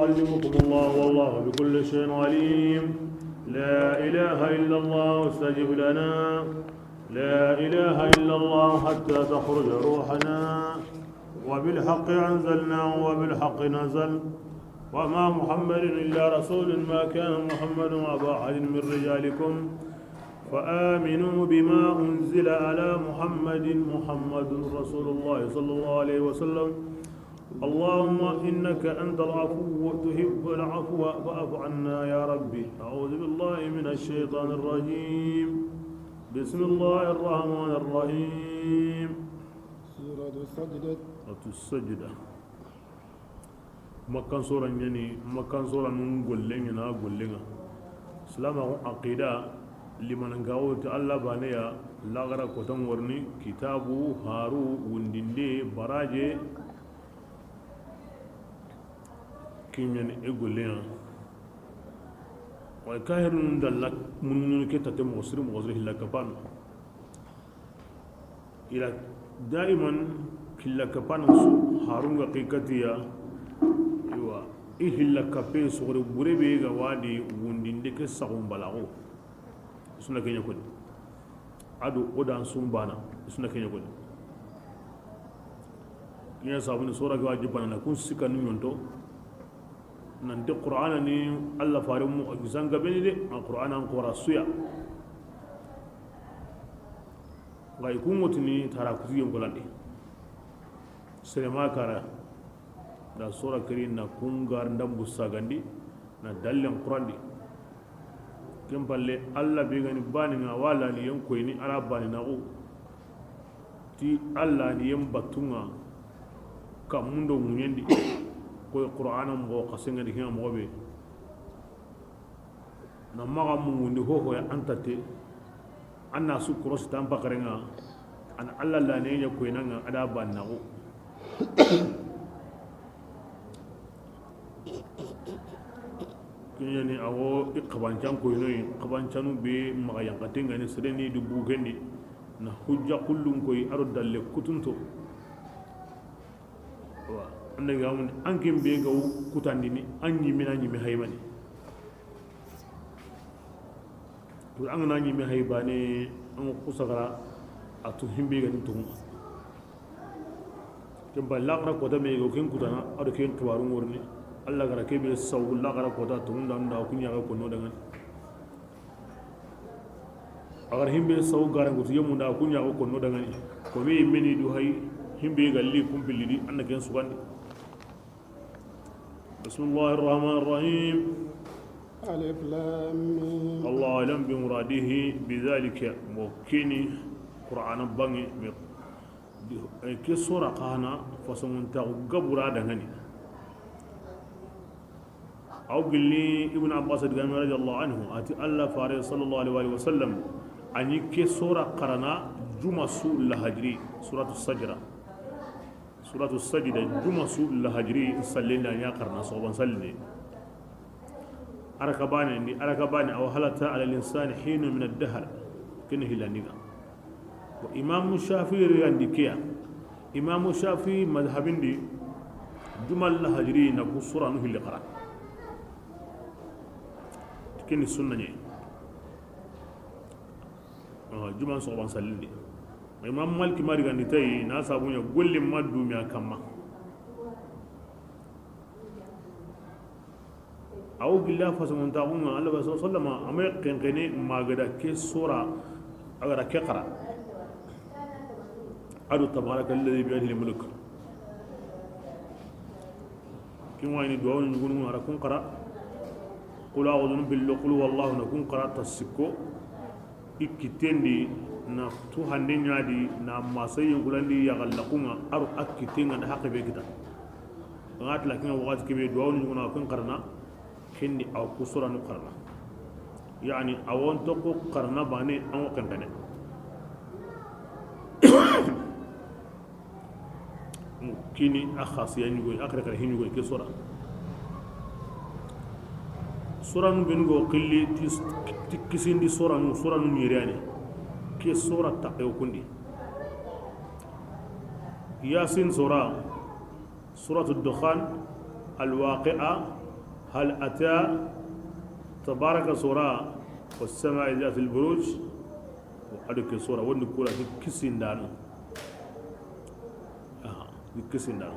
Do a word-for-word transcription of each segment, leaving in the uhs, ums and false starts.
يعلمكم الله والله بكل شيء عليم. لا إله إلا الله استجب لنا. لا إله إلا الله حتى تخرج روحنا. وبالحق أنزلناه وبالحق نزل. وما محمد إلا رسول. ما كان محمد أبا أحد من رجالكم. فآمنوا بما أنزل على محمد. محمد رسول الله صلى الله عليه وسلم. اللهم إنك أنت العفو تحب العفو فاعف عنا يا ربي. أعوذ بالله من الشيطان الرجيم. بسم الله الرحمن الرحيم. سورة السجدة. سورة السجدة. Makkan sora ɲani, Makkan sora nun gollen ɲana gollen ŋa. Silamaxu aqida, limanankaxu ti Allah baneya, laxara kotan warni, kitabu, haru, wundinde, baraje, kiɲani e gollen ŋa. Way kahirun dalla mununu ke tate moxo siri moxo siri hilla kapano. Ila daiman hilla kapana su harunga qikatiya. Iwa, i hilla kape sogore bure be ga wadi wundinde ke saxun balaxo. Suna kenya koni. Ado odan sumbana. Suna kenya koni. Kinya sabuni sora ga wajibana na kun sikanu ɲonto. Nanti Qur'ana ni Allah fare mu zanga beni de, a Qur'ana an qora suya. Ngay kungotini tara kutuyen kolandi. Serema kara da sora kiri na kungar ndambu sagandi na dallen qurandi. Ken palle Allah be gani bani nga wala ni yen koyni ara bani naxu. Ti Allah ni yen battunga kammundo ŋuɲendi. Koy Qur'ana moxo xasengadi kinga moxo be. Na maxa mungundi hohoya an tatte. An na su korosi tan pakarenga. An Allah la ne ɲa koynanga ada bannaxu. Kiɲani awo i xabancan koynoyi, xabancanu be maxa yankaten gani sereni du bugendi. Na hujja kullun koy aro dalle kutunto. Wa annabi amun an ken be ga kutandini an ɲimina ɲimi haymani. Pour an gana ɲimi hay bane an kusagara a tu himbe ga ni tunga. Ken ba laxara kota me go ken kutana ado ken kibaru ngorni. Allah gara kebe sawu laxara kota tunga nda kunya ga kono dangani. Agar himbe sawu gara ngutu yemunda kunya ga kono dangani. Ko me meni du hay himbe ga li kumpilidi an ken sugandi. بسم الله الرحمن الرحيم. ألف لام ميم. الله أعلم بمراده بذلك. Mo kini Qur'ana bangi me ke sora kana fason ta gabura dangani. Aw gilli Ibn Abbas digame radiyallahu anhu ati Allah fare sallallahu alaihi wa sallam ani ke sora qarana juma su lahajri suratu sajda. Suratu Sajda, juma su lahajri sallin da ɲa qarana soxoban sallin. Araka bane ndi, araka bane aw hal ata ala linsani hinu min ad-dahr. Ken hillandinga. Wa Imam Shafi'i rigandi kiya. Imam Shafi'i madhabindi juma lahajri na ku suranu hilli qara. Ken sunna ɲe. Juma soxoban sallindi. Imam Malik ma rigandi tay na sabunya golli ma dumiya kamma. Aw gilla fasamun taxunga Allah ba sallama amay qenqene magada ke sora agara ke qara. Adu tabaraka alladhi biyadihi al-mulk. Kin wayni duwawu ɲugunu ara kun qara. Qul a'udhu bil qul huwallahu na kun qara tasikko. I kitendi na tu hande ɲadi na masayi gulandi ya gallakunga aru a kitenga da haqqe be kita. Ngat la kinga wakati kebe duwawu ɲugunu kun qarana. Kendi aw ku suranu qarana. Yani awon to ko qarana bane an kan kane. Kini a xasiya ɲugoy a kare kare hiɲugoy ke sora. Soranu ben go xilli ti kisindi soranu soranu ɲiriyane. Ke sora taqew kundi. Yasin sora, suratu dukhan, alwaqi'a, Hal ata tabaraka sura, was sama'i zatil buruj, wa aduke sura woni kula ti kisindano. Aha, ti kisindano.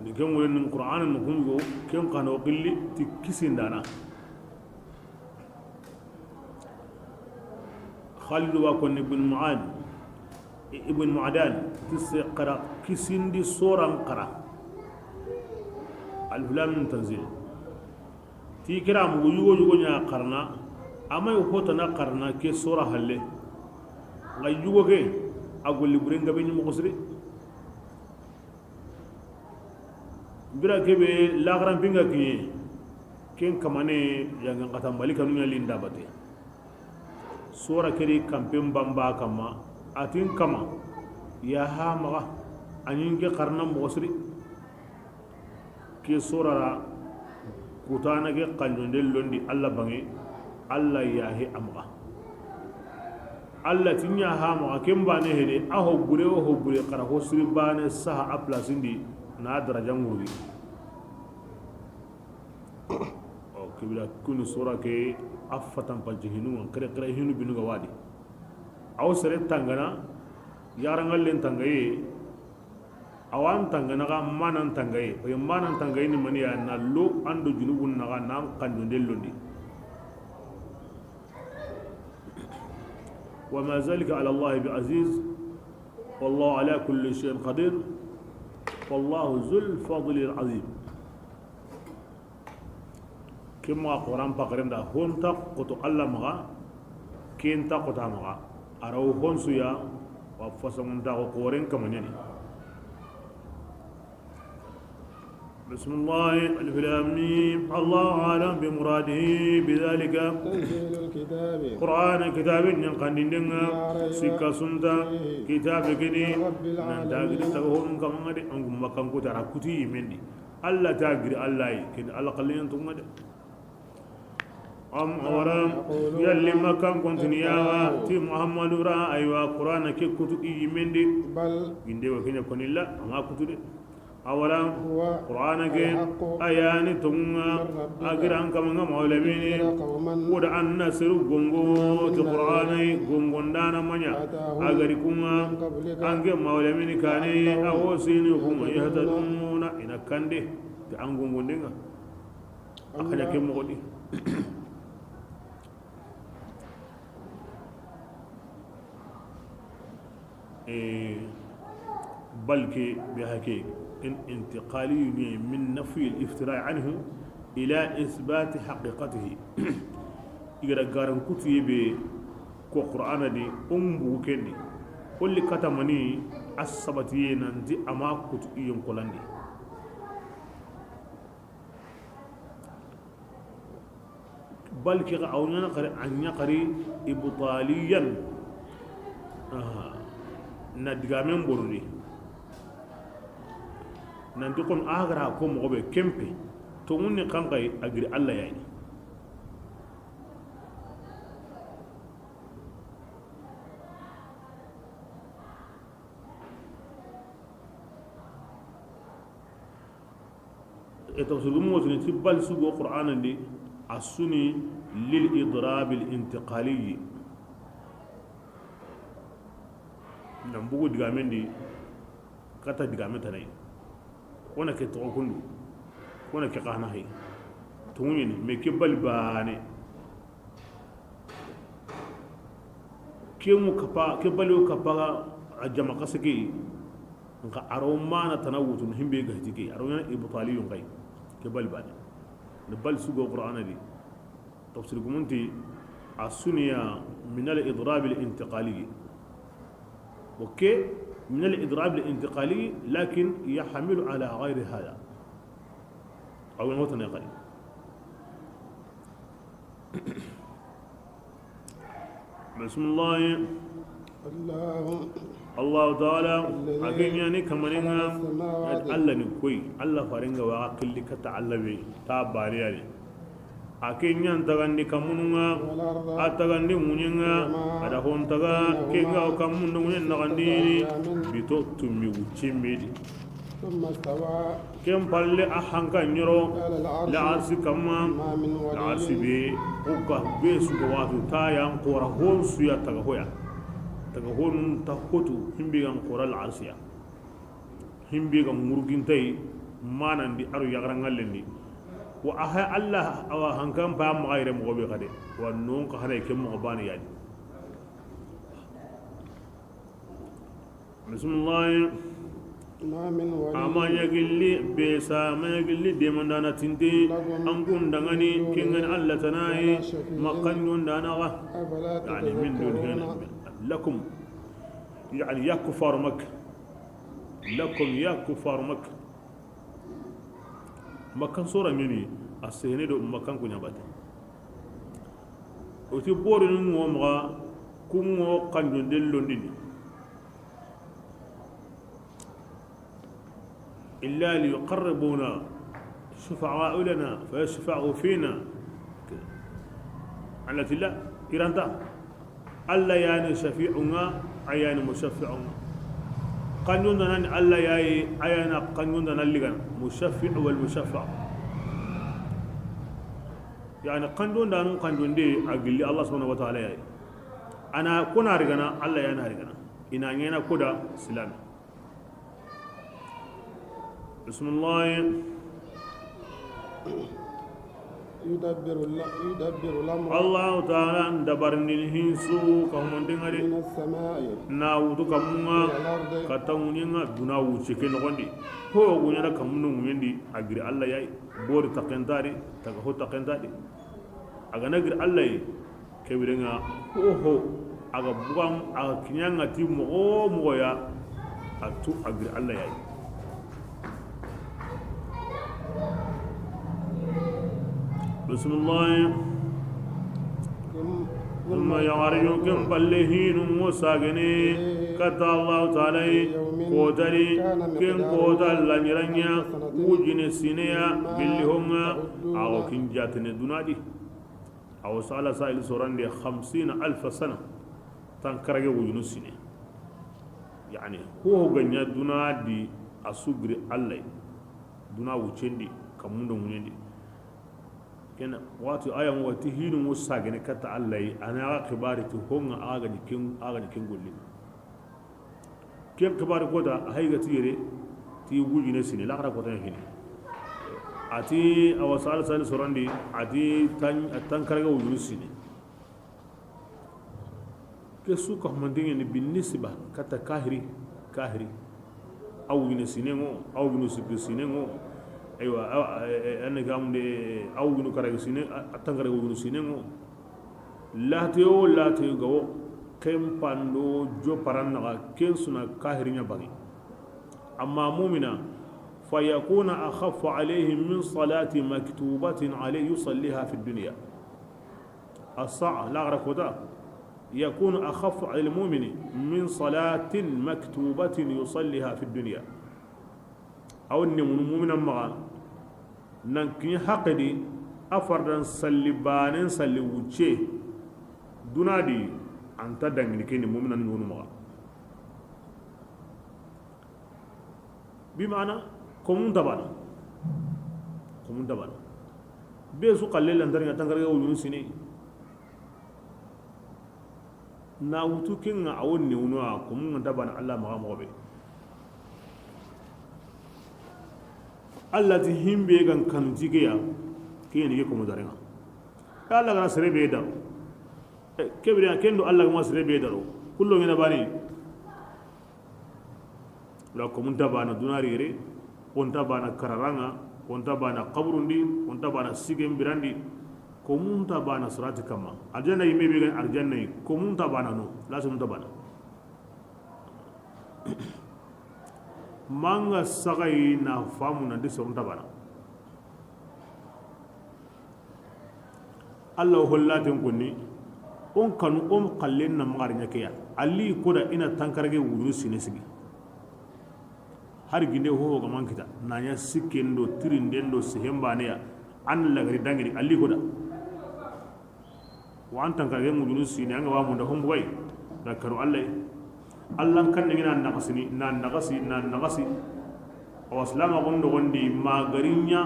Ni ken woni Qur'an no kungo ken kano qilli ti kisindana. Khalid wa kon ibn Mu'ad, ibn Mu'adan, ti se qara kisindi soran qara. Alif lam mim tanzil. Ti kira mu yugo yugo nya qarna, amay hotana qarna ke sora halle. Nga yugo ke a golli buren gabe ni mo xosri. Bira kebe laxaran pinga kiɲe. Ken kamane yangan kata malika nuya linda bate. Sora keri kampen bamba kama, atin kama ya ha maxa. Anin ke xarna moxo siri. Ke sorara kutana ke xanjonde londi Allah bange. Allah yahe amaxa. Allah tinya ha maxa ken bane hede, a ho gure o ho gure xara ho siri bane saha a place ndi na daraja ngurgi. O kibila kunu sura ke a fatan panci hinu kere kere hinu binu ga wadi. Aw sere tangana yarangallen tangaye. Awan tangana ga manan tangaye. Oye manan tangaye ni maniya na lo ando junubun naga nan kanjonde londi. وما ذلك على الله بعزيز، والله على كل شيء قدير، والله ذو الفضل العظيم. Kemma Quran pakarenda honta koto Allah maga, kenta kota maga. Araw honsuya wa fasamunta ko koren kamanyani. بسم الله، ألف لام ميم، الله أعلم بمراده بذلك. تنزيل الكتاب. Qur'ana kitabe ɲankandindenga. لا ريب. Sikka sunta. فيه. Kitabe kini. من رب العالمين. Nanta gidi taga honun kamanga de, angu makan ko tara kuti yimendi. Allah ta giri Allah yi, kin Allah kallen tunga de. Am awara yalli Makkan kontiniyawa ti Muhammadu ra aywa Qur'ana ke kutu i yimendi. Bal. Inde wa kenya konilla anga kutu de. Awara Qur'ana ke ayani tonga agiran kamanga maulamini. Wuda anna seru gongo ti Qur'ana gongon dana manya. Agari kunga ange maulamini kane awo sini kuma yahtaduna ina kande ti an gongon denga. A xaɲa ke moxo di. Eh, bal ke be hake in intiqali ni min nafi al iftira anhu ila isbat haqiqatihi. Igara garan kutu yebe ko Qur'ana di umbu kendi. Kulli katamani asabati nanti ama kutu iyon kolandi. Bal ke ga awnyana kare anya kare ibtaliyan. Aha. Na digamen borni. Nanti kon agara ko moxo be kempe. To munni kankai agiri Allah yayi. E tafsir gumu wotini ti bal sugo Qur'ana ndi a suni lil idrab al intiqali. Nan bugu digamendi kata digame tanai. Wona ke toxo kundu. Wona ke xana hay. Tumuñini me ke bali bane. Ke mu kapa ke bali o kapa a jama kasake. Nka aro mana tana wutu himbe ga hiti ke aro yana ibtaliyun kai. Ke bali bane. Ne bali sugo Qur'ana di. Tafsir gumunti a suniya min al idrab al intiqali. Ok, min al idrab al intiqali lakin yahmilu ala ghayri hada. Aw yana wotane kadi. Bismillah. الله. Allahu taala. الذي. A ke ñani kamaninga. خلق السماوات. Allah ni koy Allah faringa wa killi kata Allah be ta bariyani. A ke ñan tagandi kamununga. والأرض. A tagandi muñinga. وما. A da hon taga. بينهما. Kenga o kamundu muñen nagandini. في ستة أيام. Bito tummi wuccimbedi. ثم استوى Ken palle a hanka ɲoro على العرش. La arsi kamma. ما من ولي. La arsi be, o ga be su ga watu ta yan xora hon su ya taga hoya. Taga hon ta hotu himbe gan xora la arsiya. Himbe gan murgintay manandi aro yagaran ŋallendi. Wa a hay Allah awa hankan pa maxa yere moxo be xade. Wa non ka hanay ke moxo bani yani. Bismillah. ما من ولي. A ma ɲa gilli be sa, a ma ɲa gilli demandana tinte, لكم an kun dangani, من دونه ken ga ni Allah tana yi, ولا شفيع. Ma kanjondana ga. أفلا Yani min dun hena. تذكرون. Lakum. Yani ya kufaru Makka. Lakum ya kufaru Makka. Makkan sora ɲeni, a sehene do Makkan ku ɲa bate. O ti bori nu ŋo maxa, ku ŋo kanjonde londini. إلا ليقربونا شفعاء لنا فيشفعوا فينا. Allah ti la, i ra nta. Allah yani shafi'u ŋa, a yani mushaffi'u ŋa. Kanjondana ni Allah yayi, a yani kanjondana ligana. Mushaffi'u wal mushaffa'. Yani kanjondanu kanjonde a gilli Allah subhanahu wa ta'ala yayi. A na kona rigana, Allah yani rigana. I na ɲena koda silami. Bismillah. يدبر ال-، يدبر الأمر. Allahu taala n dabarindini hinsu ka humanten ŋa de. من السماء Na wutu kammun ŋa, إلى الأرض. Katta ŋuɲen ŋa, duna wucce ke noxon di. Ho guɲana kammun do ŋuɲen di, a giri Allah yayi. Bori taxentadi, taga ho taxentadi. A ga na giri Allah yi. Ke biren ŋa, ho ho, a ga bugan, a ga kiɲa ŋa ti moxo moxo ya, a tu a giri Allah yayi. Bismillah. ثم ثم يعرج ken palle hinu ŋo sagene katta Allahu taala yi, kotari, ken kota lanyiranɲa, wujine sineya, gilli honŋa, a wo kin jatene dunadi. Awa sala sa'il sorande خمسين ألف سنة. Tankarage wujunu sine. Yani, ho ho ga ɲa duna di a su giri Allah yi. Duna wuccendi, kammun do ŋuɲendi. Ken wati aya mo ti hinu mo sagene katta Allah yi, a na ga xibari ti honŋa a ga ni ken, a ga ni ken golli. Ken xibari kota, a hay ga ti yere, ti wujine sine, laxara kota hini. A ti, awa sala sa'il sorandi, a ti tan, tankarage wujunu sine. Ke su ka humanten ŋa ni bin nisba, katta kahiri, kahiri. A wujine sine ŋo, a wujunu sikki sine ŋo. Aywa, a, a, a, a ne gamunde, a wujunu karage sine, a, a tankarage wujunu sine ŋo. Late wo late ga wo, ken pando jo paran naxa, ken su na kahiriɲa bange. Amma mumina, فيكون أخف عليه من صلاة مكتوبة عليه يصليها في الدنيا. A sa'a, laxara kota, يكون أخف على المؤمن من صلاة مكتوبة يصليها في الدنيا. Aw ne munu mumina maxa, nan kiɲi haqqe di, a fardan salli banen salli wucce, duna di, a nta dangini ke ni mumina ɲonu maxa. Bi mana, komun tabana. Komun tabana. Be su xalle lantari ŋa tankarage wujunu sine. Na wutu ken ŋa a wo newno a komun ŋa tabana Allah maxa moxo be. Allah ti himbe gan kanu ti ke ya, ke ni ke komo dare ŋa. Allah ga na sere be daro. Eh, ke bire ken do Allah ga ma sere be daro. Kullo ŋa na bani. La komun ta bana duna rere, kon ta bana kararanga, kon ta bana kaburundi, kon ta bana sigen birandi, komun ta bana sirati kamma. Aljanna yimme be gan aljanna yi, komun ta bana no, la komun ta bana. Manga sagayi na famu nan di sorun ta bana. Allah wo hollaten konni, on kanu, on xallen na maxari ɲa ke ya. Ali koda i na tankarage wujunu sine sigi. Hari ginde hoho ga man kita, na ɲa sikken do, tirinden do, sehen baneya, an lagari dangiri, ali koda. Wa an tankarage wujunu sine, an ga wa munda hombugay, da karu Allah. Allah kan ni na naxasini, na naxasi, na naxasi. Awa silamaxun noxondi ma gariɲa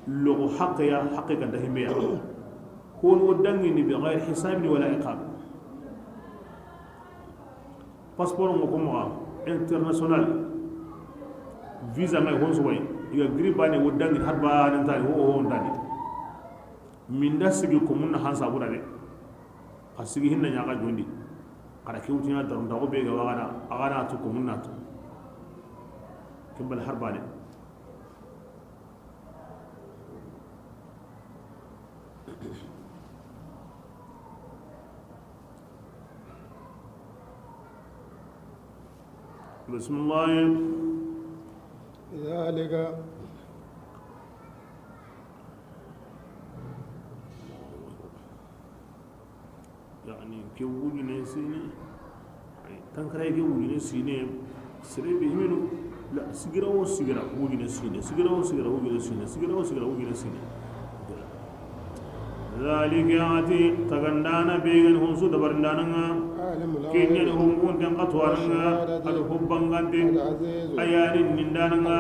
loxo haqqe ya, haqqe ganta himbe ya. Hon wo dangini bi gayri hisabin wala iqab. Passeport ngo ko maxa international, visa ngay hon suway, iga giri bane wo dangini har bane ntani ho ho ntani. Minda sigi ko munna hansa bura de. Xa sigi hinna ɲaxa jondi. Xara ke wutina daru ndaxu be ga waxana, axana tu ko munna tu. Kimbal har bane. بسم الله. ذلك. Yani ke wujune sine, tankaray ke wujune sine. Sere be himenu la, sigira wo sigira wujune sine, sigira wo sigira wujune sine, sigira wo sigira wujune sine. Zalika ati tagandana be gan honsu dabarindana nga. Kenya ni hongun tan katwana nga. Al hubbangante. Ayani nindana nga.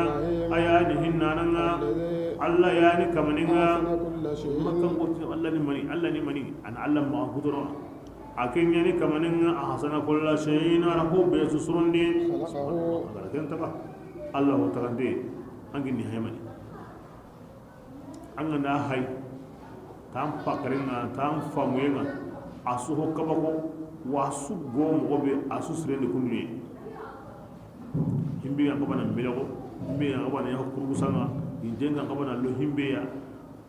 Ayani hinnana nga. Allah yani kamaninga. Makan ko Allah ni mani, Allah ni mani. An Allah ma kutoro. A ke ɲani kamanen ŋa, ahsana kulla shay'in, a ra ho be su surundi. Khalaqahu. A ga ra ken taga. Allah ho tagande, an gini haymani. An ga na hay, tan pakaren ŋa, tan famuyen ŋa, a su ho kabako, wa su go moxo be, a su sirendi kunduye. Himbe ya kabana melego, himbe ya kabana ya kurugusa ŋa, inje ŋa kabana lo himbe ya,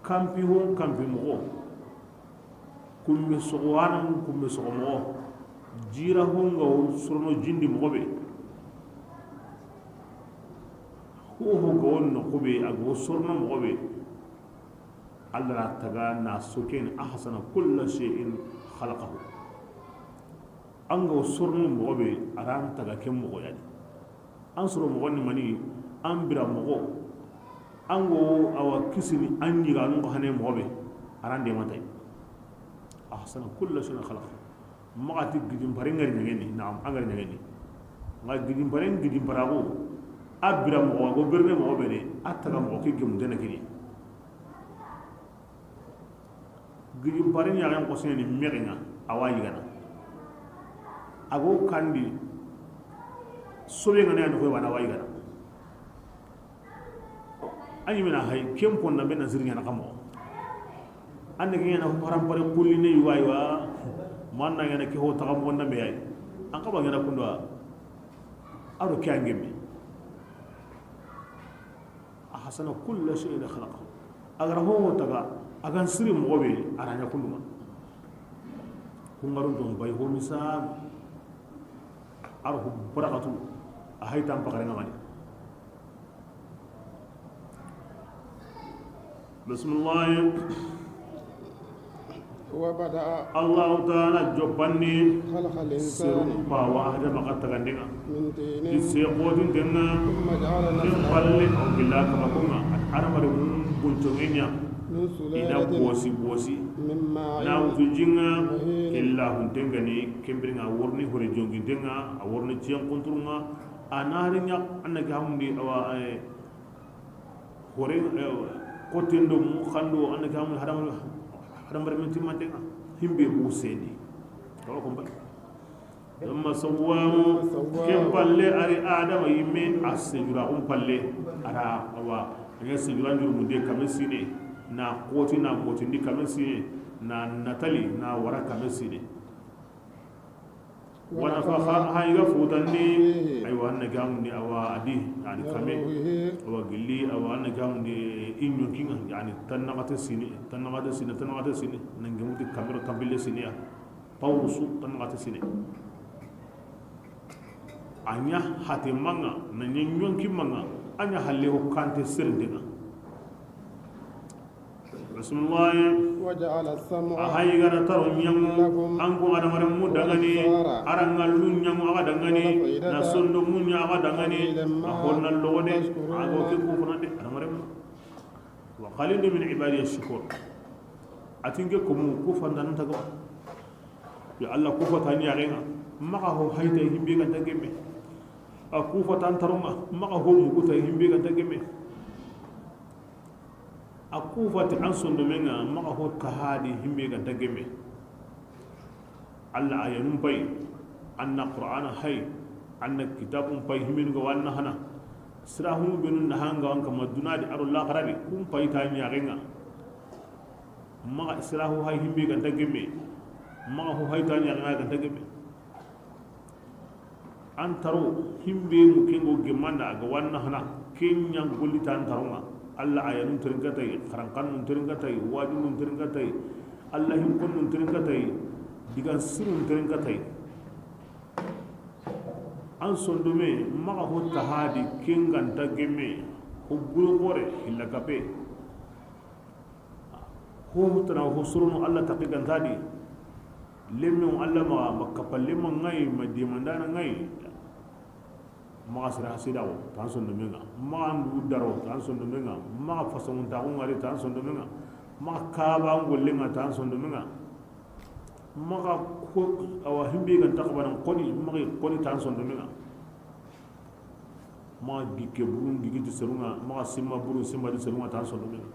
kampi ho, kampi moxo. Kumme soxo wana, kumme soxo moxo. Jira honga wo sorono jindi moxo be. Ho ho ga wo noxo be, a ga wo sorono moxo be. Allah ra taga na soken ahsana kulla shay'in khalaqahu. An ga wo sorono moxo be, a ra an taga ken moxo yani. An soro moxo ni mani, an bira moxo, an go awa kisini an ɲiganun ko hane moxo be, a ra an demantay. Ahsana kulla shay'in khalaqa. Maxa ti gidin pare ngari ɲageni, naam, an ngari ɲageni. Nga gidin pare, gidin parago, a bira moxo, a go birne moxo be de, a taga moxo ke gemu dene kini. Gidin pare ɲaxen xosene ni mexen ŋa, a wa yigana. A go kandi, sobe ŋa ne yani koy wana, a wa yigana. A ɲi mena hay, ken ponna be na siri ɲana kamo. Ande ke ɲana haram pare kulli ne yiwa yiwa, manna ɲana ke ho taga mo na me yayi. An kaba ɲana kundo a ro ke angemi. Ahsana kulla shay'in khalaqahu. A ga ra ho ho taga, a ga n siri moxo be, a ra ɲa kundu ma. Kungarun ton bay ho misal. A ro ho barakatu, a hay tan pakare ŋa mani. Bismillah. وبدأ Allahu taala joppanni خلق الإنسان serun pawa Adama xa tagandenŋa. من طين Ti se xotintenŋa. ثم جعل Ken نسله palle o gilla kama konŋa. Adamare mun bunconŋe ɲa. من I na سلالة bosi bosi. من ماء Na wutu jinŋa. مهين Illa huntenŋa ni kembirinŋa worni hore jongintenŋa, a worni ciyen kunturunŋa. A na ri ɲa, an na ke hamundi awa, eh, Hore, eh, koten do mu xando, an na ke hamu hadama, hadama remen timmantenŋa. Himbe bu sendi. Tawa ko mbal. Amma sawwahu, ken palle a ri Adama yimme, a sejura kun palle. A ra, awa, a ɲa sejura njuru munde kame sine. Na koti na motindi kame sine. Na natali na wara kame sine. ونفخ ha i ga futandi. Aywa, an na gamundi awa a di, yani kame. Awa gilli, awa an na gamundi i ɲonkinŋa, yani tannaxate sine, tannaxate sine, tannaxate sine. Na ngemuti kamero tampille sine ya. Pawrusu, tannaxate sine. A ɲa hate manŋa, na ɲa ɲonki manŋa, a ɲa halle ho kante serindenŋa. Bismillah. وجعل السمع A hayi gana taro ɲaŋu, لكم an ko adamaren mu dangani, والأبصار a ra ŋallu ɲaŋu a ga dangani, والأفئدة na sondo mu ɲa a ga dangani, قليلا ما a honna logo de, تشكرون a go ke ku fana de, adamaren mu. وقليل من عبادي الشكور. A ti n ke ko mu ku fandanan taga. Ya Allah, ku fata ni yarenŋa, maxa ho hayta himbe ga dangeme. A ku fati an taronŋa, maxa ho mugu ta himbe ga nta gemme. A ku fati an sondomenŋa, maxa ho taha di himbe ga nta gemme. Alla ayanun pay, an na Qur'ana hay, an na kitabun pay, himbenu ga wanna hana. Sirahunu benu na hanga wanka ma duna di aro laxara di, kun pay ta ɲaxenŋa. Maxa sirahu hay himbe ga nta gemme. Maxa ho hay ta ɲaxenŋa ga nta gemme. An taro himbe mu kengo gemanda ga wanna hana, kenya golli ta an taronŋa. Alla ayanun terinka tay, xarankannun terinka tay, wajunun terinka tay, Alla hinkonnun terinka tay, digan sirun terinka tay. An sondome maxa ho taha di ken ga nta gemme, ho buru xore hilla kape. Ho tana ho sorono Alla taqi ga nta di. Lemmen Alla maxa, ma kappa lemma ŋa yi, ma demandana ŋa yi. Maxa sira hasidaxo ta an sondomenŋa, maxa ndu daro ta an sondomenŋa, maxa fasamuntaxu ŋari ta an sondomenŋa, maxa kaba ngollenŋa ta an sondomenŋa, maxa ko awa himbe ga nta xabanan xoni, maxa xoni ta an sondomenŋa. Maxa gikke burun gigi ti serunŋa, maxa simma burun simma ti serunŋa ta an sondomenŋa.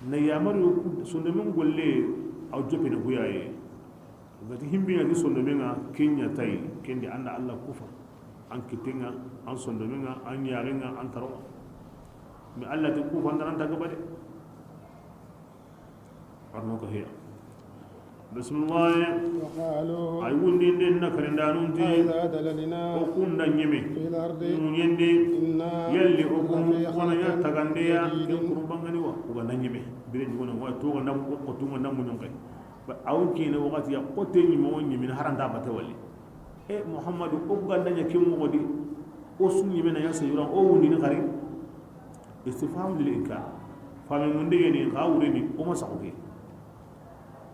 Na yamari sondomen golle, aw jopene kuyaye. Gati himbe ɲa ti sondomenŋa, kenya tay, kendi an da Alla kufa. An kitenŋa, an sondomenŋa, an yaxenŋa, an taronŋa. Mais Alla ti kufa nda nan ta gaba de. Arno ko heya. Bismillah. وقالوا Ay wundinde na karindanun ti, أإذا ضللنا o kunda ɲeme, في الأرض muɲende, إنا yalli o kun لفي خلق kona ya tagandeya, جديد ken kurun bangani wa, o ga na ɲeme. Bire jugona wa, to ga na ko, ko tunga na muɲon kay. Ba, awun kine wakati ya, kote ɲime o ɲime, haranta bate wali. E Muhammadu, o ga na ɲa ken moxo di, o su ɲime na ya sayuran, o wundini xari. Istifham lil inkar. Fami munde yani, xa wureni, o ma saxu ke.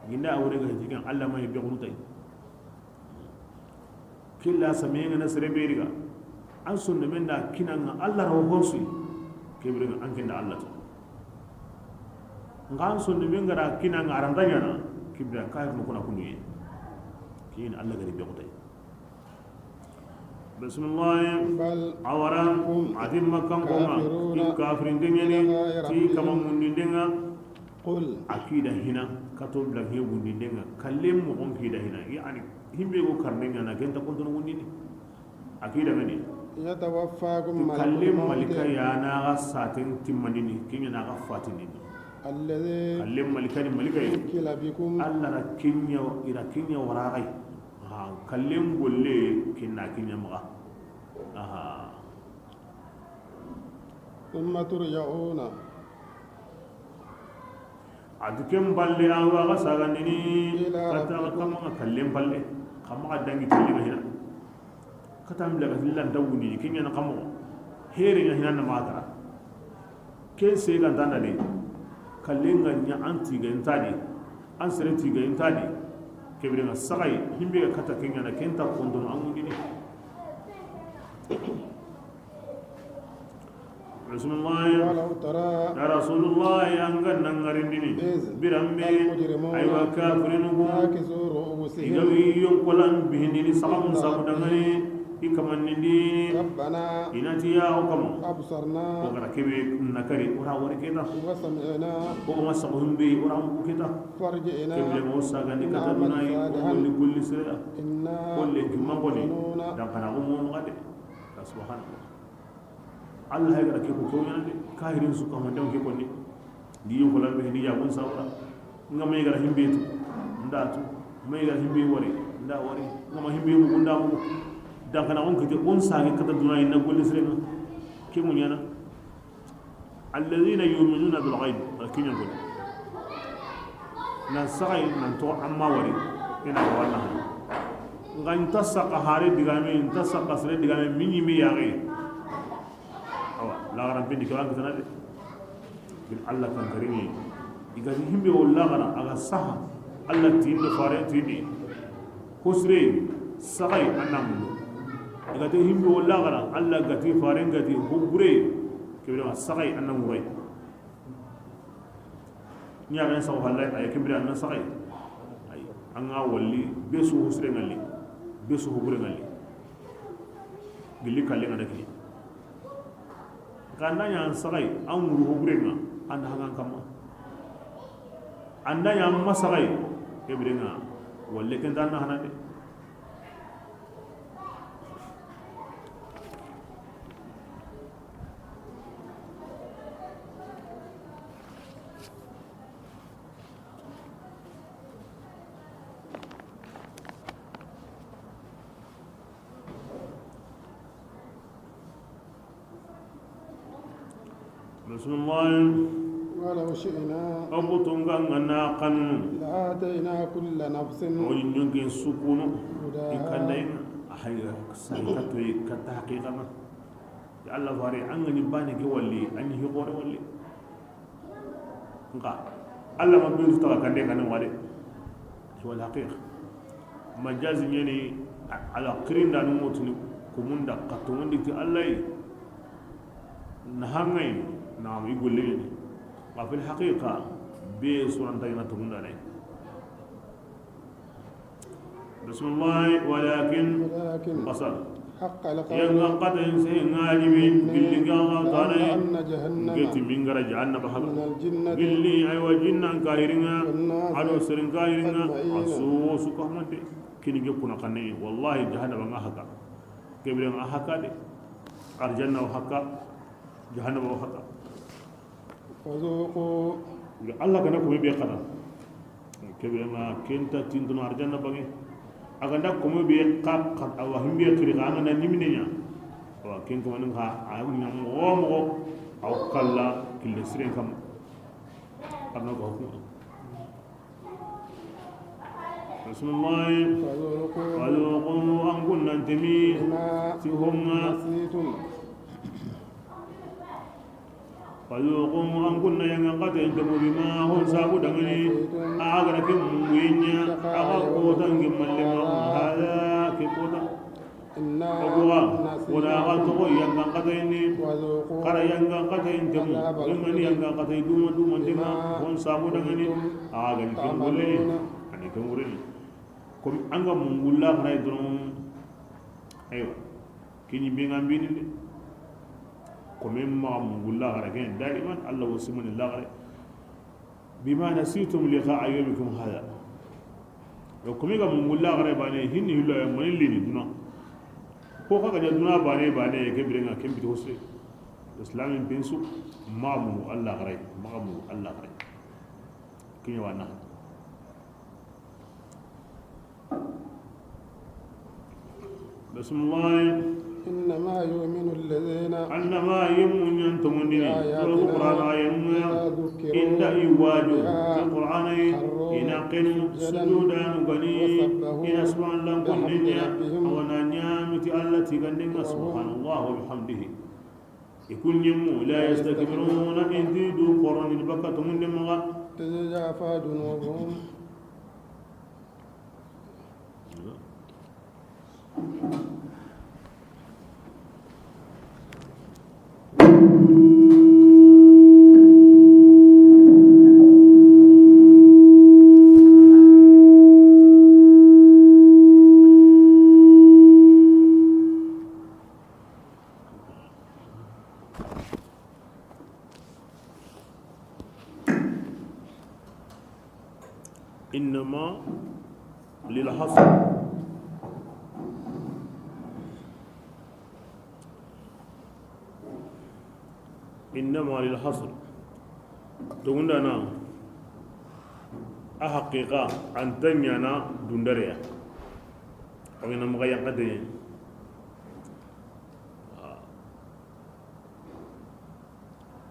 Ginda a wure ga jigan, Alla ma yi be xunu tay. Killa samiyen ŋa na sere be riga. An sondomen da kinanŋa Alla ra wo honsu. Kebire ŋa an kinda Alla to. Nga an sondomen ga ra kinanŋa aranta ɲana. Kibira kayir no kuna kunuye. Kin Alla ga ri be xutay. Bismillah. بل Awara, هم ati makkan koma, كافرون in kafirin denyani, في الآخرة ti kama mundindenga. قل A kida hina, kato bla he wundindenga, kallen moxon kida hina, yani, himbe go karnenga na genta kontono wundini. A kida meni. يتوفاكم Ti ملك kallen الموت malika ya na ga saten timmandini, kinya na ga fatini. الذي Kallen malika ni malika yi. وكل بكم Alla ra kinya, ira kinya waragai. Ha, kallen golle kinna kinya maga. Aha. ثم ترجعون A ti ken balle an wa ga sagandini إلى kata ربكم kama kallen balle. Kama ga dangi kallen hina. Kata mbila ga hillan dawuni kinya na kamo. Here nya hina na magara. Ken se ga ndana de. Kallen ga nya an tiga intadi. An sere tiga intadi. Kebire na sagai himbe ga kata kenya na kenta kondon an wundini. Rasulullah. ولو ترى Ya Rasulullah, an ga nangarindini. إذ Birambe, المجرمون aywa, kafirinu go. ناكسوا رؤوسهم Iga wi yonkolan bihindini sababu الرحمن sabu dangane, i kamannindi. ربنا Inati ya o kamo. أبصرنا O gara kebe nakari, ora wari keta. وسمعنا O ma sabu himbe, ora mu keta. فارجعنا Kebe mo sagandi kata نعمل dunayi, صالحا o golli golli sira. إنا Kolle jumma koni, موقنون dan kana ko mo ngade. Subhanallah. Allah hay gara ke ko ko yana de, kahirin su ka hon dan ke koni. Ndi yo ko lambe ni ya gun sawra. Nga may gara himbe tu, nda tu. May gara himbe wari, nda wari. Nga ma himbe mu nda mu. Dan kana on kete on sa ke kata dunayi na golle sire. Ke mu yana. الذين يؤمنون بالغيب, wala kiɲan ko. Nan saxay nan to amma wari, ina wala. Ngan ta saxa hare digame, nta saxa sere digame, mini mi yare. Awa, la garan pindi kawan kitana de. Bin Allah kan karini. Iga himbe wala gara, aga saha. Allah tinde fare tinde. Hosre, saxay annamu. Iga te himbe wala gara, Allah gati fare gati, hobure. Kibira saxay annamu ray. Ɲaxen saxu hallay, ay kembire an na saxay. Ay, an ga walli, be su husire ŋalli. Be su hobure ŋa li. Gilli kalle ŋa da kini. Xa an da ɲa an saxay, an wuru hobure ŋa, an da haŋan kamma. An da ɲa an ma saxay, ke bire ŋa, walle ken ta an na hana de. Bismillah. ولو شئنا O kutunga ŋa na xanu. لآتينا كل نفس O ɲi ɲonkin sukunu. هداها. I kanda yi ŋa. A hayi, sai ka toyi, ka ta haqiqa na. Ya Allah fare, an ga ni bane ke walli, an ni hikore walli. Nka Allah ma bin su taga kande kan wale. Wal haqiqa. Majazi ɲeni ala qirinda nu mutuni kumunda katundi ti Allah yi. Na hangay na mi golle ni. Wa fil haqiqa be suranta ina tumunda ne. Bismillah, walakin ولكن basal. حق القول Yanga kata in se ngaji bi مني gilli ga Allah tane. لأملأن جهنم Geti mingara jahannaba haba. من الجنة Gilli aywa jinnan kahiringa. والناس Ado serin kahiringa. أجمعين. Aso su kahmante. Kini ge kuna kanne. Wallahi jahannaba nga haka. Kebire nga haka de. Arjanna wa haka. Jahannaba wa haka. فذوقوا. Nga Allah kana kome be xana. Kebe ma kenta tintono arjanna bange. A ga nda kome be xa, xa, awa himbe xiri xa, a ga nda ɲimine ɲa. Awa ken ko manin xa, a ɲa moxo moxo, aw kalla kille siren kam. Arna ko hukuma. Bismillah. فذوقوا Fazuqu, an kunnan temi. بما Ti honga. نسيتم. Fazuqu, an kunna yanga kata in temu bima hon sabu dangani. A ga ra ke mungu ɲa, a ga kota ngi malle ma hada ke kota. إنا Oguwa, نسيناكم wala ga togo yanga kata ini. وذوقوا Kara yanga kata in temu. عذاب Imani الخلد yanga kata in duma duma dema. بما Hon sabu dangani. كنتم A ga ni ken golle. تعملون. Ani ken wureni. Comme an ga mungulla kana dron. Aywa. Kini be ngam bini de. Comme ma mungulla gara ken daiman Allah wasimani la gara. Bima nasitum liqa'a yawmikum hada. Yo, kome ga mungulla gare bane, hinni hillo ya mani lini duna. Ko ka ga duna bane bane, ke birenga ken bito se. Islamin pinsu, ma mu Allah gare, ma mu Allah gare. Kinya wana. Bismillah. إنما يؤمن الذين Annama yemmu ɲan tongondini, بآياتنا sura Qur'an ayanunga, إذا ذكروا inda i waju, بها ti Qur'anai, خروا ina kenu, سجدا sujudanu gani, وسبحوا ina subhanallah بحمد konnenya, ربهم awana ɲamiti Allah tigandenga, وهو subhanallah wa bihamdihi. Ikun yemmu, la yastakbiruna, inti du koroni baka tongonde maga. تتجافى جنوبهم إنما للحصر. إنما للحصر. Togundana, a haqiqa, an ta ɲana dundareya. A ŋa na maxa yanqate ɲa.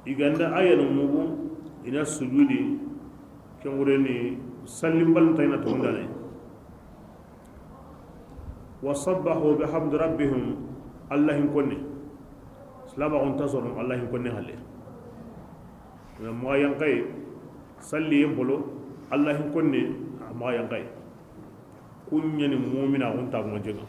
I ga nda ayanu mugu, i na sujudi, ken wureni, sallimbalintayina togundane. Wa sabbahu bihamdi rabbihim, Allahin konne. Silamaxun ta soro Allahin konne halle. Na maxa yanqaye, salliyen bolo, Allahin konne, maxa yanqaye. Kunyani mumina xun tagumantenga.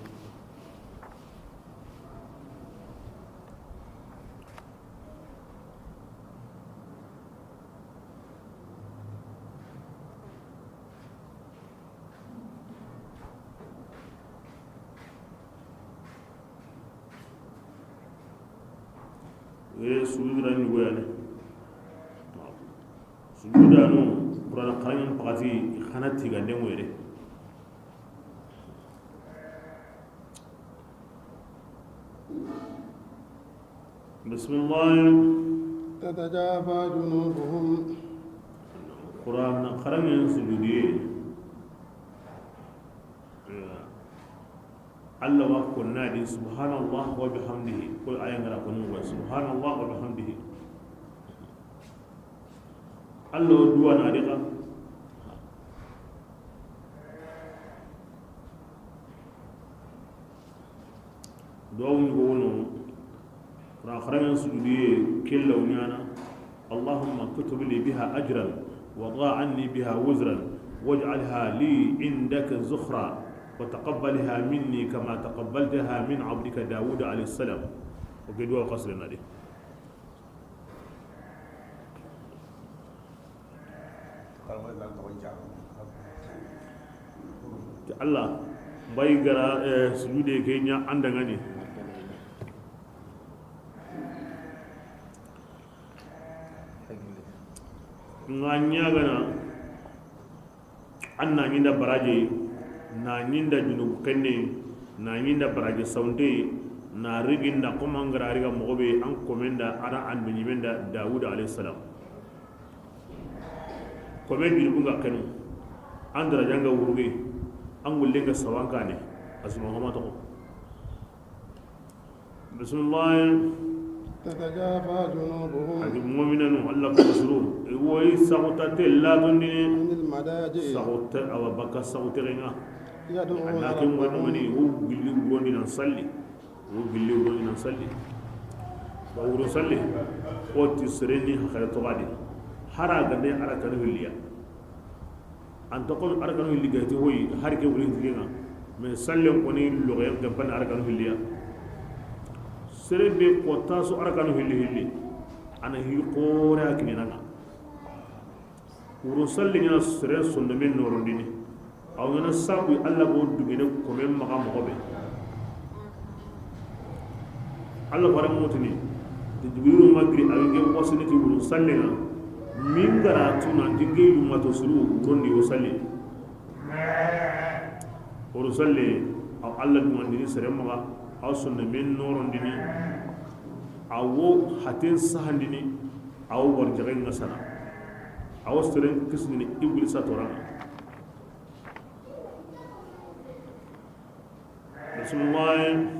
Wure sujuda ɲugoyani. Sujudanu, Qur'ana xaraŋen paxati, i xana tigande ŋoyre. Bismillah. تتجافى جنوبهم. Qur'ana xaraŋen sujudiye. Allah wa konna di, subhanallah wa bihamdihi. Ko aya ngara ko no, subhanallah wa bihamdihi. Allah wa duwa na di ka. Duwawu ɲugo wono. Qur'ana xaraŋen sujudiye, kella wo ɲana: اللهم اكتب لي بها أجرا، وضع عني بها وزرا، واجعلها لي عندك ذخرا، وتقبلها مني كما تقبلتها من عبدك داود عليه السلام. O ke duwawu xasre na di. Ti Allah, n bay gara, eh, sujude ke ɲa an da ŋa ni. N ga ɲaagana an na ɲi n da baraje, na ɲi n da junubu xenne, na ɲi n da baraje sawunte, na rigi n da xoma n gara riga moxo be, an komen da, a ra an be ɲimen da Dawuda alayhi salam. Kome junubu nga xenu, an daraja nga wuruge, an gulle nga sawankane, a suma xoma toxo. Bismillah. تتجافى جنوبهم. A di mu'minanu, Allah ko suru. I woyi saxuta te ladondini. عن المضاجع. Saxuta, awa bakka saxuta renga. يدعون ربهم. Anna ke mani, wo gilli wurondi nan salli. Wo gilli wurondi nan salli. Ba wuro salli. Ko ti sereni xare to gadi. Hara gande ara kanu hilliya. An ta xo Arakanu hilli ga ti hoyi, hari ke wurin tigenga. Mais sallen koni logoyen kempani Arakanu hilliya. Sere be ko taso Arakanu hilli hilli. Ana hi xore a kininanga. Wuro salli ɲana sere sondomen norondini. Aw ɲana sabu Allah bo dugene komen maxa moxo be. Allah fare mutini, ti Jibrilu ma giri, a wi ke wasini ti wuro sallenga, min gara tuna ti ke yumma to suru wurondi wo salli. Wuro salli, aw Allah dumandini sere maxa, aw sondomen norondini, aw wo haten sahandini, aw warjaxen nga sana, aw seren kisindini Iblisa toranga. Bismillah.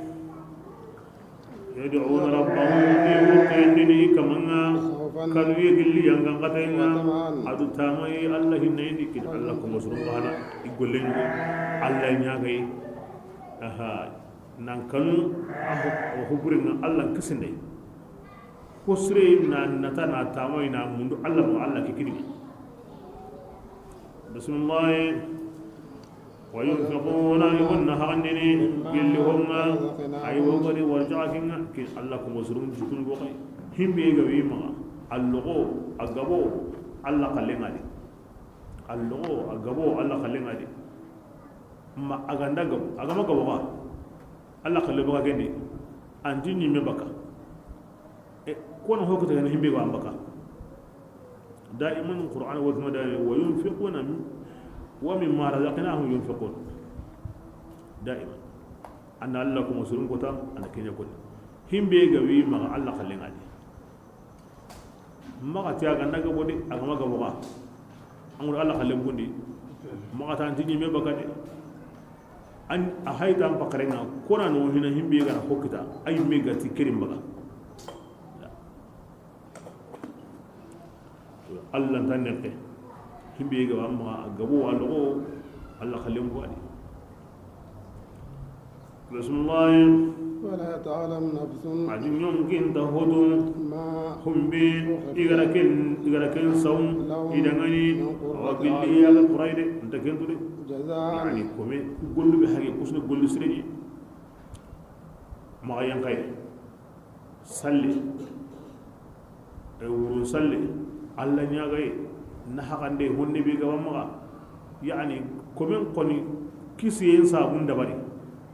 يدعون ربهم. I wo kayindini i kamanga. خوفا. Kanu ye gilli yangan katenga. وطمعا. A do tamayi Allah hinne indi kin. Allah ko musulun bahana. I golle ni Allah ɲagai. Aha. Nan kanu a ho-, a huburin Allah kisinde. Ko sire na nata na tamayi na mundu Allah mo Allah kikini. Bismillah. وينفقون, i wonna hagandini, gilli honga, ay wo gari warjaxinga, ki Allah ko musulun jukun go kay. Himbe ga wi maxa, allogo, agabo, Allah kallenga di. Allogo, agabo, Allah kallenga di. Ma aganda gabo, agama gabo ga. Allah kalle baga kendi. Anti ɲimme baka. E, kono hokata gani himbe go ambaka. Daiman Qur'an wa kuma daiman, وينفقون ومما رزقناهم ينفقون. Daiman. Anna Allah ko musulun kota, anna kenya kota. Himbe ga wi maxa Allah kallenga di. Maxa ti a ganda gabo de, a gama gabo ga. An gura Allah xallen kundi. Maxa ta anti ɲimme baka de. An a hayta an pakarenga, kona no hina himbe ga na hokita, ay me ga ti kerim baga. Allah tan nekke. Himbe ga amma gabo wa logo, Allah xallen ko adi. Bismillah. ولا تعلم نفس. A di ɲonkinta hodo. ما. Humbe. أخفي. I gara ken, i gara ken saw. لهم. I dangani. من قرة. Awa gilli أعين. Ya ga kurai de, nta ken tu de. جزاء. Yani kome gollu be hage kusne gollu sire. Maxa yankaye. Salli. E wurun salli, Allah ɲagaye, na haxande honne be gaba maxa. Yani, komen koni, kisiyen sabun dabari.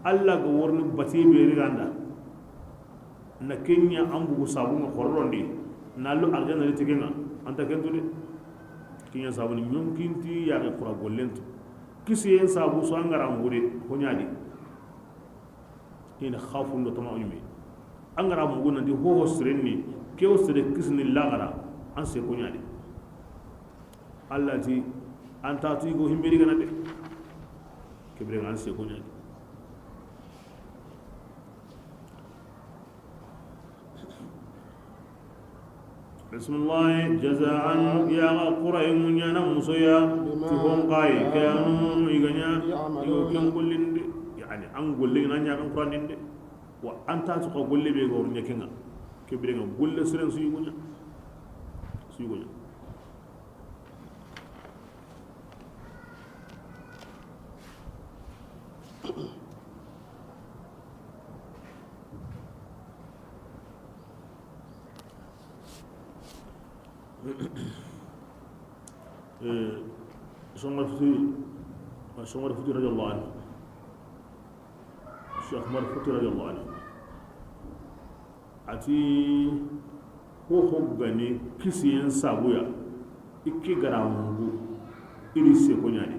Allah ga worni batiye be riganda. Na ken ɲa an bugu sabu ŋa xorondi, na lo arjanna ri ti ken ŋa, an ta ken tu de. Ken ɲa sabu ni ɲonkinti yaxe kura gollen tu. Kisiyen sabu su an ga ra mugu de, ho ɲa di. Ina xafun do tama ɲime. An ga ra mugu nanti hoho sirenni, ke wo sere kisini laxara, an se ko ɲa di. Allah ti, an ta tu yigo himberi gana de. Kebire an se ko ɲa di. Bismillah, jazaan, ya ga kura yi muɲana musoya, ti hon kayi, kanu iganya, igo ken gollinde, yani, an golle na ɲa kan Qur'an dinde, wa an ta su ka golle be go ɲa kenga, kebire nga golle siren su yugo ɲa, su yugo ɲa. Eh, Songor Futi, Songor Futi radiyallahu anhu. Cheikh Omar Futi radiyallahu anhu. Ati, ho ho gani kisiyen sabuya, i ke ga ra mugu, i ri se ko ɲa di.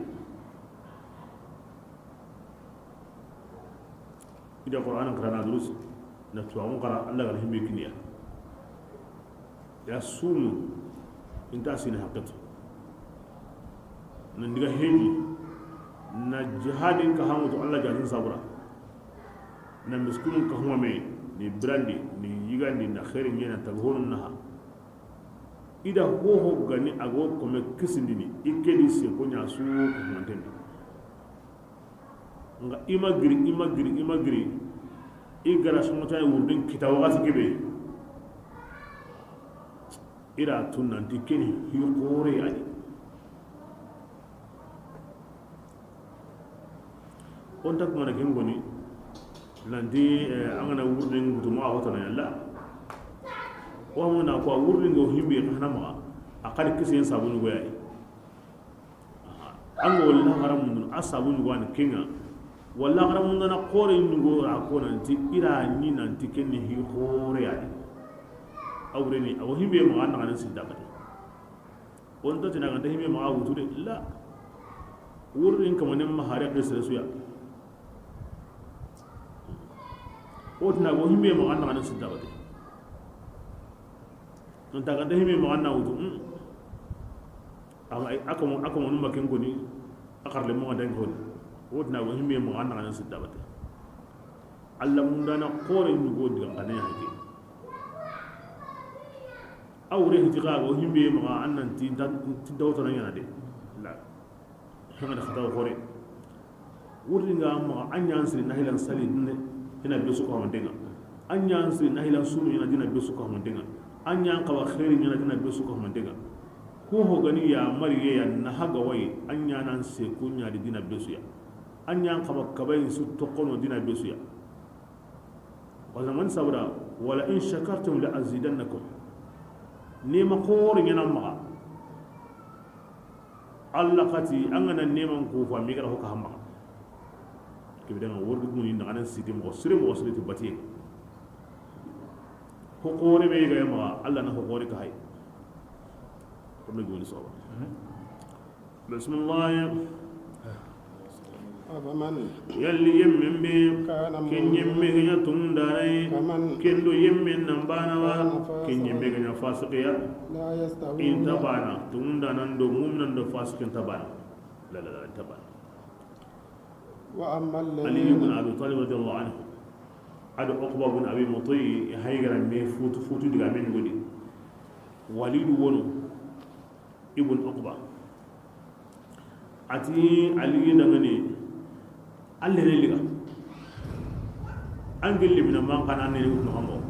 I da Qur'anan karana durus, na tuwaxun kara, Allah ga na himbe kiniya. Ya sumu, inta sini haqqatu. Na ndiga heji, na jihadin ka hamutu Allah jadin sabura. Na miskinun ka humame, ni birandi, ni yigandi, na khairin ɲena tagonu naha. I da ho ho gani a go kome kisindini, i ke di se ko ɲa su ko mantendi. Nga i ma giri, i ma giri, i ma giri. I ga ra sumata wurdin kita waxati kebe. I ra tun nanti keni hi xore ya di. On ta kuma na ken goni. Nanti, eh, an ga na wurdin gutu ma hoto na yalla. Wa mo na ko wurdin go himbe kana ma. A kadi kisiyen sabun go ya di. An ga walla haramun a sabu ni wani kenga. Walla haramun na xore ni go ra ko nanti i ra ni nanti kenni hi xore ya di. Awreni, awo himbe ma an na sidda kati. On to tina ganta himbe ma wutu de la. Wurin kama ne ma hare ke sere suya. O tina go himbe ma an na sidda kati. On ta ganta himbe ma an na wutu. Hmm. Ama, a kamo, a kamo numa ken koni, a xarle mo dan koni. Wotna go himbe mo an na sidda bate. Allah mundana xore ni go diga xane hake. Awre hiti ga go himbe mo an nan tin tan, tin dawto na yana de. La. Hanga da xata xore. Wurringa maxa, an ɲan siri nahilan sali dine, hina be su ko mantenga. An ɲan siri nahilan sunu ɲana dina be su ko mantenga. An ɲan xawa xeeri ɲana dina be su ko mantenga. Ho ho gani ya mariye ya na haga wayi, an ɲanan se ku ɲa di dina be su ya. An ɲan xawa kabayin su tokono dina be su ya. Wala man sabra, wala in shakartum la azidannakum. Ni ma xoro ɲana maxa. Allah xati, an ga na neman ku fa, mi ga ra ho ka hamma. Ke be da ŋa wordu guni, na an siti mo sire, mo sire ti batiye. Ho xore be ga ma, Allah na ho xore ka hay. Kurna goni soba. Bismillah. أفمن Yalli yemmen be, كان ken yemme ga ɲa tungundaana yi, كمن ken do yemmen nan baana wa, كان فاسقا ken yemme ga ɲa fasiqiya. لا يستوون. Inta baana, tungundaanan do muminan do fasiqin ta baana. La, la, la, inta baana. وأما الذين Ali ibn Abi Talib radiyallahu anhu. Ado Uqba ibn Abi Muti, hay ga ra me futu, futu diga men godi. Walidu wono. Ibn Uqba. Ati Aliyu dangani, Alla ne liga. An gelli mina man kana ne wutu no hambo.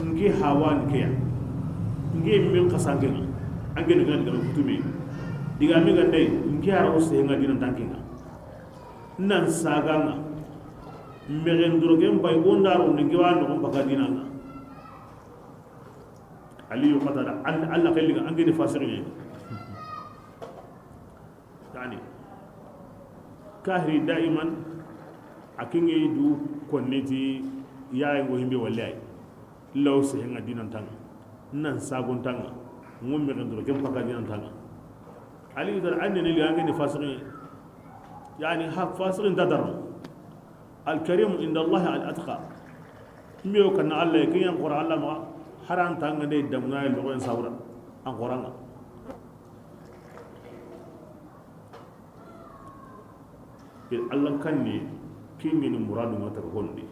Nge hawan ke ya. Nge min kasangen. An gelli ga daga kutumi. Diga mi ga dai, nge ara o se nga dinan tankinga. Nan saganga. Megen dorogen bay, o ndaro ni nge wa no baka dinanga. Aliyu qatada, Alla xelliga, an geni fasiqi ne. Yani, kahiri daiman, A ke ŋa yi du konni ti, yaye ŋo himbe walle ay. Law sehe ŋa dinantaŋa. Nan sagontanga. Ŋo me gendoro ken paka dinantaŋa. Ali dar anne ne li ange ni fasiqin. Yani ha fasiqin ta darno. Al karim inda Allah al atqa. Mbe o kanna Allah ke yan qora Allah ma haran tanga de damna lo en sawra. An qoranga. Ke Allah kanni kingini muradu ŋa tar hondi.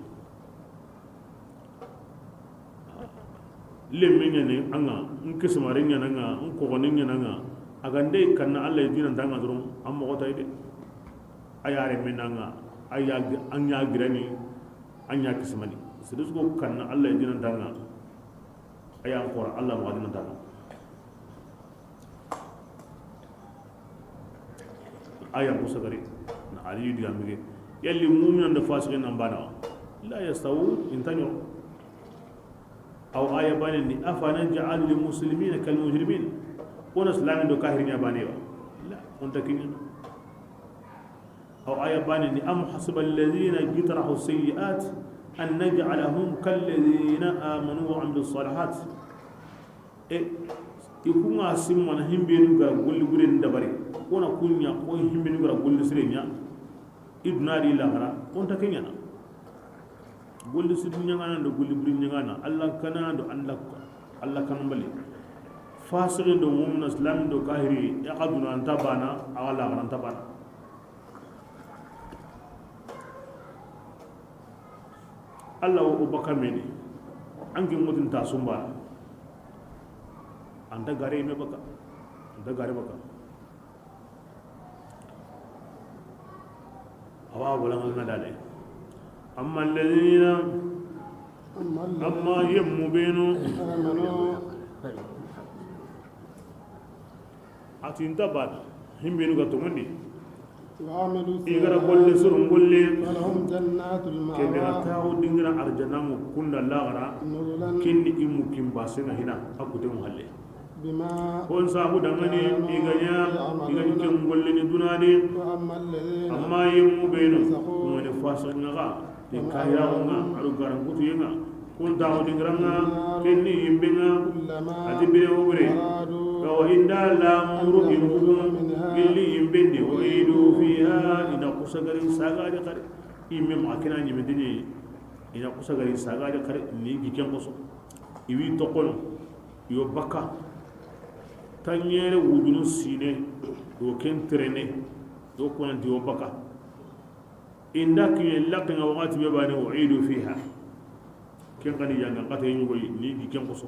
Lemme ɲani an ŋa, n kisimare ɲani an ŋa, n koxoni ɲani an ŋa. A ga nde kanna Allah yi dinantaŋa doron, an moxo tay de. A ya remme na ŋa, a ya, an ya girani, an ya kisimani. Sere su ga kanna Allah yi dinantaŋa, a ya n xora Allah moxo dinantaŋa. Aya ko sagari na Aliyu diga mige. Yalli mu'minun da fasiqin nan bana wa? La yastawun, inta ɲo. Aw aya bane ni, afa naj'alul muslimina kal mujrimin. Wona islamin do kahirin ya bane wa? La, onta kiɲa. Aw aya bane ni, am hasiba alladhina ijtarahu sayyi'at an naj'alahum kal ladhina amanu wa amilus salihat. E, i ku ŋa simmana himbenu gara golli buren dabari. Wona kuɲa ko himbenu gara golli sire ɲa. I duna di laxara, onta ke ɲana. Golli sire ɲaŋana do golli bure ɲaŋana, Allah kana do Allah, Allah kana mbali. Fasiqin do mu'min, islamin do kahiri, ya xa duna anta bana, a xa laxara anta bana. Allah wo o baka meni. An ke ŋotin ta sumba. Anta gare me baka. Anta gare baka. Awa wala ŋa dale. Amma alladhina, amma yemmu benu. A ti nta bana, himbenu ga toŋondi. I gara golle soron golle. Kebe ga taxu dingira arjana mu kunda laxara. Kinni i mu kin basenga hina a kute mu halle. Kon sabu dangani i ga ɲa, i ga ɲi ken golle ni duna de. Amma yemmu benu ŋa ni fasiqin ŋa. Ti kahiraxu ŋa, a do garankutuye ŋa, kun taxu dingira ŋa, ken ni yimbe ŋa, a ti bire wo bire. Awa inda lamuru in kutu, gilli yimbe ndi, u'idu fiha, i na kusagari sagadi xari. Yimbe ma kina ɲimendini, i na kusagari sagadi xari, ni gi ken koso. I wi toxono, yo baka. Taɲere wujunu sine, yo ken terene, yo konanti yo baka. Inda kiɲe laxenga waxati be bane, u'idu fiha. Ken xa ni yanga xata ɲugoyi ni gi ken koso.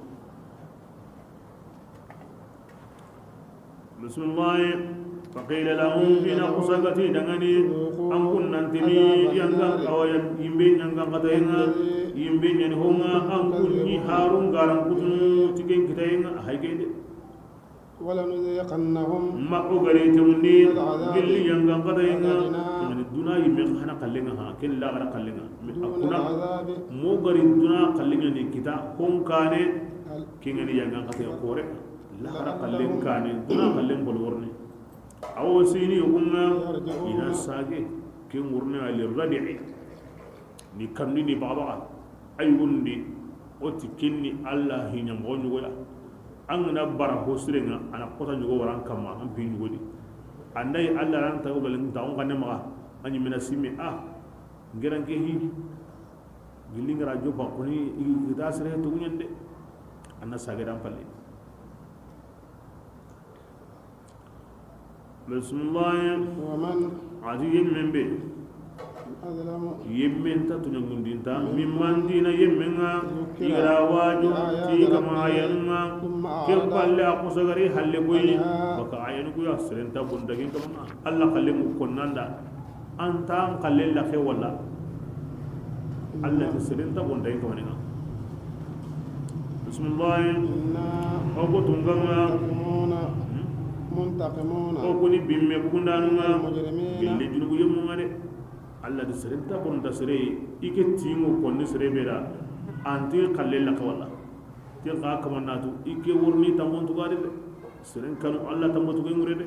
Bismillah. Faqila lahum, i na kusagati dangani, an kun nantini yanga kawa yimbe ɲanga xata yenga, yimbe ɲani honga, an kun ni harun garan kutunu tiken kita yenga, a haygende. ولنذيقنهم Ma o gari temundi, من العذاب gilli yanga kada yenga, الأدنى. Mani duna yimme hana kallenga ha, ken lagara kallenga. Mi دون akuna, العذاب mo gari duna kallenga ni kita, kon kane, ال- kengani yanga kada ya kore, lagara kallen kane, duna kallen bol worni. Awo sini yogunga, يرجعون. Ina sage, ken worni ali radi'i. Ni kamni ni baba, ay wundi, o ti kinni Allah hinya mo ɲugoya. An ga na bara ho sirenga, a na kota ɲugo waran kamma, an pi ɲugodi. Anday Allah ran tago galen ta on kanne maga, an yi mina simi a, ngeran ke hi, gilingara jopa koni, i ta sire to ɲande. An na sage dan palle. Bismillah. ومن A di yemmen be. أظلم Yemmen ta tuɲa gundinta. ممن Mimman dina yemmen nga. ذكر Igra waju. بآيات Ti kama ربه ayanunga. ثم Ke أعرض palle a kusagari halle koyi. عنها. Baka ayanu kuya serenta bondagin kama. Allah kalle mu konnanda. An ta an kalle la ke wala. Allah ti seren ta bonda yin kamaninga. Bismillah. إنا O ko tunganga. منتقمون. Hmm? منتقمون. O ko ni bimme bugundanunga. من المجرمين. Gille junubu yemmunga de. Allah ti seren ta bonda sere. Ike timu konni sere beda. Anti kalle la kawala. Ti ka kamanatu. Ike wurni tamontu gadi de. Seren kanu Allah tamontu gengure de.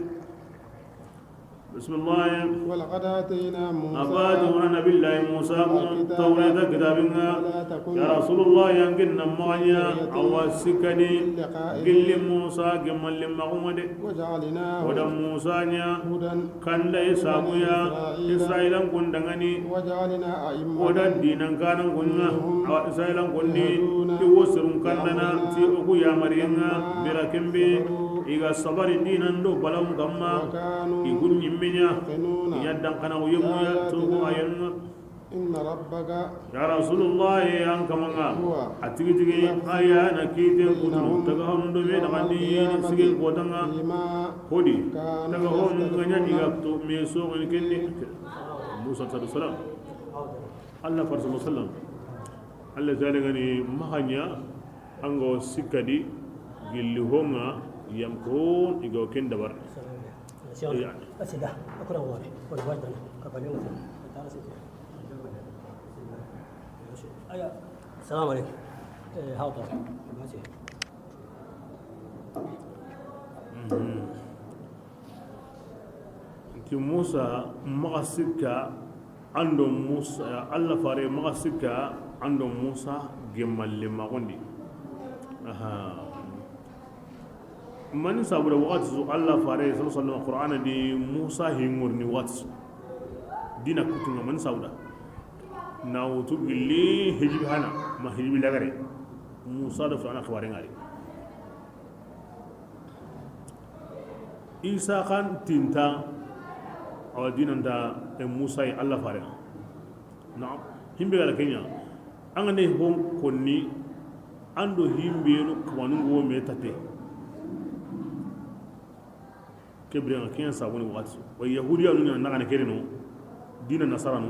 Bismillah. ولقد آتينا موسى A ba duna Nabillahi Musa الكتاب Tawreta kitabin ŋa. ولا تكن Ya Rasulullah, an ke na maxa ɲa, a wa sikka di, لقاء gilli Musa gemmalle maxu ŋa de. وجعلناه O da Musa ɲa هدى kanda, i sabu ya, لبني إسرائيل Israilankun danŋa ni. وجعلنا أئمة O da diinan kanankun ŋa, منهم a wa Israilankun ni, يهدون i wo serun kandana, بأمرنا ti o ku yamariyen ŋa, لما bire be, صبروا i ga sabari diinan do balawun kanma, وكانوا i kun ɲimme ɲa, يوقنون i ɲa danxanaxu yemu ya, لا toxo a يزال yenu ŋa. إن ربك Ya Rasulullah, an kaman ŋa, هو a tigi tigi, a ya na kiiten kutu, بينهم taga honu do me يوم naxandi, القيامة sigen kotan ŋa, فيما hodi, كانوا taga honu ŋa ɲa, i ga يختلفون to me soxini ken di. Musa alayhi salam. Allah faare sallallahu alayhi wasallam. Allah jale ŋa ni maxa ɲa, an ga wa sikka di, gilli ho ŋa, yam ko, i ga wa ken dabari. Assalamu alaikum. Eh, hawta. Mhm. Ti Musa maxa sikka, an do Musa, Allah faare maxa sikka, an do Musa gemmalle maxun di. Aha. Mani sabu da waxati su Allah faare sallallahu alaihi wasallam Qur'ana di Musa hi ŋurni waxati su. Diina kutu ŋa mani sabu da. Na wutu gilli hijibi hana, ma hijibi lagare. Musa do Fir'auna xibaare ŋa ri. Isa xa nta, a wa diina nta, e Musa yi Allah faare. Naam, himbe ga da ken ɲa, an ga ne hon konni, an do himbe no kamanu ŋo me tate. Ke bire ŋa, ken ɲa sabuni waxati. Wa Yahudiya nu ɲa na gane kere no, diina Nasara nu.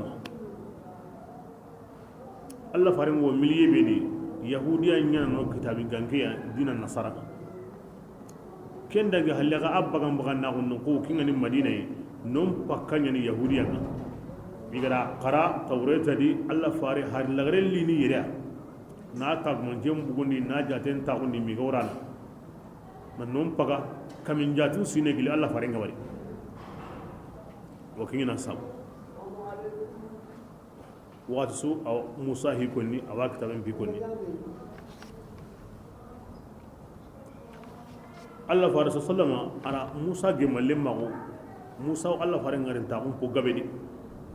Allah faare ŋo miliye be di, Yahudiya ɲa no kitabi ganke ya, diina Nasara. Ken da ga halle ga abba gam bagan na gonno ko kinga ni Madina yi, non pakka ɲa ni Yahudiya ŋa. I ga da xara Tawreta di, Allah faare har lagare li ni yere. Na tagumance bugundi, na jaten tagundi mi ga wurana. Na non paga kamin jatu sine gili Allah faare ŋa bari. Wa kinga na sabu. Waxati su, a wa Musa hi konni, a wa kitaben hi konni. Allah faare sallama, a ra Musa gemmalle maxu. Musa, Allah faare ŋarintaxun po gabe di.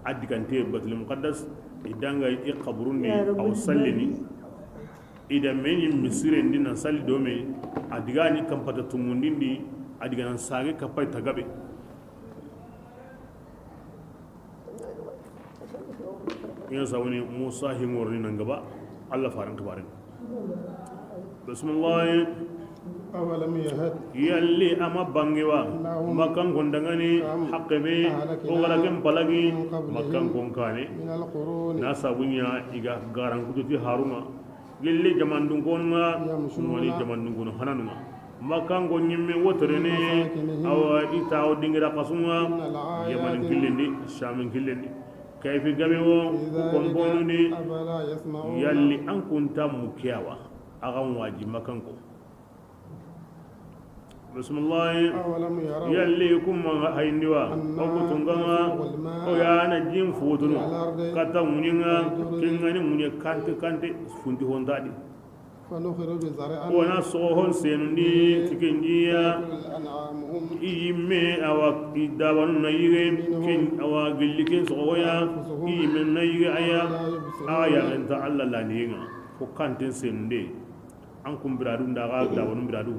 A digante Baitul Muqaddas, i danŋa i xaburun di, a wa sallini. I da me ɲi misiren di na salli do me, a diga ni kampata tungundin di, a diga nan sage kapay ta gabe. Ina sawuni Musa hi ŋorni nan gaba, Allah faaren xibaaren. Bismillah. أولم يهد Yalli a ma bange wa, لهم Makkankon danŋa ni, كم haqqe be, أهلكنا o ga ra ken palagi, من قبلهم Makkankon kaane. من القرون Na sabu ɲa i ga garankutu ti harun ŋa. Gilli jamandun konu ŋa, يمشون moni jamandun konu hananu ŋa. Makkanko ɲimme wotorene, في مساكنهم awa i tawo dingira kasu ŋa, إن الآيات Yamanin killendi, Shamin killendi. Kayfi game wo, إذا ku konbonuni, رجعت أفلا يسمعون yalli an kunta mukiyawa, a ga waji Makkanko. Bismillah. أولم يروا Yalli kuma hayindiwa, أنا o kutunga ŋa, نسوق الماء o ya na jin futunu, إلى الأرض kata ŋuɲi ŋa, فيترك kengani ŋuɲe kante kante, funti hontadi. فنخرج زرعا O na soxo hon senundi, تكن tikenjiya, تأكل أنعامهم i yimme awa i dabanu na yige, منه ken awa gilli ken soxo ya, وأنفسهم i yimme na yige aya, وهم لا يبصرون awa ya ganta Allah laniyenga, ko kanten senunde. An kun biradu nda ga dabanun biradu.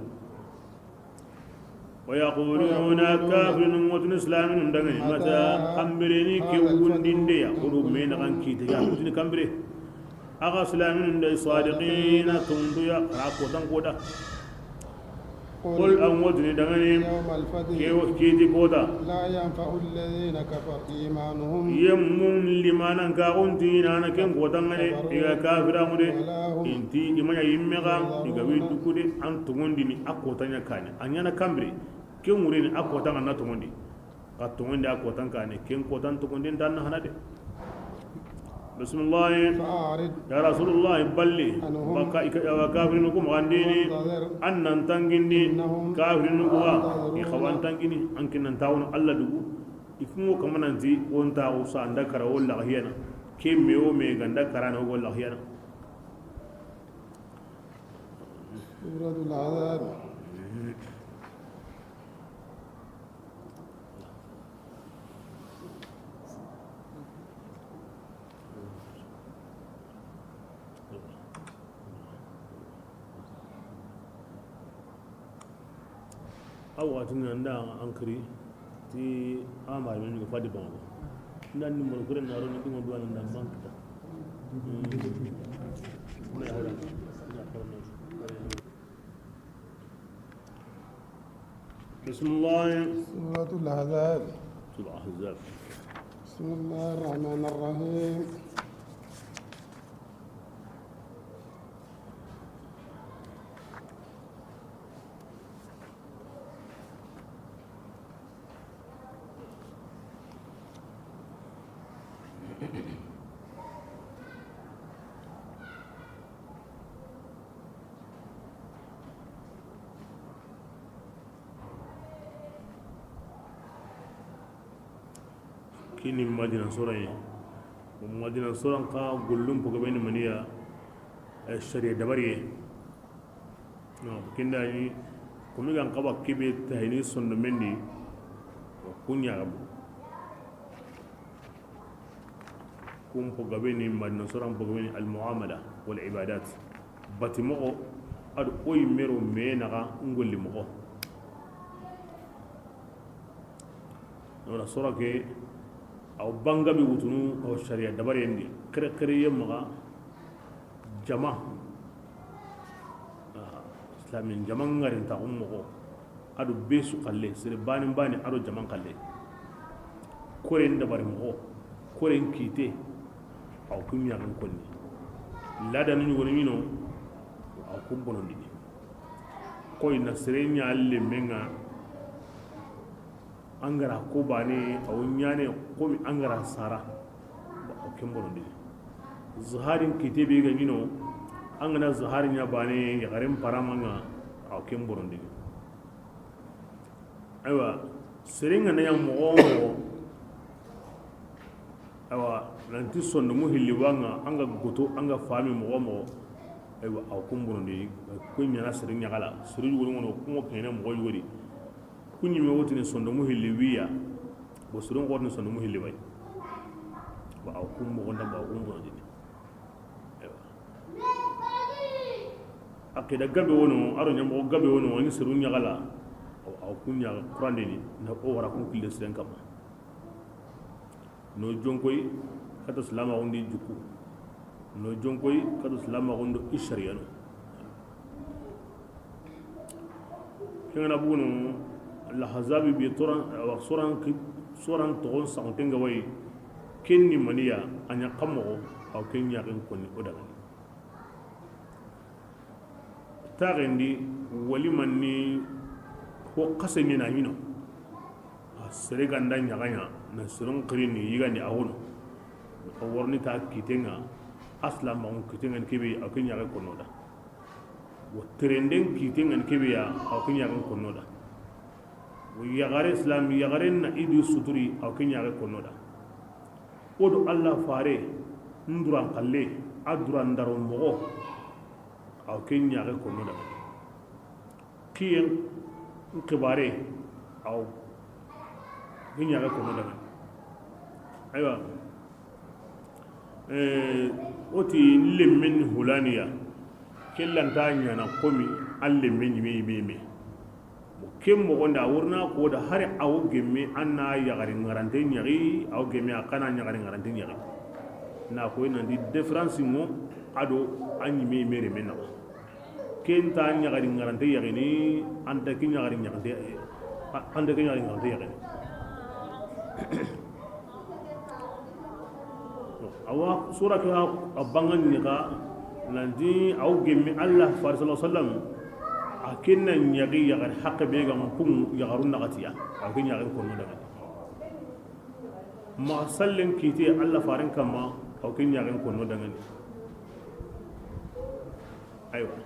ويقولون Kafirinu ŋotini silaminu danŋa ni, متى هذا الفرج إن كنتم صادقين. Kambire ni ke wundinde ya, kudu me na kan kite ya, kutini kambire. Aga silaminu nda sadiqina tundu ya, ra kotan koda. قل Qul an ŋotini danŋa ni, يوم الفصل ke wo kiti koda. لا ينفع الذين كفروا إيمانهم Yemmun limanan ka gunti nana ken kotan ŋa de, i ga kafira ŋu de. ولا هم Inti i ma ɲa yimme ga, i ga wi duku de, an tungundini a kotan ɲa kane. A ɲana kambire, ken ŋureni a kotan ŋa na tungundi. Ka tungundi a kotan kane, ken kotan tungundi ndan na hana de. Bismillah. فأعرض Ya Rasulullah, balli, عنهم baka i ka, ya kafirinu ku magandini, وانتظر an nan tangindi, إنهم kafirinu ku wa, منتظرون i xawan tangini, an kinan tawon Allah dugu. I kumo kamananti, o nta o sa anda kara o laxiyana. Ke me o me ganda karana o laxiyana. Suratul Ahzab. A waxati na nda an kiri ti a mari men ko fadi bango nda ni mo kure na ro ni mo duwa nda man kita. بسم الله. سورة الأحزاب. سورة الأحزاب. بسم الله الرحمن الرحيم. Kini Madina sora ye. Madina sora ka gollum pogo be ni maniya, eh, sariya dabari ye. No, kinda ni, komi gan kaba kibe tahini sondo mendi, kunya gabu. Kun po gabe ni, Madina soran po gabe ni, al muamala wal ibadat. Bati moxo, ado o yimme ro me naxa ngolli moxo. Wala sora ke, aw banga bi wutunu, aw sariya dabare ndi, kere kere ye maxa, jama. Ah, islamin jama ngarin ta xum moxo. Ado be su xalle, sere bani bani ado jaman xalle. Koren dabari moxo, koren kite, aw kun ɲaxen konni. Ladanu ɲugonu ɲino, aw kun bonondini. Koy na sere ɲa lemmenga, angara ko bane, aw ɲane komi angara sara. Aw ken bonondini. Zaharin kite be ga ɲino, angana zaharin ɲa bane, yaxaren paramanga, aw ken bonondini. Aywa, seren ga na ɲa moxo wo moxo, aywa, nanti sondomu hilli wanga, anga goto, anga fami moxo wo moxo, aywa, aw kun bonondi, ko ɲana seren ɲaxala, seren yugonu ŋono, kungo kene moxo yugodi, ku ɲime wotini sondomu hilli wiya, bo seren xotini sondomu hilli way, ba aw kun moxo ndamba, aw kun bonondi. Aywa. Aqida gabe wono, aro ɲamoxo gabe wono, ani seru ɲaxala. Aw, aw kun ɲaxa Qur'an de ni, na o wara kun kille siren kamma. No jonkoy, kata silamaxun di juku. No jonkoy, kata silamaxun do i sariyano. Kengana bugunu, Lahazabi bi toran, awa, soran ki, soran toxon saxunten ga wayi, ken ni maniya, a ɲa xa moxo, aw ken ɲaxen konni o dagani. Taxendi, waliman ni ho xase ɲena ɲino. A sere ganda ɲaxaɲa, na soron xirini yigandi a wono. A worni ta kitenga, aslamaxun kitenga ni kebe, aw ken ɲaxe konno da. Wo terenden kite ŋa ni kebe ya, aw ke ɲaxen konno da. Wo yaxare islam, yaxaren na i du suturi, aw ke ɲaxe konno da. Wo do Allah fare, nduran xalle, a duran daro moxo, aw ke ɲaxe konno da. Kiyen xibare, aw ke ɲaxe konno da. Aywa. Eh, o ti lemmen hulaniya, ke lanta ɲana komi an lemme ɲime, ɲime, ɲime. Bon, ke moxon da, a wurna ko da hari awo gemme an na yaxari ŋarante ɲaxi, awo gemme a kana yaxari ŋarante ɲaxi. Na koy nanti différence ŋo ado an ɲime, ɲime reme naxa. Ken ta ɲaxari ŋarante yaxini, an ta ke ɲaxari ɲaxante, an ta ke ɲaxari ŋarante yaxini. Awa sura ke a bangandi xa nanti aw gemme Allah fare sallallahu alaihi wasallam, a ken na ɲaxi yaxari haqqe be ga kun yaxarun naxatiya, aw ke ɲaxen konno dangani. Ma sallen kite Allah faren kamma, aw ke ɲaxen konno dangani. Aywa.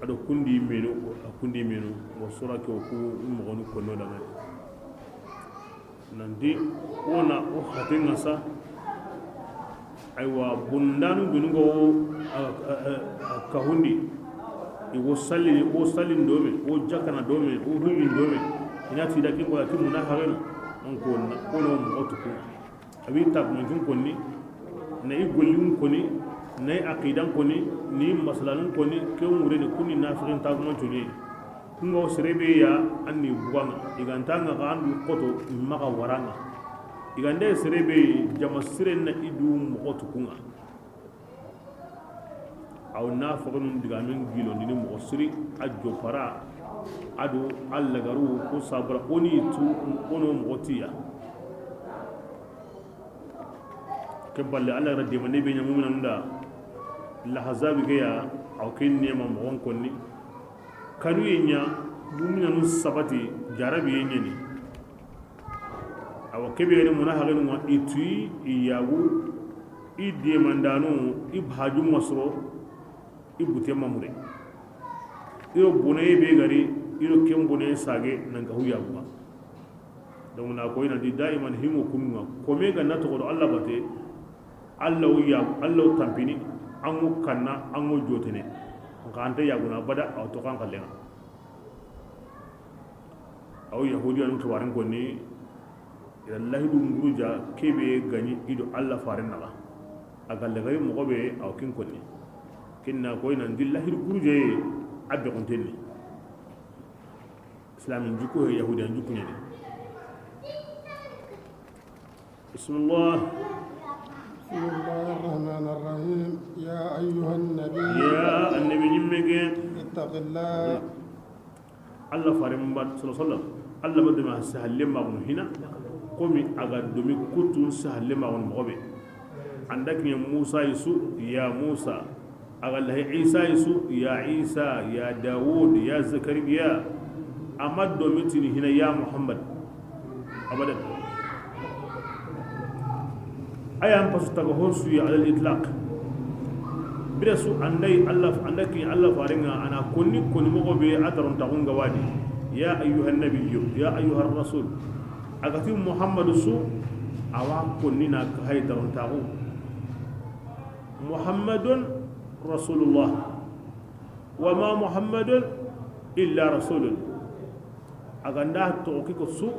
Ado kundi menu, a kundi menu, wo sura ke wo ku moxonu konno dangani. Nanti o na o haten ŋa sa. Aywa, bundanu benu ga wo a, a, a, a kahundi. I wo sallini, wo sallin dome, wo jakkana dome, wo hujin dome. I na ti da kin ko ya ti muna hageno. Donc na ko no moxo tuku. A wi tagumancun konni, na i gollin konni, na i aqidan konni, ni masalanun konni, ke wureni kunni nafiqin tagumancun ni. Kunga wo sere be ya an ni bugan ŋa, i ga nta ŋa xa an du xoto maxa waran ŋa. I ga nde sere be jama siren na i du moxo tuku ŋa. Aw nafiqinun digamen gilondini moxo siri, a jopara, a do a lagaru, ko sabara, o ni tu, o no moxo tiya. Ke balle, Alla ga ra demande be ɲa muminanu da, Lahazabi ke ya, aw ke nema moxon konni. Kanu ye ɲa, muminanu sabati, jarabi ye ɲani. Awa, kebe ni muna hagenu ma, i tuyi, i yagu, i demandanu, i haju masoro, i bute mamure. I ro bonaye be gari, i ro ken bonaye sage, nan ga hu yagu ma. Donc, na koyi nanti daiman himo kununga. Kome ga na toxo do Alla bate, Alla wo ya, Alla wo tampini, an ŋo kanna, an ŋo jotene. Nxa anta yaguna bada, aw to kan kallenga. Aw Yahudiyanu xibarin konni, i da lahidu nguruja kebe gani i do Alla faren naxa. A ga lagari moxo be, aw kin konni. Kinna koyi nanti lahidu guruje a be xontenni. Islamin jikku he, Yahudiyan jikku ɲani. Bismillah. بسم الله الرحمن الرحيم. يا أيها النبي. Ya annabi ɲimme ke. اتق الله. Alla faren ba, sallallahu alaihi wasallam. Alla ba dema sahalle ma gunu hina. Komi a ga domi kutun sahalle ma gunu moxo be. An da kiɲe Musa yi su, ya Musa. A ga lahi Isa yi su, ya Isa, ya Dawud, ya Zakariya. A ma domi tini hina ya Muhammad. Abadan. Aya an pasu taga hon su ya alal itlaq. Bire su an da yi Alla, an da kiɲe Alla faren ŋa, a na konni konni moxo be a darontaxun ga wadi. Ya ayyuhan nabiyyu, ya ayyuhar rasul. A ga ti Muhammadu su, a wa konni na ka hay darontaxu. Muhammadun Rasulullah. Wa ma Muhammadun illa rasulun. A ga nda toxo ke ko su,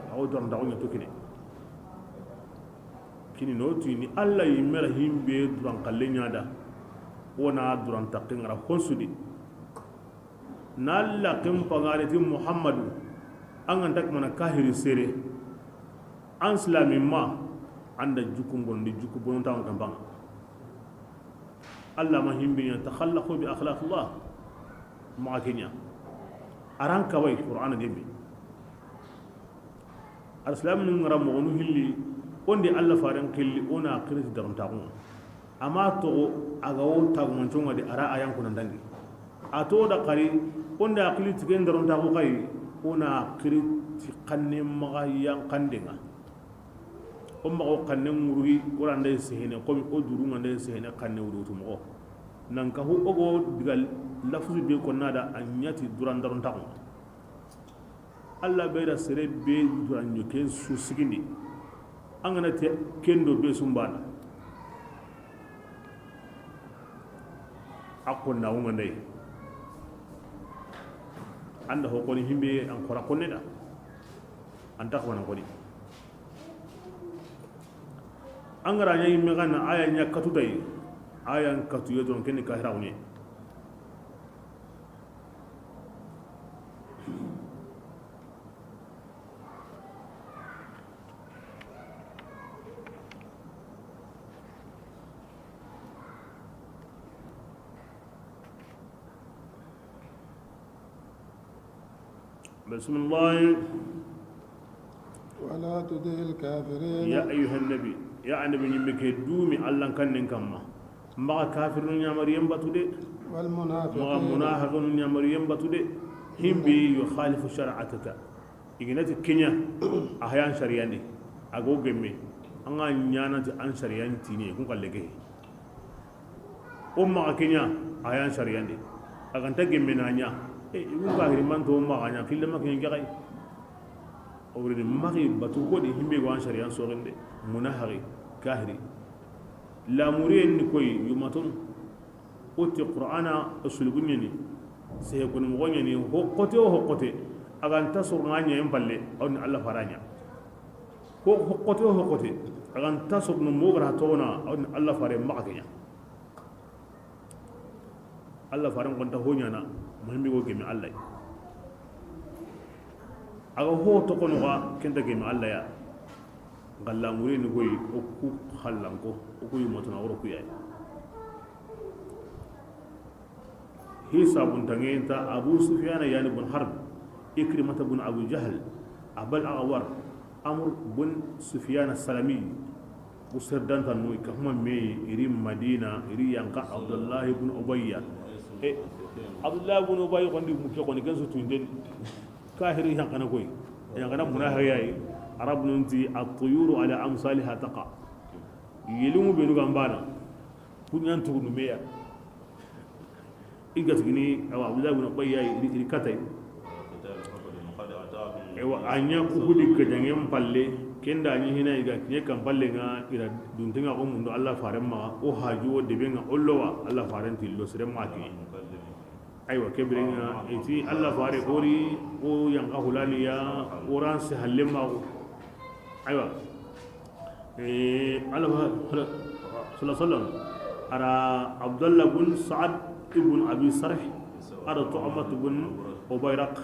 a wo darontaxu ɲa to kine. Kini no ti ni Alla yimme ra himbe duran kalle ɲa da. Wo na duran takke ŋa ra hon su di. Na Alla kin pangare ti Muhammadu. An ga nta kamana kahiri sere. An silami ma. An da jukun gondi juku bononta on kan banga. Alla ma himbe ɲa, takhallaqu bi akhlaqillah. Maxa ke ɲa. Aran kawai Qur'ana dembe. Al silaminu ŋa ra moxonu hilli, o ndi Alla faren xilli, o na xiri ti darontaxun ŋa. A ma toxo, a ga wo tagumancon ŋa di, a ra a yan kuna dangi. A to da xari, o nda xili ti ken darontaxu xayi, o na xiri ti xanne maxa yanxanden ŋa. O maxa wo xanne ŋurugi, o ra nda yi sehene, komi o duru ŋa nda yi sehene xanne wurutu moxo. Nan ka hu o go diga lafusu be konna da a ɲa ti duran darontaxun ŋa. Alla be da sere be duran ɲo ken su sigindi. An ga na te ken do be sumbana. A konna wunga ndey. An da ho koni himbe an xora konne da. An ta xona koni. An ga ra ɲa yimme ga na aya ɲa katu tay. Aya katu ye don ken ka hira woni. بسم الله. ولا تطع الكافرين. Ya ayyuhan nabi, ya annabi ɲimme ke dumi Allan kannen kamma. Maxa kafirinu ɲamariyen batu de. والمنافقين. Maxa munafiqinu ɲamariyen batu de. Himbi yukhalifu shar'ataka. I ga na ti ke ɲa, a hayan sariyan di. A go gemme. An ga ɲa na ti an sariyan tini, kun kalle ke. O maxa ke ɲa, a yan sariyandi. A ga nta gemme na ɲa. E, i gu ga hiri manto o maxa ɲa, kille ma ke ɲa jaxay. O wure ni maxi batu ko di himbe go an sariyan soxinde, munahaxi, kahiri. Lamuriyen ni koy yumatun. O ti Qur'ana o sulubu ɲeni, sehe koni moxo ɲeni, ho xote o ho xote, a ga nta sorona ɲayen palle, a woni Allah fara ɲa. Ho, ho xote o ho xote, a ga nta sorono mo gara toxona, a woni Allah fare maxa ke ɲa. Allah faren xonta ho ɲana, muhimmi go gemi Allah. A ga ho toxono ga kenta gemi Allah ya. Galla muri ni goyi o ku xallanko, o ku yumatuna woro ku yayi. Hisabun tangenta Abu Sufyan yani bun Harb, Ikrimata bun Abu Jahl, Abal Awar, Amr bun Sufyan Salami. Ku serdantanno i ka huma me, iri Madina, iri yanka Abdullah ibn Ubayya. E, Abdullah ibn Ubayya kondi muke koni ken su tunden. Kahiri yanka na koy. Yanka na munahayayi. Arab nun ti at-tuyuru ala amsaliha taqa. Yelimu benu gambana. Kunyan tugunu meya. I ga sigini, awa, Abdullah ibn Ubayya iri, iri katay. Ewa, a ɲa Uhudi gajaŋen palle, kenda a ɲi hina i ga kiɲe kan palle ŋa, i ra duntenŋa ko mundo Allah faren maxa, o haju o debe ŋa, o lowa Allah faren tillo sere maxa kiɲe. Aywa, ke biren ŋa, i ti Allah fare ori, o yanka hulaniya, o ran se halle maxa. Aywa. Eh, Allah, sallallahu alaihi wasallam, ara Abdullah bin Sa'ad ibn Abi Sarh, ara Tu'mat bin Ubayraq,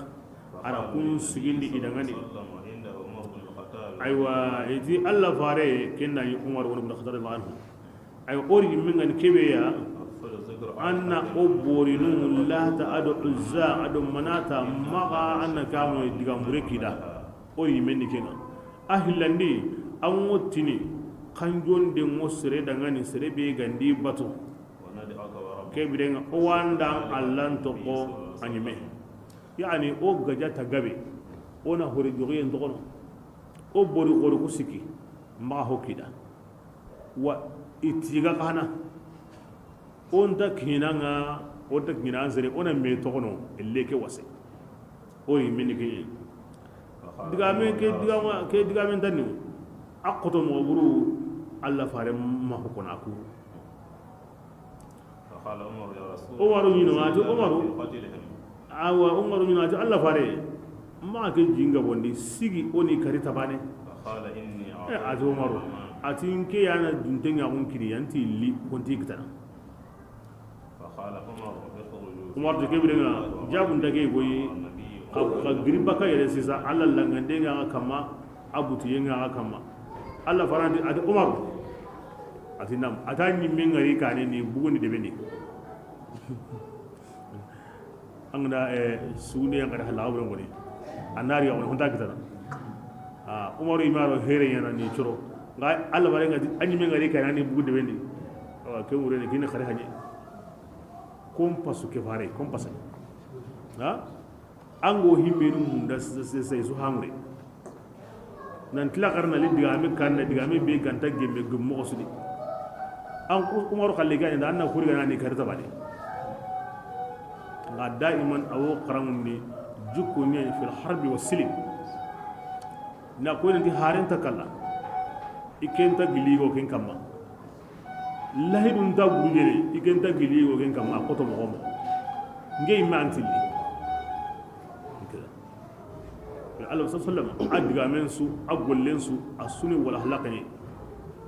ara kun sigindi i dangani. Aywa, i ti Allah fare, kenna yi Umar ibn Khattab radiyallahu anhu. Aywa, ori min ngani kebe ya, anna o borinu Lata ado Uzza ado Manata maxa anna kamu diga mure kida. Ori min ni kenga. A hillandi, an ŋo tini, kanjonde ŋo sere dangani sere be gandi batu. Ke birenga, o wanda Allan toxo a ɲime. Yani, o gaja ta gabe, o na hore jogiyen toxono, o bori xoro ku sikki, maxa ho kida. Wa i tiga xana. O nta kiɲinanga, o nta kiɲina an sere, o na me toxono, elle ke wase. O yi mini kiɲi. Digame ke, digama ke, digame ntanni. A xoto moxo buru, Allah fare ma xo kona ku. Umaru ɲino, a ti Umaru. Awa, Umaru ɲino, a ti Allah fare. Ma ke jinga bondi, sigi o ni kari tabane. Eh, a ti Umaru. A ti nke yana dunte ŋa kun kiri, yanti li, konti kitana. Umar de ke birenga, jabun dage goyi, ka, ka giri baka yere sisa, Allah langande ŋa kama, a butiye ŋa kama. Allah farandi, a ti Umar, a ti nam, a ta ɲimme ŋari kane ni, bugundi debeni. An ga na, eh, sugunde yan kadi halla, a wuren goni. A nari ya woni honta kitana. Ah, Umaru imaro here yana ni coro. Nga Allah bare nga a ɲimme ŋari kane ni bugu debendi. Awa, ke wure ni kine xare haɲe. Kompasu ke fare, kompasu. Ha? Ango himbenu munda se, se, se, su hamre. Nan tila xarana li digame kanna, digame be ganta gemme gem moxo sudi. An ku-, Umaru xalle gani da, anna kuri gana ni kari tabane. Nga daiman awo xarangundi jukku ni fil harbi wa silim. Na ko ni haren ta kala. Iken ta gili go ken kamma. Lahidun ta gurujere, iken ta gili go ken kamma, xoto moxo moxo. Nge imme antilli. Allah sallallahu alaihi wasallam, a digamen su, a gollen su, a suni wala halakani.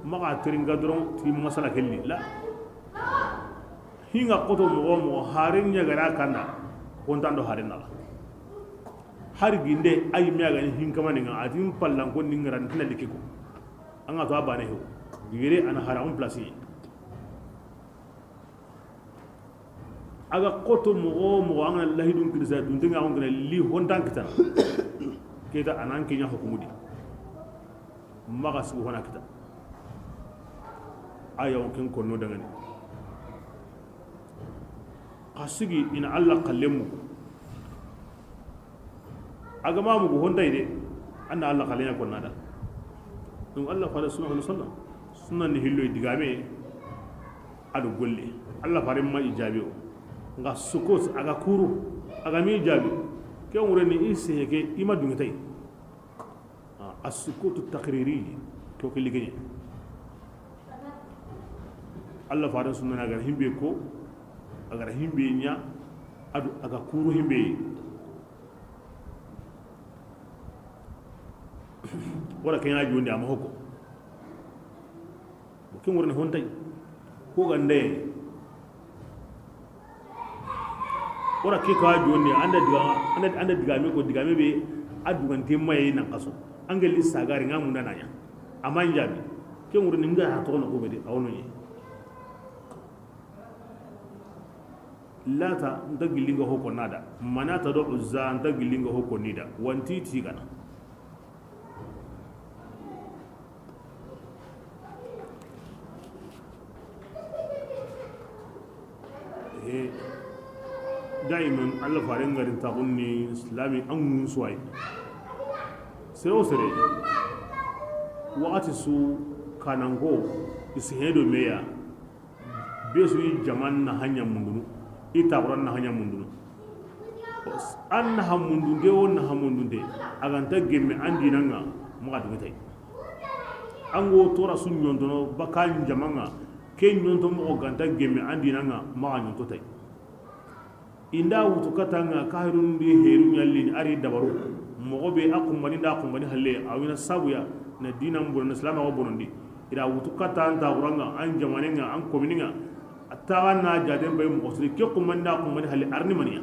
Maxa teringa doron ti masala kelli la. Hinga xoto moxo moxo, haren ɲagara kanda, kontando haren naxa. Har ginde, ay me agani hinkamaninga, atin pallanko ningaran tina likiko. Anga to abane hew. Yere ana hara on place. Aga xoto moxo moxo, anga lahidun kirisa, duntenga on gana li hontan kitana. Keta anan kenya hukumudi. Maxa sugu hona kita. Aya on ken konno dangani. Xa sigi ina Allah xalle mugu. A ga ma mugu hontay de, an na Allah xalle ɲa konna da. Donc Allah fare sallallahu alaihi wasallam, sunna ni hilloy digame, a do golle. Allah fare ma i jaabi o. Nga sukut, a ga kuru, a ga mi jaabi. Ke wure ni i sehe ke, i ma dungi tay. As-sukutu taqriri, to ke ligeye. Allah faare sunna na, a ga ra himbe ko, a ga ra himbe ɲa, a do a ga kuru himbe. Wala ke ɲa jondi a ma hoko. Bon, ken wori ni hontay. Ko gande. Wala ke ka jonni, an da diga, an da, an da digame ko, digame be a dugante maye nan kaso. An ga li sagari ŋa munda na ɲa. A ma n jaabi. Ken wori ni ŋa ha toxo no ko be de, a wono ɲi. Lata, n ta gilli ŋa hoko na da. Manata do Uzza, n ta gilli ŋa hoko ni da. Wanti ti gana. Eh, daiman Allah faaren ga ri n taxunni silami an ŋun suway. Sere wo sere, waxati su kananko, i sihe do meya, be su i jaman na hanya mundunu, i taxuran na hanya mundunu. An na hamundunte wo na hamundunte, a ga nta gemme an dinan ŋa, maxa duŋe tay. An go tora su ɲontono baka n jaman ŋa, ke ɲonto moxo ga nta gemme an dinan ŋa, maxa ɲonto tay. I nda wutu kata ŋa, kahirun di heru ɲallini, a ri dabaru. Moxo be a xumbani nda xumbani halle, a wina sabuya, na dinan bono, na silamaxu bonondi. I da wutu kata an taxuran ŋa, an jamanen ŋa, an kominin ŋa. A taxa na jaten bay moxo siri, ke xumbani nda xumbani halle, a ri ni maniya.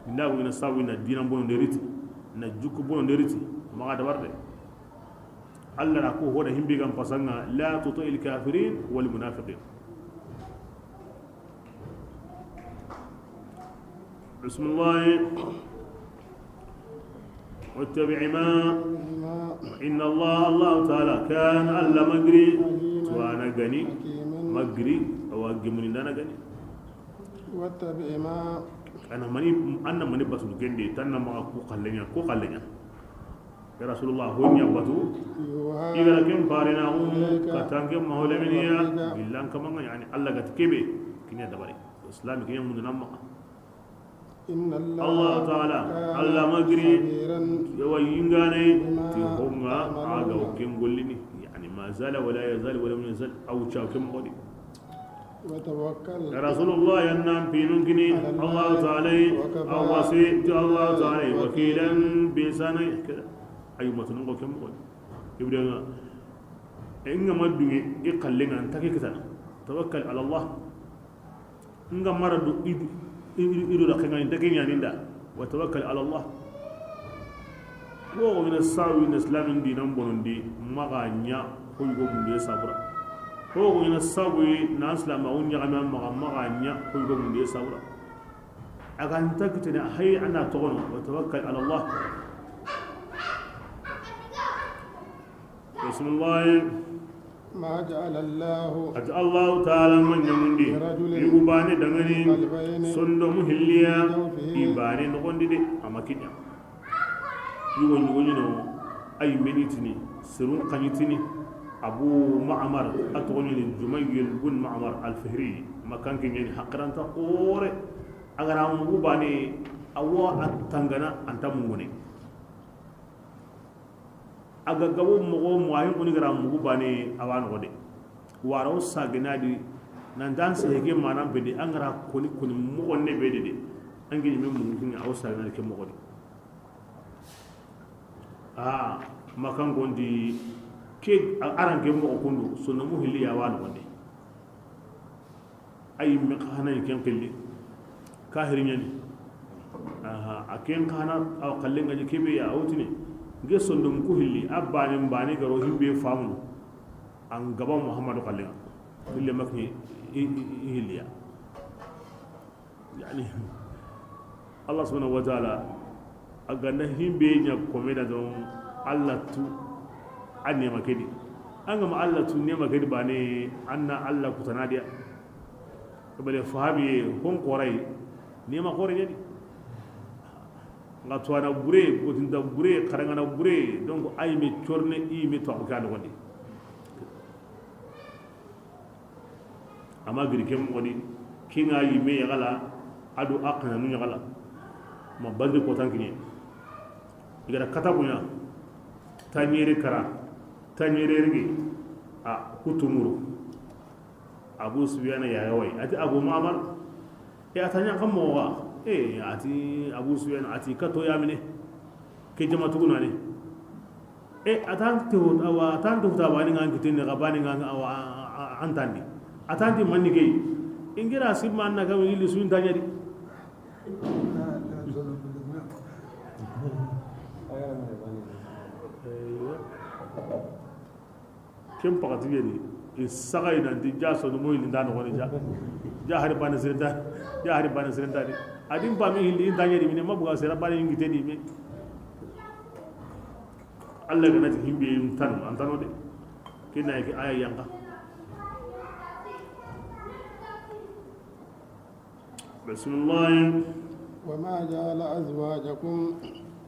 Inda wina sabu na dinan bono nde riti, na jukku bono nde riti, maxa dabar de. Allah ra ko hoda himbe gam pasanga, la tuti'il kafirin wal munafiqin. Bismillah. واتبع ما، إن الله، الله تعالى، كان، Alla ma giri, عليما، tuwana gani, حكيما، ma giri, awa gemuni ndana gani. واتبع ما، an na mani, an na mani batu gende, tan na maxa ku xalleɲa, ku xalleɲa. Ya Rasulullah, hoɲa batu, يوحى i ga ra ken parena, إليك، katanke maholeminiya, من ربك، gillan kamanga, yani, Alla ga ti kebe, kiɲa dabari. Islam kiɲa mundu nan maxa. إن الله، Allah Ta'ala, كان، Alla ma giri, خبيرا، yawa yingane, بما، ti honga, تعملون، a ga o ken gollini. Yani, ma zala wala yazal wala yazal, aw ca o ken moxo di. وتوكل، ya Rasulullah, yan nan pinun kini, على الله، Allah Ta'ala, وكفى، a wasi, ti Allah Ta'ala, وكيلا، bisanai, ayu matunu ko ken moxo di. Ibrahima, e nga ma dunge, i xallenga, n ta ke kitana. Tawakkal ala Allah. Nga mara do i, i, i, i do da kenga, n ta ke ɲaninda. Wa tawakkal ala Allah. Wo, wo ina sawi na islamin dinan bonondi, maxa ɲa, ko yugo munde sabura. Ko, ko ina sawi na islama, o ɲagame maxa, maxa ɲa, ko yugo munde sabura. A ga n ta kitene, hay, an na toxono, wa tawakkal ala Allah. Bismillah. ما جعل الله، a ti Allahu Ta'ala ma ɲamundi, لرجل، yugu bane dangani, من قلبين، sondomu hilliya, في جوفه، i bane noxondi de, a ma kiɲa. Yugo, yugo ɲino, ay menitini, serun xaɲitini, Abu Ma'mar, a toxo ɲini Jumayl bun Ma'mar al-Fihri, Makkanke ɲeni, haqiranta xore, a ga ra mugu bane, a wo a tangana, a nta mungune. A ga gabo moxo, moxo ayin koni ga ra mugu bane, a wa noxo de. Wara o sagenadi, nan dan sehege manan be de, an ga ra koni, koni moxo ne be de de. An gini me mugu kini, a wo sagenadi ke moxo de. A, Makkan gondi ke, a, aran ke moxo kundu, sondomu hilli ya wa noxo de. A yimme xa hana ken xilli, kahiri ɲani. Aha, a ken xa hana, a xallen ga ɲi kebe ya, a wutini. Nge sondom ku hilli, a bane, bane ga ro himbe famu. An gaba Muhammadu xallen ga. Hille makni, i, i, i hilliya. Yani, Allah subhanahu wa ta'ala, a ga nda himbe ɲa kome da don, Allah tu a nema ke di. An ga ma Allah tu nema ke di bane, an na Allah kutana diya. Bale fahabiye, hon xoray, nema xore ɲa di. Nga tuwana bure, gotinta bure, xarangana bure, donc a yimme corne, i yimme to abuka noxondi. A ma giri ke moxo di, ke nga yimme yaxala, a do a xananu yaxala. Ma Badri kotan kiɲe. I ga ra kata buɲa, Tañere kara, tañere rigi, a kutumuru. Abu Sufiyana ya ga wa yi, a ti Abu Ma'mar, e a ta ña xa moxo wa? E a ti Abu Sufiyana, a ti kato ya mine, ke jama tugunane. E a tan tewo, awa, a tan tewo ta bani ngan kitene, ga bani ngan, awa, a, a, a, an tandi. A tan ti manni ke yi. Ingira sibma na ga wili sun tañadi. Ken pakati yeri, i saga i nanti ja sono moyi linda no goni ja. Ja hari bana sirenta, ja hari bana sirenta di. Adin pami hilli inta ñeri mine mabuga sera bana ingi tedi me. Allah gana ti himbe yum tan antano de. Kina yake aya yanka. Bismillah. وما جعل أزواجكم.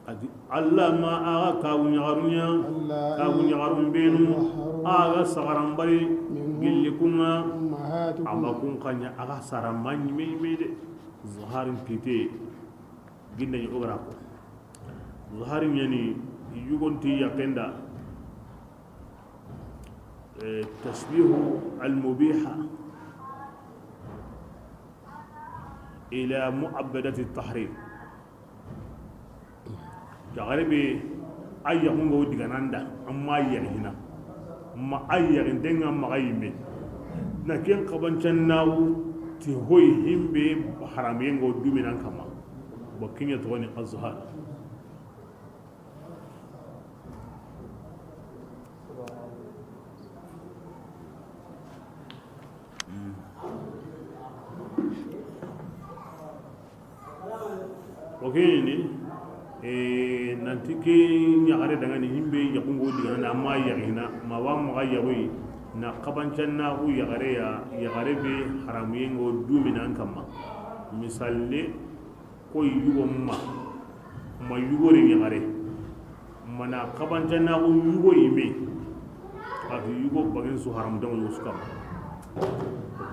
A ti, Allah ma a ga kagu ñaxaruña, اللائي kagu ñaxarun benu, تظاهرون a ga sagaran bari, منهن gilli kunga, أمهاتكم. A ma kun xa ña, a ga sara ma ñime ñime de. Zaharin pite, ginda ñi o gara ko. Zaharin ñani, yugonti yakenda, eh, tashbihu al-mubiha ila mu'abbadati tahrim. Yaxare be a yaxun ŋa digana nda, amma yaxi hina, ma a yaxinten ŋa maxa yimme, na ken xabancannaxu ti hoy himbe haramuyen ŋa duminan kamma. Bo kiñe toxoni azhar. O ke ni, e, nanti ke ñaxare dangani himbe yaxun ŋa digana, amma yaxi hina, ma wa maxa yaxuyi, na xabancannaxu yaxare ya, yaxare be haramuyen ŋa duminan kamma. Misalle, koy yugo ma, ma yugo re ñaxare, ma na xabancannaxu yugo yime, a ti yugo bagin su haram dama yugo su kamma.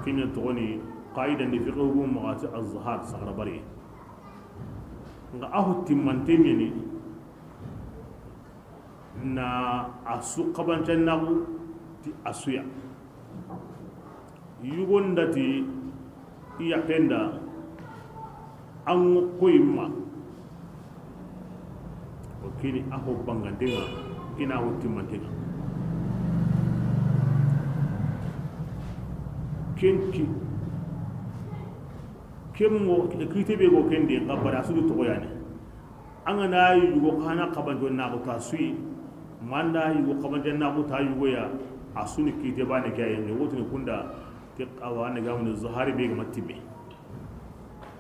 Kiñe toxoni qaida ni fiqhu maxa ti azhar saxara bari. Nga a ho timmante ñeni, na a su xabancannaxu ti a suya. Yugon da ti i yaxen da, an ŋa koy ma. O kini a ho banganten ŋa, i na ho timmanten ŋa. Ken ki, ken mo, kite be go ken di, nga bara su du toxo yani. An ga na yugo xa na xabancannaxu ta suyi, ma an da yugo xabancannaxu ta yugo ya, a su ni kite bane ke ya, nge wotini kunda, ke awa ne ga mun zahari be ga ma timme.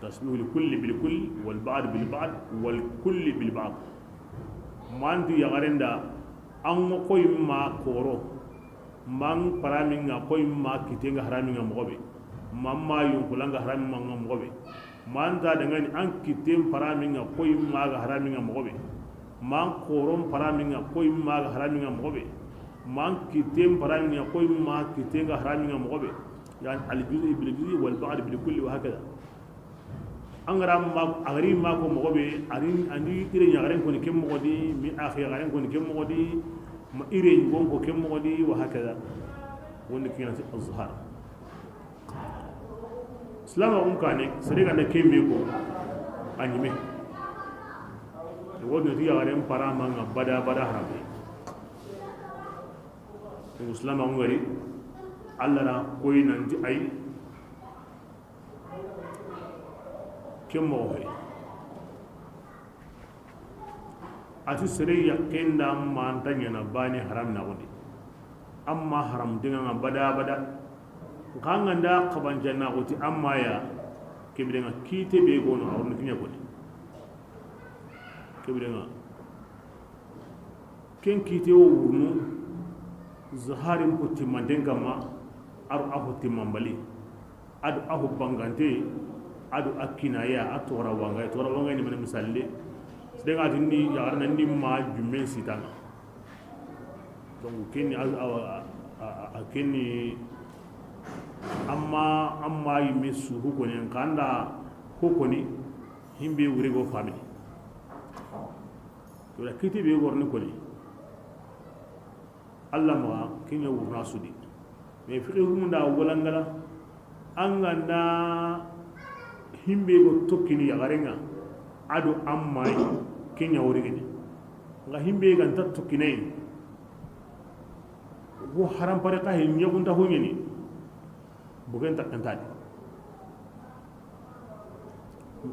Tashbihu al-kulli bil-kulli, wal-ba'd bil-ba'd, wal-kulli bil-ba'd. Ma an ti yaxaren da, an ŋa koy ma koro, ma an paramin ŋa koy ma kiten ŋa haramin ŋa moxo be, ma an ma yunkulan ŋa haramin ŋa moxo be, ma an ta dangani an kiten paramin ŋa koy ma ga haramin ŋa moxo be, ma an koron paramin ŋa koy ma ga haramin ŋa moxo be, ma an kiten paramin ŋa koy ma kiten ŋa haramin ŋa moxo be. Yani al-juz'i bil-juz'i wal-ba'd bil-kulli wa hakada. An ga ra ma, a ga ri ma ko moxo be, a ri, an di ire ñaxaren koni ken moxo di, mi axi yaxaren koni ken moxo di, ma ire yugon ko ken moxo di, wa hakada. Woni kiñana ti azhar. Silamaxun kane, sere ga na ken me ko, a ñime. Woni ti yaxaren paraman ŋa bada bada harame. Silamaxun ga ri, Allah na koy nanti ay, Ken moxo fe. A ti sere yaxen da ma an ta ñana bane haram na xo di. Amma haram dinga ŋa bada bada. Xa ŋa nda xabancannaxu ti amma ya. Ke bire ŋa kite be gono a wurni kiña koni. Ke bire ŋa. Ken kite wo wurnu, zaharin ko timmanten kamma, aro a ho timmanbali, ado a ho bangante, ado a kinaya, a tora wangay, tora wangay ni mana misalle. Sede ŋa ti ni yaxarana ni ma jummen sitana. Donc, ken ni, a, a, a, a, ken ni, amma, amma yimme su hukoni, kanda hukoni, himbe wure go famini. Wala kiti be worni koni. Alla maxa ke ɲa wurna su di. Mais fiqi hukumu nda walangala, an ga nda himbe go tokkini yaxaren ŋa, a do an mayi, ke ɲa wori gene. Nga himbe ga nta tokkinay, wo haram pare xa he ɲaxunta ho ɲeni, bogen takkentadi.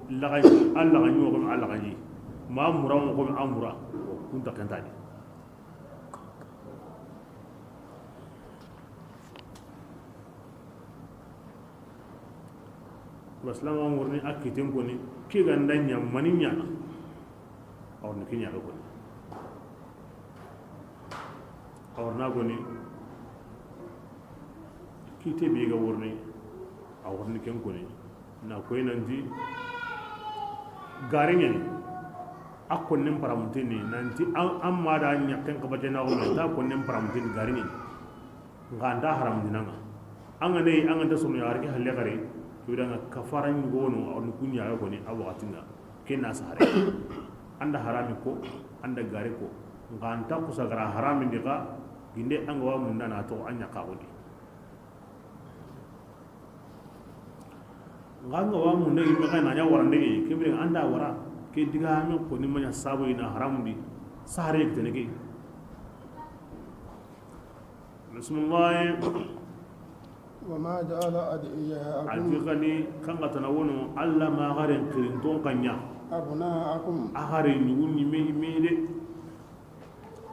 Laxaji, a laxaji wo xo a laxaji, ma mura wo xo a mura, kun takkentadi. Basilama ŋorni a kiten koni, ke ga nda ɲa mani ɲana, a worni ke ɲa ga koni. A worna koni, kite be ga worni, a worni ken koni. Na koy nanti gare ɲani, a konnen paramuntini nanti an, an ma da ɲakken xabatena xo, ta konnen paramuntini gare ɲani. Nga anta haramundinanga. An ga ne, an ga nta sono yaxare ke halle xare, to danga kafara ɲugono, a woni kuɲa ga koni a waxatinga. Ken na sahare. Anda harami ko, anda gare ko. Nga anta kusa gara harami ndi xa, ginde an ga wa munda na to an ɲa ka xo di. Nga an ga wa munda yi me kana ɲa warande yi, ke bire anda wara, ke diga me ko ni ma ɲa sabo ina haramundi, sahare ke tene ke. Bismillah. وما جعل أدعياءكم A ti xani, kan ga tana wono, Alla ma garen kirinton kanya. أبناءكم A garen yugun ni me, me de.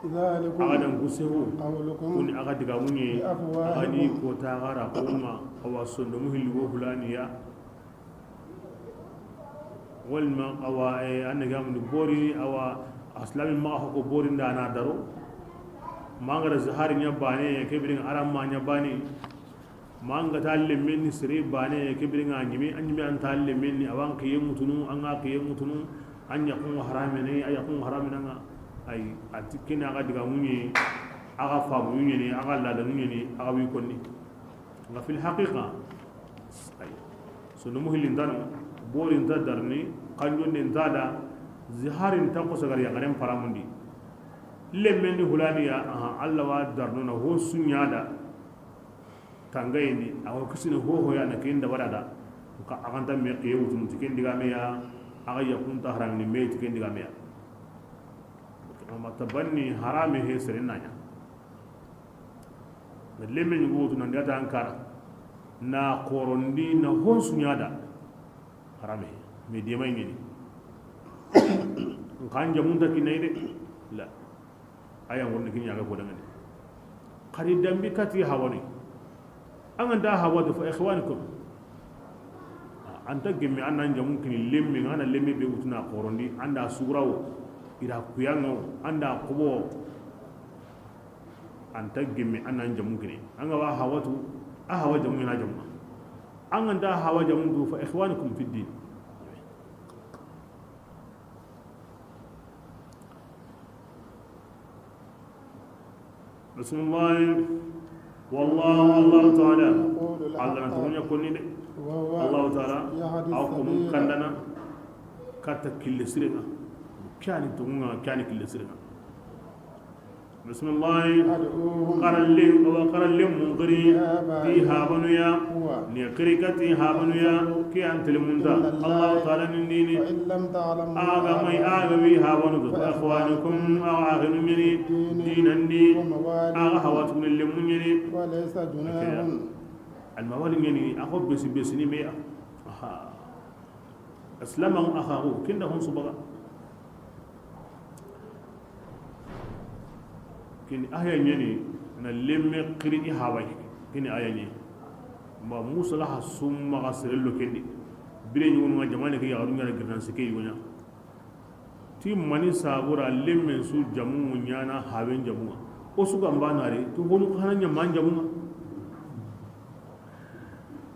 ذلكم A ga dan kusehu. قولكم Kuni a ga diga munye. بأفواهكم A ga ni ko ta gara kuma. Awa sondomu hilli wo hulaniya. Walma awa, eh, an ga mun bori, awa, aslami ma ko bori nda na daro. Mangara zahari ɲa bane, ke birin aram ma ɲa bane. Manga ta lemmen ni sere bane, ke birin a ɲimi, an ɲimi an ta lemmen ni, awan ke yemutunu, an ga ke yemutunu, an ɲa kun harame ne, a ɲa kun harame nanga. Ay, a ti kina a ga diga munye, a ga famu ɲene, a ga lada ɲene, a ga wi konni. Nga fil haqiqa, ay, sondomu hilli ntano, bori nta darni, kanjon de nta da, zihari nta ko sagar yaxaren paramundi. Lemmen ni hulaniya, aha, Alla wa darno na ho suɲa da, tangayindi, a ho kisini ho ho ya na ken da barada, ka a ga nta me ke wutun ti ken diga me ya, a ga ya kun ta haram ni me ti ken diga me ya. Amma tabanni harame he sere na ɲa. Na lemme ɲugo wutu nan data an kara. Na xorondi na hon suɲa da. Harame. Me dema ɲini. Nkan jamunta kinay de. La. Aya wonni kinya ga ko dangane. Xari dambi kati hawani. An ga nta hawatu fa ikhwanukum. Anta gemme an nan jamun kini lemme, an na lemme be wutuna xorondi, anda surawo, ida kuyango, anda kubo. Anta gemme an nan jamun kini. An ga wa hawatu, a hawa jamun na jamun. An ga nta hawa jamun du fa ikhwanukum fid din. Bismillah. Wallahu, Allahu Ta'ala. Alla na tugunya konni de. Allahu Ta'ala, aw ko mun kandana katta kille sirenga. Kani tugunga, kani kille sirenga. Bismillah. Xaralle, wa xaralle mun xiri ti habanu ya. Ni xiri kati habanu ya, ke an tele munta. Allahu Ta'ala nin dini. Aga mai, aga wi habanu do. Ikhwanukum, aw akhinu mini. Dinan di. Aga hawatu ni lemun ni. Al mawali ni, ako besi besi ni me. Aha. Islam an akharu, kinda hon subaga. Kini aya ɲeni na lemme xiri i hawai. Kini aya ɲeni. Ma musalaha summa ga serello kendi. Bire ɲugo nga jamane ke yaxaru ɲana girnan sike yugo ɲa. Ti mani sabura lemme su jamu ɲana hawen jamu. O su gamba nare, to honu xana ɲa man jamu.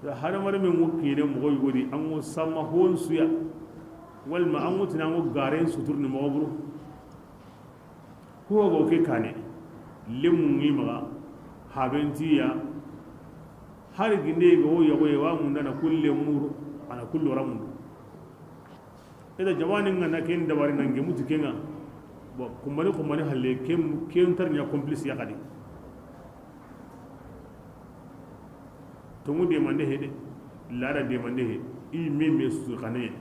Ya hadamare men ŋo kine moxo yogodi, an ŋo sama hon suya. Walma an ŋo tina an ŋo garen suturni moxo buru. Ko go ke kane. Lemu ngi maxa, habentiya. Hari ginde go yago ye wa munda na kulle muru, ana kullu ramundu. Ida jamani nga na ken dabari na nge muti kenga. Bon, kumbani, kumbani halle ken, ken tar ɲa complice ya kadi. Tongu demande he de, lada demande he, i me me su xane.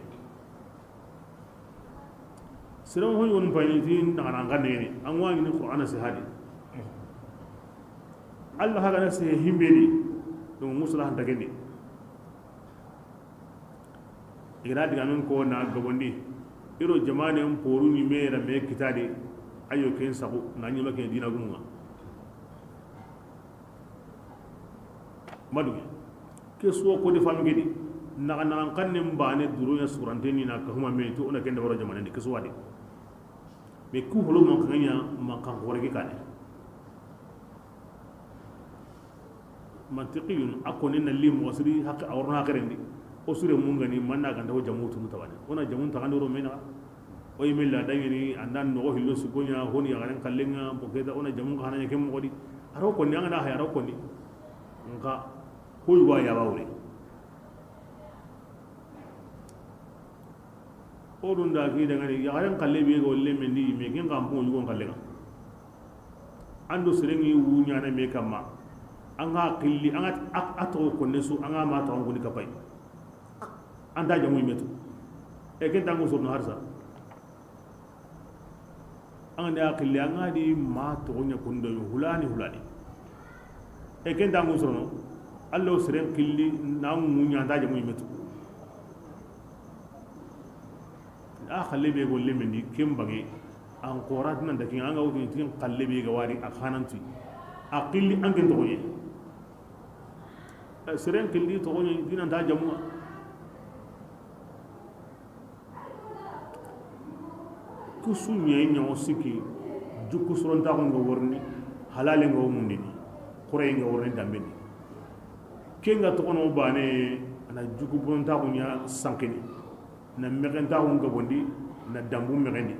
Sere ho yoni payini ti na xana xane ni, an wa ni Qur'ana se hadi. Allah haga na se himbe di, donc musala hanta gende. I ga na digamen ko na gabondi, i ro jamanen poru ni me ra me kitadi, ayo ken sabu na ɲima ken dina gumunga. Madu ke suwa ko de fam gedi, naxa naxan xannen bane duroya surante ni na kahuma me to ona kende wara jamanen di ke suwa de. Mais ku holo man xanya man kan xore ke kane. Mantiqiyun, a koni na li moxo siri haqe a worno haqirendi. O sure mungani manna ganta o jamu tunu tabane. Ona jamun taxandi woro mena. O yime la dangini andan noxo hillo sikonya honi yaxaren kallenga boketa ona jamun xana ɲa ke moxo di. Aro koni an ga na haya aro koni. Nka hoy wa ya bawre. O dun da ki dangani yaxaren kalle be ga wolle men di me ken kan bon yugon kallenga. Ando serengi wunya na me kamma. An ga xilli an ga a toxo konne su an ga ma toxo ngoni kapay. An ta jamu metu. E ken tangu sorno harsa. An ga da xilli an ga di ma toxo ɲa kundo hulani hulani. E ken tangu sorno. Allo seren xilli na wunya an ta jamu metu. A xalle be golle men di ken bange an xora nan da kin an ga wuti tin xalle be ga wari a xananti a xilli an ken toxoye. Seren xilli toxoye dinan ta jamu. Kusu ɲayi ɲawo sikki. Jukku sorontaxu nga worni. Halale nga wo mundini. Xoreye nga worni dambeni. Ke nga toxono bane ana jukku bonontaxu ɲa sankini. Na mexentaxu nga bondi. Na dambu mexendi.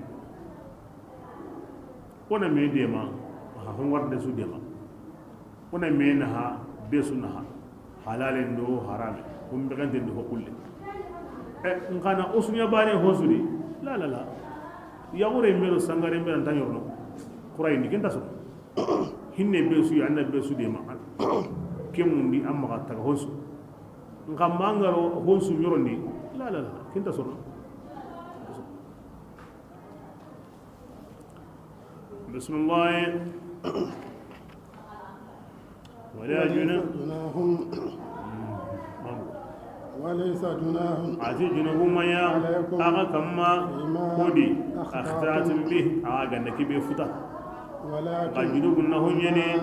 Ona me dema. Ha hongarde su dema. Ona me naha be su naha. Halalen do harame. Kun mexenten do hokulle. E nkana osunya bane hosudi. La la la. Yaxure mero sangare mero nta ɲorno. Xurayini kenta so. Hinne be su ya anna be su dema. Kemundi amma ga taga hosu. Nka mangaro honsu ɲorondi. La la la kenta sono. بسم الله. ولا جناح. وليس جناح. A ti junubu ma ya axa kamma kodi أخطأتم به. Axa ganda kibe futa. Xa junubu na honyene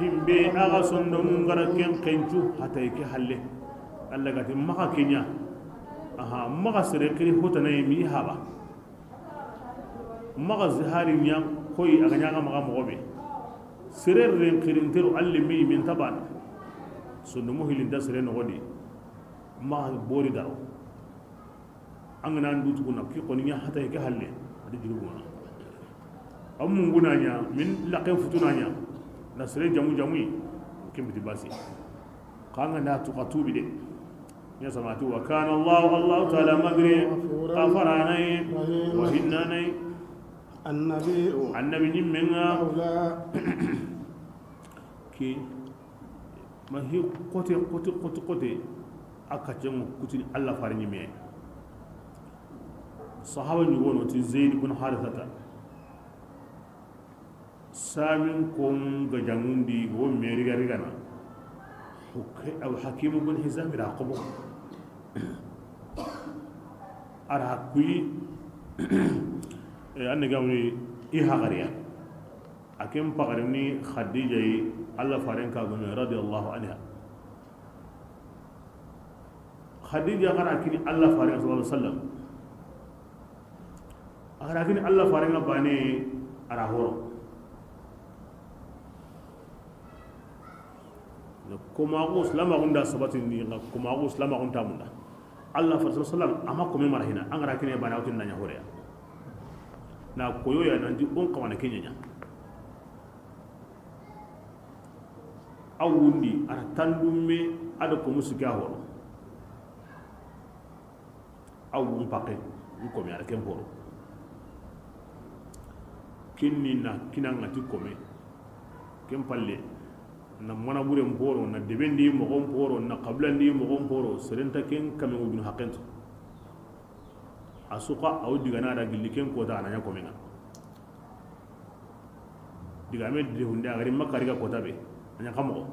himbe axa sondomu ngara ken kencu hatay ke halle. Allah gati maxa kenya. Aha, maxa sere kiri hotanaye mi haba. Maxa zihari ɲa koyi a ga ɲaga maxa moxo be. Sere ren kirinteru alle mi min tabana. Sondomu hilinta sere noxodi. Maxa bori daro. An ga na ndu tuguna ki xoni ɲa hatay ke halle. Adi juruguna. An munguna ɲa min laqen futuna ɲa. Na sere jamu jamuyi. Ken biti basi. Xa an ga na tuxa tubi de. Ya samati wa kana Allah, Allah ta'ala magre. غفورا Afaranaye. رحيما Wa hinnanaye. النبي Annabi ɲimmen ga. أولى Ke ma hi xote xote xote xote. A kaccen kutini Allah fare ɲimme. Sahaba ɲugono ti Zaid bin Harithata. Samin kon ga jangundi go meri ga rigana. Abu Hakim bin Hizam ira qobo. Ara kuyi. E anne gamni i hagariya. Akem pagarini Khadija yi Allah faren ka gumi radiyallahu anha. Khadija xara kini Allah faren sallallahu alaihi wasallam. A xara kini Allah faren ga bane ara horo. Komaxu silamaxu nda sabatindi, komaxu silamaxu nta munda. Allah faren sallallahu alaihi wasallam ama kome marahina, an xara kini bane awtin nanya horeya. Na koyoya nanti on kawana kenyanya. A wundi, a ra tandumme, a da komu sikki a horo. A wun pakke, n kome, a ra ken poro. Kinni na, kinanga ti kome. Ken palle, Na mana buren poro, na deben di moxon poro, na xabilan di moxon poro, seren nta ken kame wujunu haqqen tu. A su xa, a wo digana da gilli ken kota a na ɲa komen ŋa. Digame de hunde a gari Makka riga kota be, a ɲa xa moxo.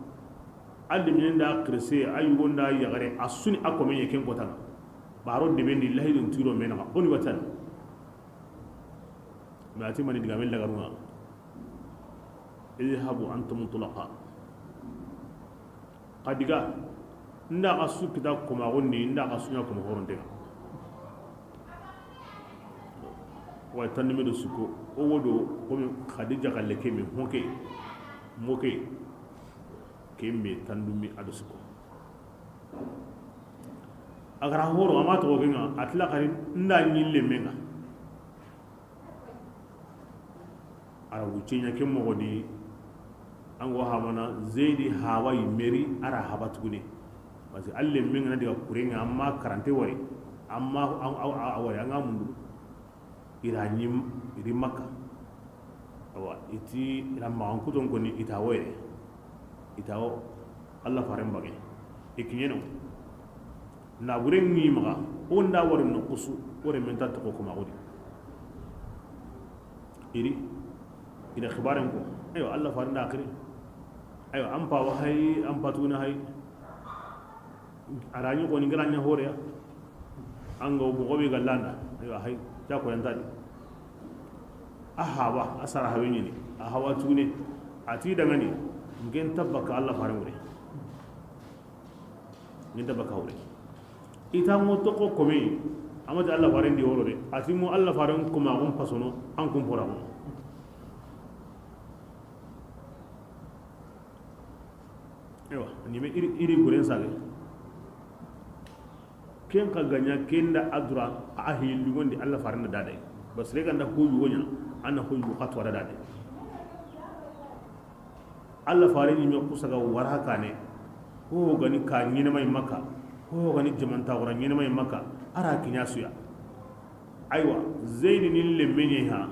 A leminen da xirise, a yugon da yaxare, a su ni a komen ɲa ken kota ŋa. Baro deben di lahidun tiro mena ŋa, o ni watan. Mais a ti mani digame lagarun ŋa. Idhabu antum tulaqa. Xa diga, nda xa su kita koma gondi, nda xa su ɲa koma horonte ŋa. Wa tandumi do suko, o wodo, komi Khadija galle ke mi, hoke, moke, ke mi tandumi a do suko. A gara horo, a ma toxo ke ŋa, a tila xari, nda ɲi lemmen ŋa. A ra wucce ɲa ke moxo di, an go hamana Zeydi hawa yimme ri, a ra haba tugune. Parce que a lemmen ŋa na diga kuren ŋa, amma karante wari, amma a, a, a, a wari, an ga mundu. I ra ɲi, i ri Makka. Awa, i ti i ra maxan kuton koni, i ta woyre. I ta wo, Allah faren bage. I kiɲeno. Naburen ŋi maxa, o nda wari noxu su, o renmen nta toxo koma xo di. I ri, i da xibaren ko, aywa, Allah faren da xiri. Aywa, an pa wa hay, an pa tuguna hay. A ra ɲi xoni ngara ɲa horeya. An ga moxo be ga landa, aywa, hay, ta ko yanta di. A hawa, a sara hawe ɲini, a hawa tugune, a ti dangani, ngen tabaka Allah faren wure. Ngen tabaka wure. I ta ŋo toxo kome, a ma ti Allah faren di woro de, a ti ŋo Allah faren koma gun pasono, an kun pora gun. Ewa, ni me iri, iri guren sage. Ken xa ga ɲa, ken da a dura, a hi lugondi Allah faren da dade. Basire ganda ho yugo ɲa, an na ho yugo xatu da dade. Allah faren ɲi me kusa ga wara kane. Ho gani ka ɲinema yi Makka. Ho gani jamanta wara ɲinema yi Makka. A ra kiɲa suya. Aywa, Zeydi ni lemmen ɲa ha.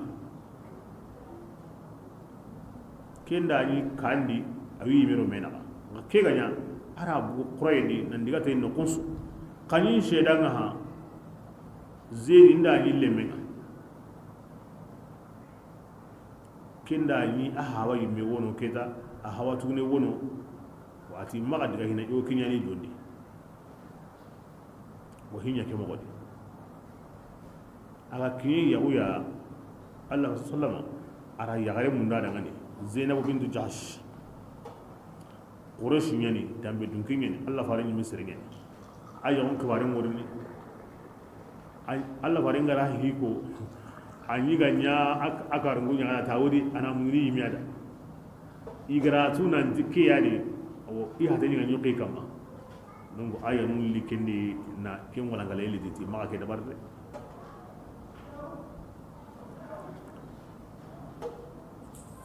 Ken da ɲi kandi, a wi yimero menaxa. Nxa ke ga ɲa, a ra bugu xoroye di, nan diga te noxon su. Xa ɲi sedan ŋa ha, Zeydi nda ɲi lemmen ŋa. Ken da ɲi a hawa yimme wono keta, a hawa tugune wono, wati maxa diga hina, yo kiɲani jondi. Wo hiɲa ke moxo di. A ga kiɲe yaxu ya, Allah sallama, a ra yaxare munda dangani, Zeynabu bintu Jahsh. Quraysh ɲani, dambe dunke ɲani, Allah faren ɲi me sere ɲani. A yaxun kibaren ŋorini. Ay, Allah faren ga ra hi ko, a ɲi ga ɲa a, a karungu ɲa ta wodi, a na muni yimiya da. I ga ra tu nan ti ke ya di, awo, i hata ɲi ga ɲoke kama. Donc, a ya nun likendi na ken wala ngala ili di ti, maxa ke dabar de.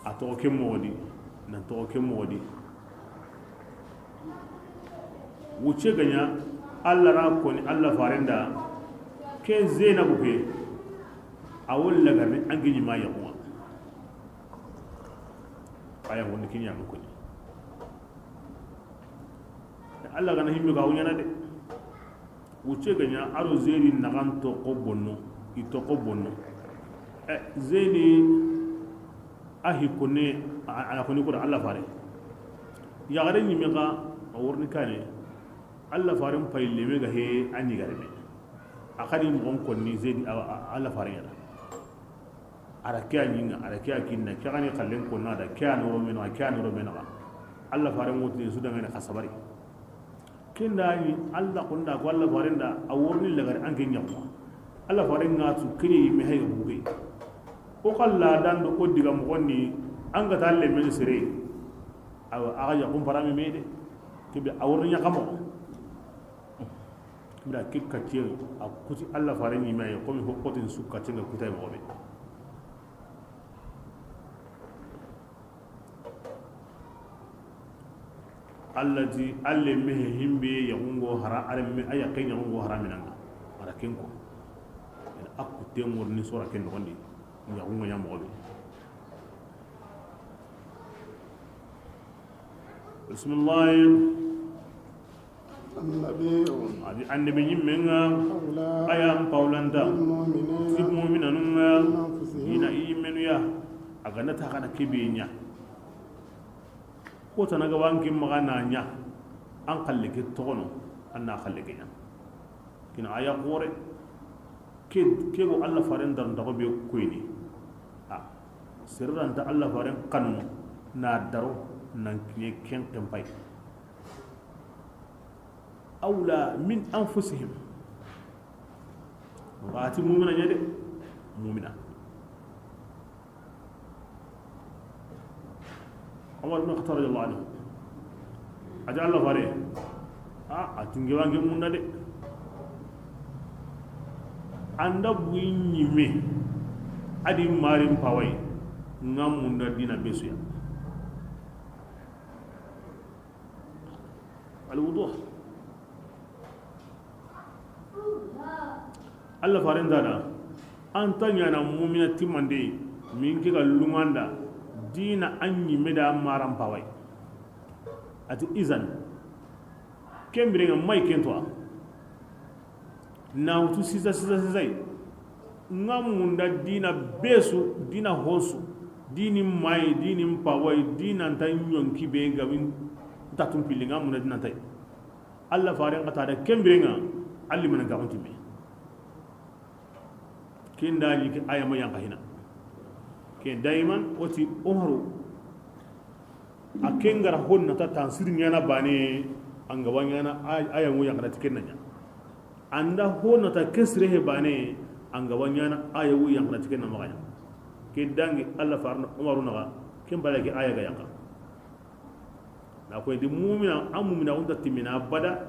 A toxo ke moxo di, nan toxo ke moxo di. Wucce ga ɲa, Allah ra koni, Allah faren da, ke Zeynabu ke, a wo lagarni an ke ɲi ma yaxun ŋa. A ya woni kiɲa ko ni. Allah ga na himmi ga wo ɲana de. Wucce ga ɲa, a ro Zeydi naxan toxo bonno, i toxo bonno. Eh, Zeydi a hi konne, a, a na koni ko da Allah fare. Yaxare ɲi me xa, a worni kane, Allah faren pay leme ga he, a ɲi ga reme. A xadi moxon konni Zeydi, a, a, Allah faren ɲa da. A ra ke a ɲi ŋa, a ra ke a kinna, ke xa ni xallen konna da, ke a noro me naxa, ke a noro me naxa. Allah faren ŋo tini su dangane xa sabari. Ken da ni Allah kunda ko Allah faren da a worni lagari an ke ɲa ko. Allah faren ŋa tu ke ɲi me hay ga buge. O xalla dan do o diga moxon ni an ga ta lemmen sere. Awa, a ga yaxun parami me de. Ke be a worni ɲa xa moxo. Bira ke katiyen a kuti Allah faren ɲi me yi, komi ho kotin su katiyen ga kuta yi moxo be. Allah ti, alle mehe himbe yaxun ŋo hara, are me, a yaxe yaxun ŋo hara minanga. Ara ken ko. A kutte ŋorni sora ken noxondi. Yaxun ŋo ɲa moxo be. Bismillah. النبي. A di annabi ɲimmen ŋa. أولى. A ya n pawlanta. بالمؤمنين. Ti mu'minanun ŋa. من أنفسهم. I na i yimmenu ya. A ga na ta xa na ke be ɲa. Ko tana ga wa an ke maxa na ɲa. An xalle ke toxono. An na xalle ke ɲa. Kina a ya xoore. Ke, ke go Allah faren darontaxu be koyini. A, sere ra nta Allah faren xanu na daro nan kiɲe ken ken pay. أولى من أنفسهم. Waxati mumina ɲa de, mumina. Umar bin Khattab radiyallahu anhu. A ti Allah fare. A, a ti n ke wa n ke munda de. An da buyi ɲimme. A di marin pawai. N ga munda dina be su ya. Al wuduh. Allah faren da da, an ta ɲana mumina timmande, min ke ga lunganda, dina an ɲimme da maran pawai. A ti izan, ken biren ŋa may ken to a. Na wutu sisa, sisa, sisa yi. N ga munda dina be su, dina hosu, dini may, dini pawai, dina nta ɲonki be gabin ta tumpili n ga munda dina nta yi. Allah faren xa ta da ken biren ŋa, alli mana ga xunti me. Ken da ni ke aya ma yanka hina. Ken daiman o ti Umaru. A ken ga ra honna ta tansir ɲana bane, an ga wa ɲana ay-, aya ŋo yanka ti ken na ɲa. An da honna ta kesre he bane, an ga wa ɲana aya ŋo yanka ti ken na maxa ɲa. Ken dangi Allah farna Umaru naxa, ken bala ke aya ga yanka. Na koy di mumina, an mumina wonta timina bada,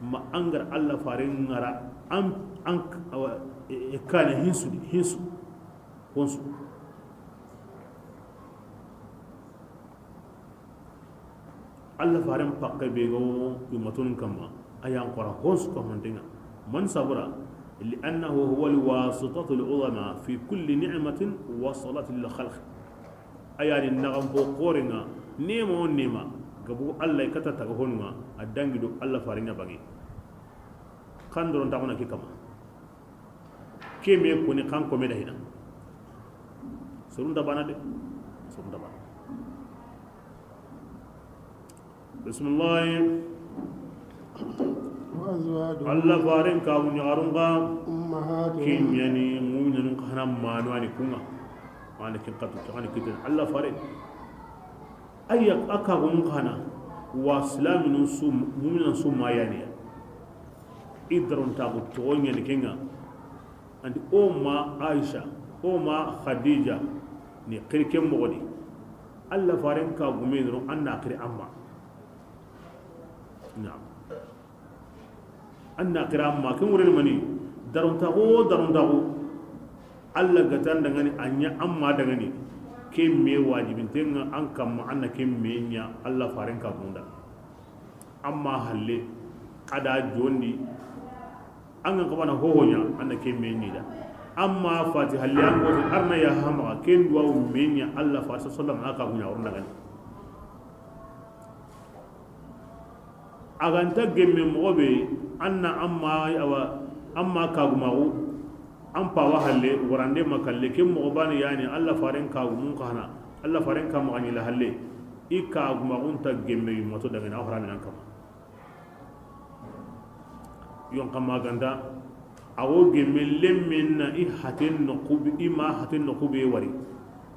ma an ga ra Allah faren ŋa ra, an, an, awa, e, e, kane hinsu, hinsu, honsu. Allah faren pakke be go imaton kamma, ayan qora honsu ko mantenga. Man sabura, لأنه هو الواسطة العظمى في كل نعمة وصلت للخلق. A ya ni naxanpo xoren ŋa, nema o nema, gabu Allah i kata taga honu ŋa, a dangi do Allah faren ŋa bangi. Kan doron taxuna ke kama. Ke me koni kan kome da hina. Sorun da bana de. Sorun da bana. Bismillah. وأزواجه. Allah faren kagu ɲaxarun ŋa. أمهاتهم. Ken ɲa ni muminanun xa na manu a ni kun ŋa. Mani ken xatu, ken xani kiten Allah faren. Ayya, a kagun xa na wa silaminun su, muminan su ma ya ni ya. I darontaxu toxo ɲa ni ken ŋa. Anti o ma Aisha, o ma Khadija, ni xiri ken moxo di. Allah faren kagume no an na xiri amma. Naam. An na xiri amma, ken wure ni mani, darontaxu, darontaxu. Allah ga ta an dangani, a ɲa amma dangani. Ken me wajibinten ŋa an kamma, an na ken me ɲa Allah faren kagunda. Amma halle, a da jondi, an ga xabana hoho ɲa, an na ken me ɲi da. Amma fati halle an goto, arna ya hamaxa, ken duwawu me ɲa Allah fa sallam a kagu ɲa wurun dangani. A ga nta gemme moxo be, an na amma, awa, amma kagumaxu, an pawa halle, warande ma kalle, ken moxo bani yani, Allah faren kagumun xa na, Allah faren ka maxa ɲi la halle, i kagumaxun ta gemme yummato dangana, a horaminan kama. Yon kama ganda, a wo gemme lemmen na i haten noxu be, i ma haten noxu be wari.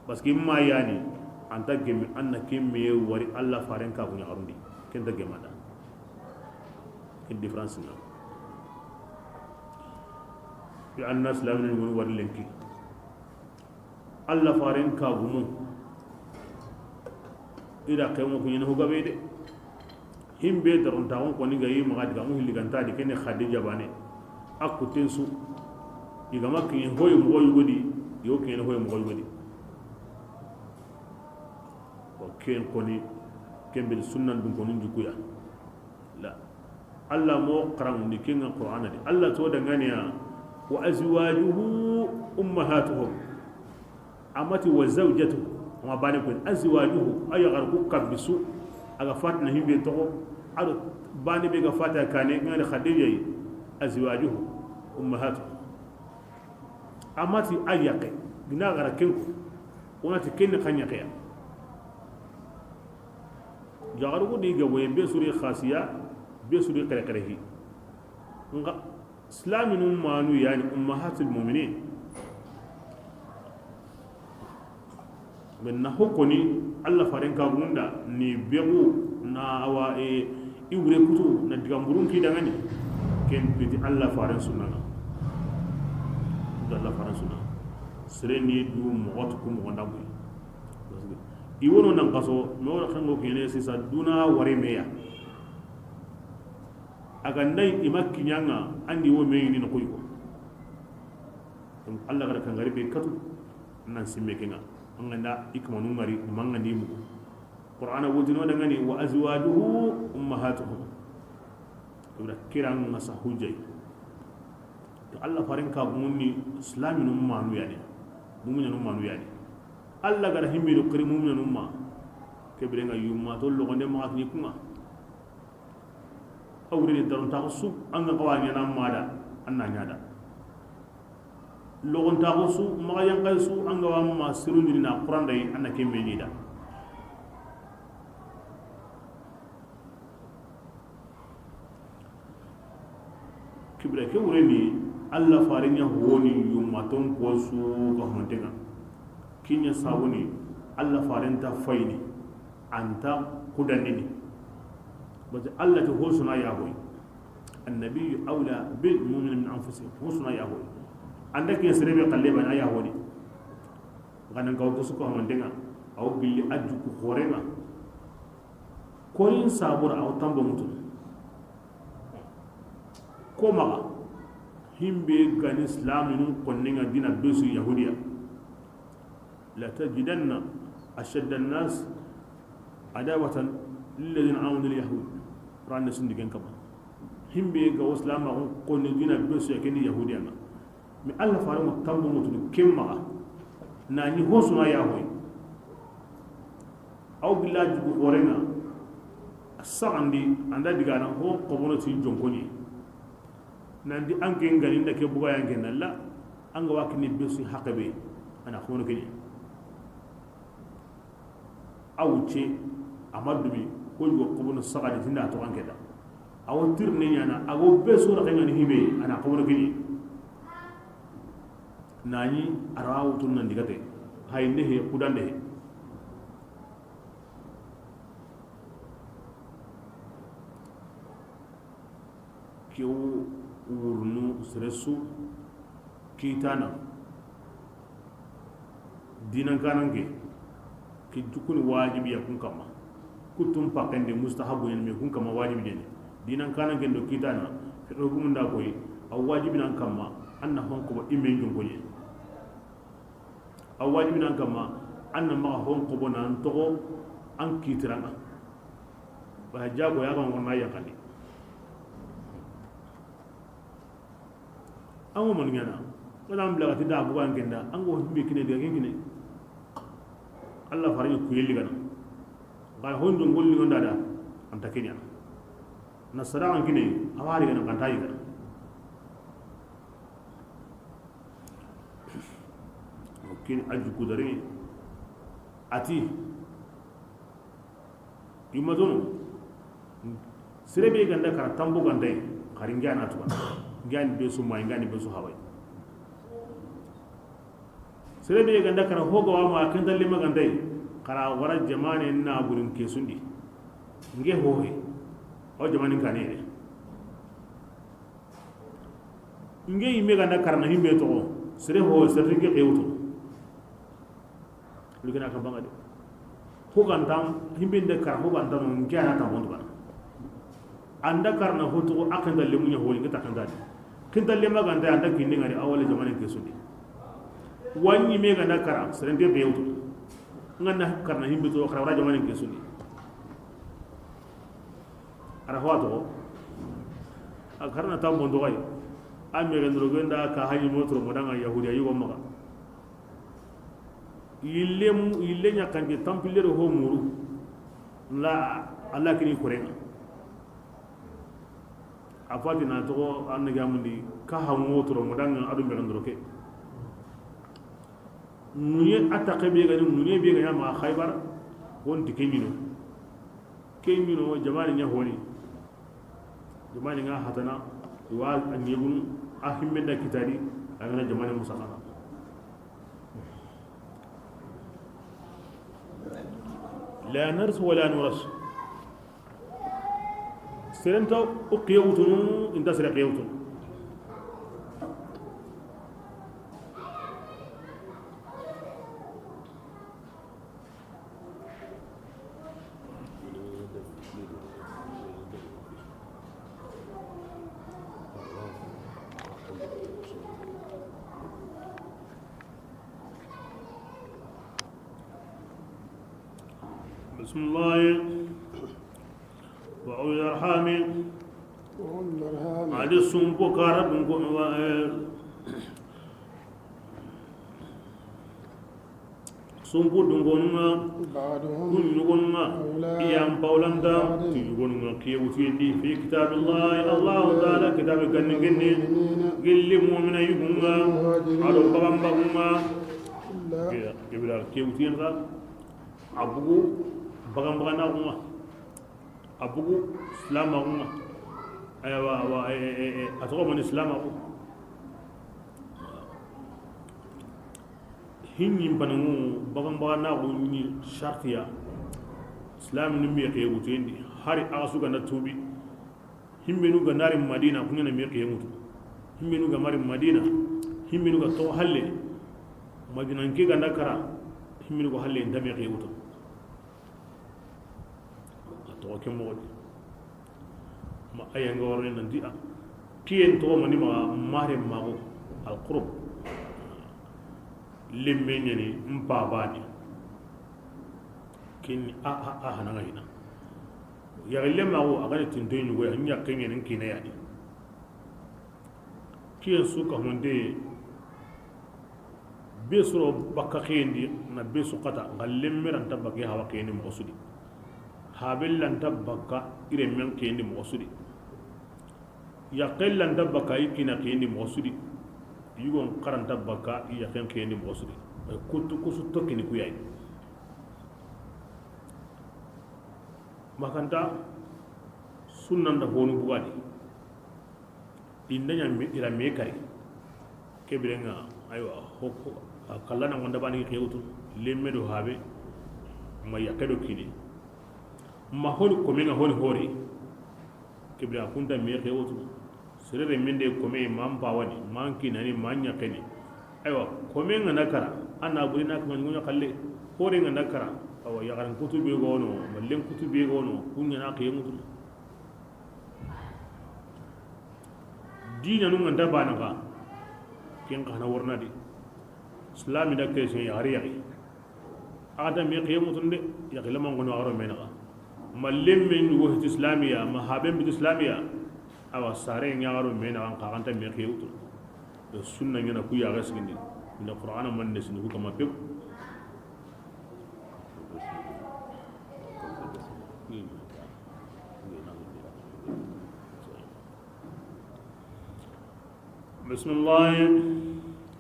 Parce que i ma yani, an ta gemme, an na ken me wari, Allah faren kagu ɲaxarundi. Ken ta gemme da. Ken différence na. Bi an na silamini woni wari lenki. Allah faren kagumu. I da xemo ku ɲene ho gabe de. Himbe darontaxun koni ga yi maxa digamu hilli ganta di kene Khadija bane. A kuten su. I ga ma kiɲe hoy moxo yugodi, yo kiɲe hoy moxo yugodi. Wa ken koni, ken be sunnan dun koni jukuya. La. Allah mo xarangundi ken ŋa Qur'ana di. Allah to danganiya, "Wa azwajuhu ummahatuhum." A ma ti "wa zawjatuhu." A ma bane ko "azwajuhu", a yaxaru ku kabisu. A ga fatina himbe toxo, a do bane be ga fata kane, ngani Khadija yi, azwajuhu ummahatuhum. Amati a yaqe, gina gara kenko, wonati kenni xanyaqeya. Jaxaru ko di ga boye be suri khasiya, be suri kare kare hi. Nga Silaminu manu yani ummahatul muminin. Men na hokoni Allah faren ka gunda ni begu na awa e iwre kutu na digamburun ki dangani. Ken piti Allah faren sunna. Da Allah faren sunna. Sireni du moxot ku moxonda buy. I wono nan kaso, no xango kene sisa duna ware meya. A ga nda i ma kiɲanga, andi wo me ni no koy ko. Donc Allah gara kangari be katu nan simme kenga. An ga nda i kamanu ngari manga ni mu. Qur'ana wotino dangani wa azwajuhu ummahatuhum. Ibra kiran ngasa hujjai. To Allah faren ka munni islaminu manu yani. Mu'mininu manu yani. Allah gara himmi do kiri mu'mininu ma. Kebire nga yumma to logonde ma ni kuma. A wureni darontaxu su an ga xawa ɲana mada, an na ɲada. Logontaxu su, maxa yanxay su an ga wa ma sirundini na xurandayi, an na ke meɲida. Kibira ke wureni, Allah faren ɲa honi yummaton ko su ga hontenga. Kiɲa sabuni, Allah faren ta fayini. Anta kudandini. Bati Allah ti hosuna ya hoy. Annabiyyu awla bil mu'minin min anfusihim. Hosuna ya hoy. Anda ke serebe kalle bana ya hodi. Ganan ka ko suko mandenga. Aw gilli ajju ku khorenga. Koyin sabur aw tambo mutu. Ko maga himbe gani islaminu konninga dina besu yahudiya. لتجدن أشد الناس عداوة للذين آمنوا اليهود. Ran ne sundi gen kama. Himbe ga islam ko ni dina be so ken yahudiya na. Mi Allah fare mo tambu mo tudu kemma. Na ni hosuna ya hoy. Aw billahi jugu horenga. Sagandi anda digana ho ko bono ti jonkoni. Nandi an ke ngani nda ke buga yanke nalla. An ga wakini besu haqe be. Ana ko no kini. A wucce, a ma dumi, ko yugo kobono sagadi tinda to anke da. A wo tirne ɲana, a go be sura kengani hibe, ana kobono kini. Nani a ra wutun nan digate, hayinde he, kudande he. Ke wurnu sere su kitana. Dinan kanan ke, ke jukuni wajibi ya kun kamma. Kutun pakende mustahabu yen me kun kamma wajibi jeni. Dinan kanan ke ndo kitana, fiqh hukumu nda koy, a wajibi nan kamma, anna hon ko imen jun ko yen. A wajibi nan kamma, anna ma hon ko bonan togo an kitiranga. Ba jago ya ban wona yakandi. An go man ɲana. Wala an bila ti da bugan kenda. An go himbe kine de kine. Allah fari ku yelli gana. Ga honjo ngolli gonda da. Anta kenya. Na sadaqa kine awari gana kanta yi gana. Kin aju kudare. Ati. Yumma tono. Sere be ganda kara tambo gandai. Xari ngana tuba. Ngani be su mai, ngani be su hawai. Sere be ganda kara hoga wa ma kenta lima gandai. Kara wara jamane na burin kesundi. Nge hohe. O jamanin kanere. Nge yimme ganda karana himbe toxo, sere ho, sere ke xewto. Lugina ka banga de. Ho gantam, himbe nde kara ho gantam, nge ana ta hondo bana. Anda karana ho toxo, a kenta lemunya holi, nge ta kenta de. Kenta lema ganda, anda kinni ngari, awale jamane ke sudi. Wanyi me ganda kara, sere nde xewto. Ngana karana himbe toxo, kara wara jamane ke sudi. Ara ho a toxo. A karana tambo ndoxay. A mege ndoro genda ka hayi motoro modanga yahudiya yugo maga. Yille mu, yille ɲakkanke tampille do ho muru. La Alla kini korenŋa. A fati na toxo an na gamundi ka hanŋo toro ŋo danŋa adu mexen doro ke. Ŋuɲe a taxe be gani, ŋuɲe be gani ma Xaybar, wonti ke ɲino. Ke ɲino jamani ɲa honi. Jamani ŋa hatana, wa a ɲegunu, a himme da kitadi, a gana jamani musaxana. La narisu wala nurasu. Seren nta o xiye wutunu, i nta sere xiye wutunu. بسم الله. وأولي الأرحام. وأولي الأرحام. A di sumpo kara dunko, eh, sumpo dunkonunŋa, بعضهم kun yugonunŋa, أولى i yan pawlanta, بعض ti yugonunŋa, kiye wutiyendi, في كتاب الله, Allahu Taala kitaabe ganni genni, المؤمنين gilli mu'mina yugunŋa, والمهاجرين a do baganbagunŋa, إلا ke, ke bira, kiye wutiyenŋa, a bugu baganbaganagunŋa. A bugu silamaxu ŋa. Aywa, awa, e, e, e, a toxo mani silamaxu. Hinɲin panaŋu, bagan baganaxu ni shartiya. Silami ni me xiye wutuyendi. Hari axa su ganda tubi. Himmenu ga nari Madina, kuɲana me xiye wutu. Himmenu ga mari Madina. Himmenu ga toxo halle. Madina nke ganda kara. Himmenu ga halle nta me xiye wutu. A toxo ke moxo di. Ma a ya nga warne nanti a kiyen toxo mani maxa mare maxo. Alqurb. Lemme ɲani n pabani. Kin a, a, a hananga hina. Yaxi lemmaxu a gani tintoy ɲugoya n ɲakke ɲani n kina yani. Kiyen su ka honde be soro bakka kiyendi na be su kata nga lemme ranta bakke hawa kiyendi moxo sudi. Habe lanta bakka i remmen kiyendi moxo sudi. Yakke lanta bakka i kina kiyendi moxo sudi. Yugon karanta bakka i yakken kiyendi moxo sudi. Ay kutu kusu tokkini kuyayi. Makanta sunnanda honu bugadi. Inda ɲa me, ira me kari. Kebirenga, aywa, hoko, a kallana wanda bani xewtu, lemme do habe, ma yakke do kine. Ma honi komenga honi hore. Kebira kunta me xewtu. Serere mende kome man pawani, man kinani, man yakkeni. Aywa, komenga na kara, ana buri na kuma ɲugoɲa kalle. Hore nga na kara, awa, yagaran kutu be gono, mallen kutu be gono, kunya na xiyemutu. Dina nu nganta bana ga. Ken xana warna di. Islami da ke se yari yari. Ada me xiye mutunde, yaxi laman gono aro menaga. Mallen men go hiti islamiya, ma haben bit islamiya. Awa sare nya aro menaga, an xanta me xiye wutu. Sunna ɲana ku ya ga sigindi. Nda Qur'ana man ne sinu ku kama pep. بسم الله.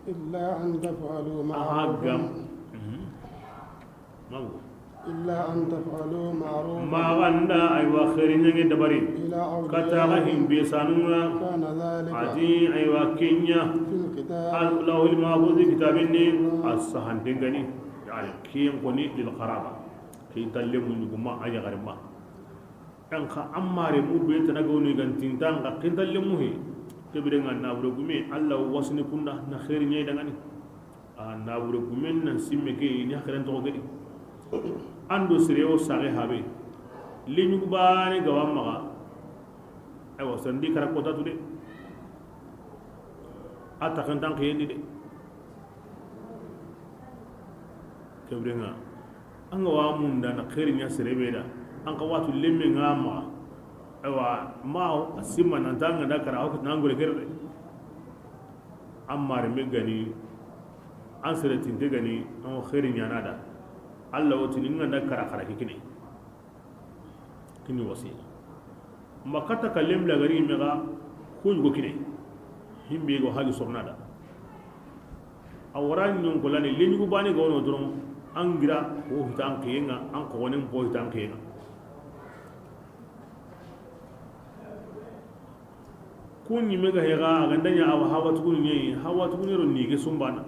إلا أن تفعلوا معروفا. Aha, gam. Mhm. Mamu. إلا أن تفعلوا معروفا. Maganda, aywa, xeeri ɲange dabari. إلى أوليائكم. Kata ga himbe sanunga. كان ذلك. Ati, aywa, kenya. في الكتاب. Al-, Lawhil Mahfuz kitabin ni. As-sahanten gani. Yani, kiyen koni lil qaraba. Kiyen talle mun guma a ya garma. An xa an mare mu be tana gawni gantintan xa kintalle mu he. Kebire nga nabure gume, Allah wasni kunda na xeeri ɲay dangani. A nabure gumen nan simme ke ni xeeren toxo gedi. Ando sere o sare habe. Leɲugu bane gawa maxa. Aywa, sandi kara kota tu de. A taxantan xiyendi de. Kebire nga. An ga wa munda na xeeri ɲa sere be da. An xa watu lemme nga ma. Aywa, ma a simma nan tanga da kara hokut nan gure gerde. An mare me gani, an sere tinte gani, an xeeri ɲana da. Allah wotini nga da kara kara kikine. Kini wasila. Ma kata ka lemla gari mega, ko yugo kine. Himbe go hali sornada. A wara ñonkolani leñugu bane ga wono doron, an gira ko hitan kiyenga, an ko wonen ko hitan kiyenga. Kun ñime ga hega, a ganda ña awa hawa tugunu ñeyi, hawa tugunu ro nige sumbana.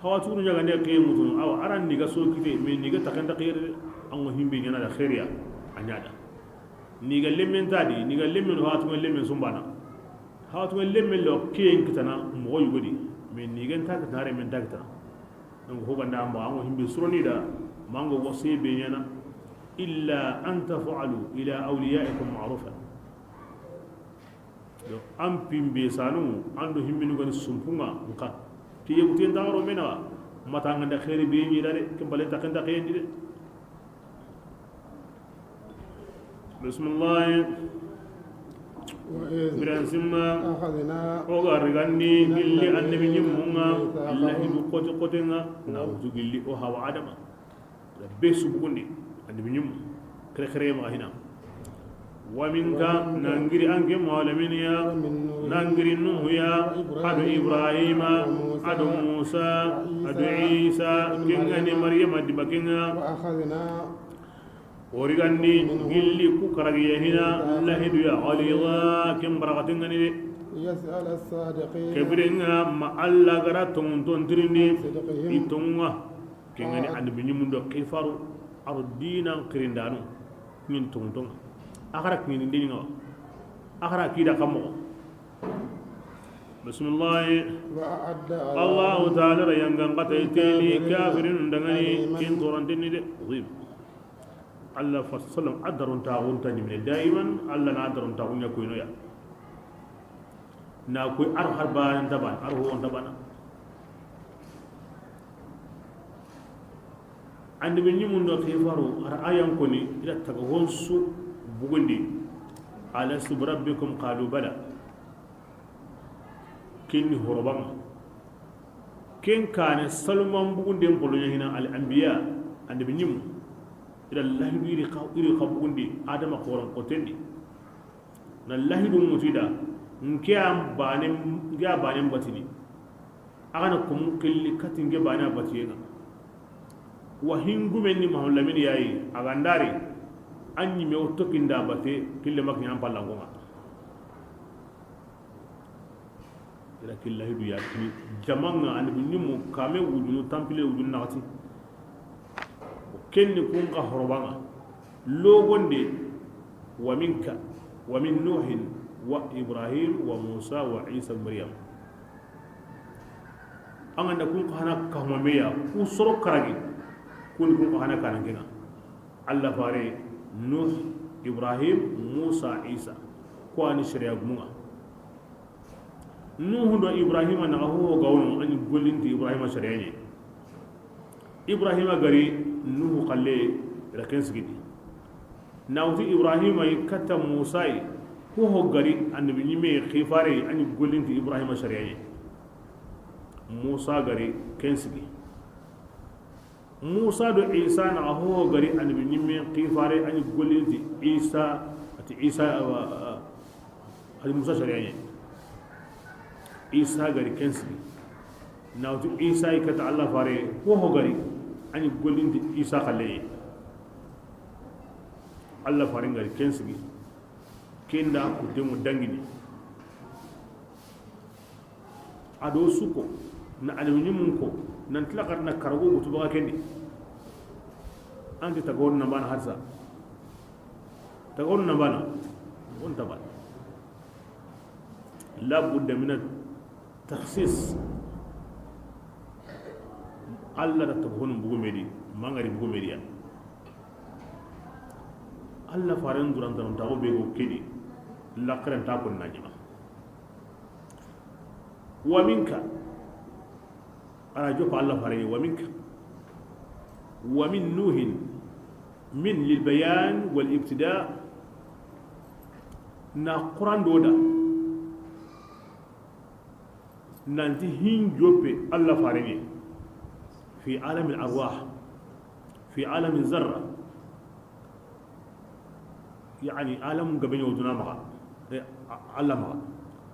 Hawa tugunu ña gande kiye mutunu, awa aran niga so kite, me niga takenta kiyere, an go himbe ñana da xeeriya, a ñada. Niga lemmen tadi, niga lemmen hawa tumen lemmen sumbana. Hawa tumen lemmen lo kiyen kitana, mogo yugodi. Me nigen ta kitana, remen ta kitana. Donc, ho ganda amba, an go himbe suroni da, mango wasiye be ñana, illa an taf'alu ila awliyaikum ma'rufan. Donc, an pimbe sanu, an do himminu gani sumpunga, nka. Kiye gutiyen ta ro mena, mata nganda xeeri be ñi da de, kembale takenta kiyen di de. Bismillah. وإذ Biran simma, أخذنا o ga rigandi من gilli النبيين annabi ñimmunga, ميثاقهم lahidu kote kotenga, na wutu gilli o hawa Adama. Be subugundi, annabi ñimmu, kere kere ma hina. Wa minka, nangiri anke malamin ya, ومن نوح nangiri Nuhu ya, وإبراهيم ado Ibrahima, وموسى ado Musa, وعيسى ado ابن Isa, مريم kengani Maryama dibakenga. وأخذنا O rigandi gilli ku karagiya hina lahidu ya ghalidha, ken barakaten ngani de. ليسأل الصادقين Kebirenga ma Allah gara tongun tontirindi عن صدقهم i tongunga. Kengani annabi ñimundo kifaru aro dinan kirindanu ñin tongun tonga. Akhara kini ndinga. Akhara kida kamo. Bismillah. وأعد لهم Allahu ta'ala ra yangan kata iteli kafirin dangani kin torantenni de. Azim. Allah fa sallam a daron taxun ta ñimine daiman, Allah na a daron taxun ña koyno ya. Na koy ar har banan taban, ar ho on tabana. Annabi ñimundo ke faru ar ayan koni ila taga honsu bugundi. Alastu bi rabbikum qalu bala. Kenni horobanga. Ken kane saluman bugunden poloña hina al anbiya, annabi ñimmu. Ila lahidu iri xa, iri xa bugundi Adama xoron kotendi. Na lahidu mutida, nke an banen, nke a banen batini. Agana kumu kelli kati nke bane a batiyenga. Wa hingumen ni Mahamadu Lamini yayi, agandari, an ñime o tokinda bate, kille makki an pallangonga. Ila killahi du ya kini jamanga annabi ñimmu kame wujunu tampile wujunu naxati. Kenni kun xa horobanga. Logonde, wa minka, wa min Nuhin, wa Ibrahim, wa Musa, wa Isa, Maryam. An ganda kun xa hana kahuma meya, ku soro karagi, kun kun xa hana kanan kena. Allah fare, Nuh, Ibrahim, Musa, Isa. Ko ani sharia gumunga. Nuhu do Ibrahima na ho gawno ani golinti Ibrahima sharia ne. Ibrahima gari Nuhu xalle ra ken sigidi. Na wuti Ibrahima yi katta Musa yi, ho ho gari annabi ñime xifare ani golinti Ibrahima sharia ne. Musa gari ken sigi. Musa do Isa na ho gari annabi ñimme xifare ani golinti Isa, ati Isa, awa, ati Musa sharia ñe. Isa gari ken sigi. Na wuti Isa i kata Allah fare ho ho gari ani golinti Isa xalle. Allah fare gari ken sigi. Kenda ku demo dangini. A do su ko, na annabi ñimun ko, nan tila xar na karago wutu baga kendi. Anti tagon na bana harsa. Tagon na bana. On tabal. La budda min takhsis. Allah da tagon bugu medi, mangari bugu mediya. Allah faren duran tanon tago be go kedi. La karen ta kon na ñima. Wa minka. Ala joppa Allah fare wa minka. Wa min Nuhin. Min lil bayan wal ibtida. Na Quran do da. Nanti hin joppe Allah fare ne. Fi alamil arwah. Fi alamil zarra. Yani, alamu gabe ɲa wo duna maxa, e, a-, Alla maxa.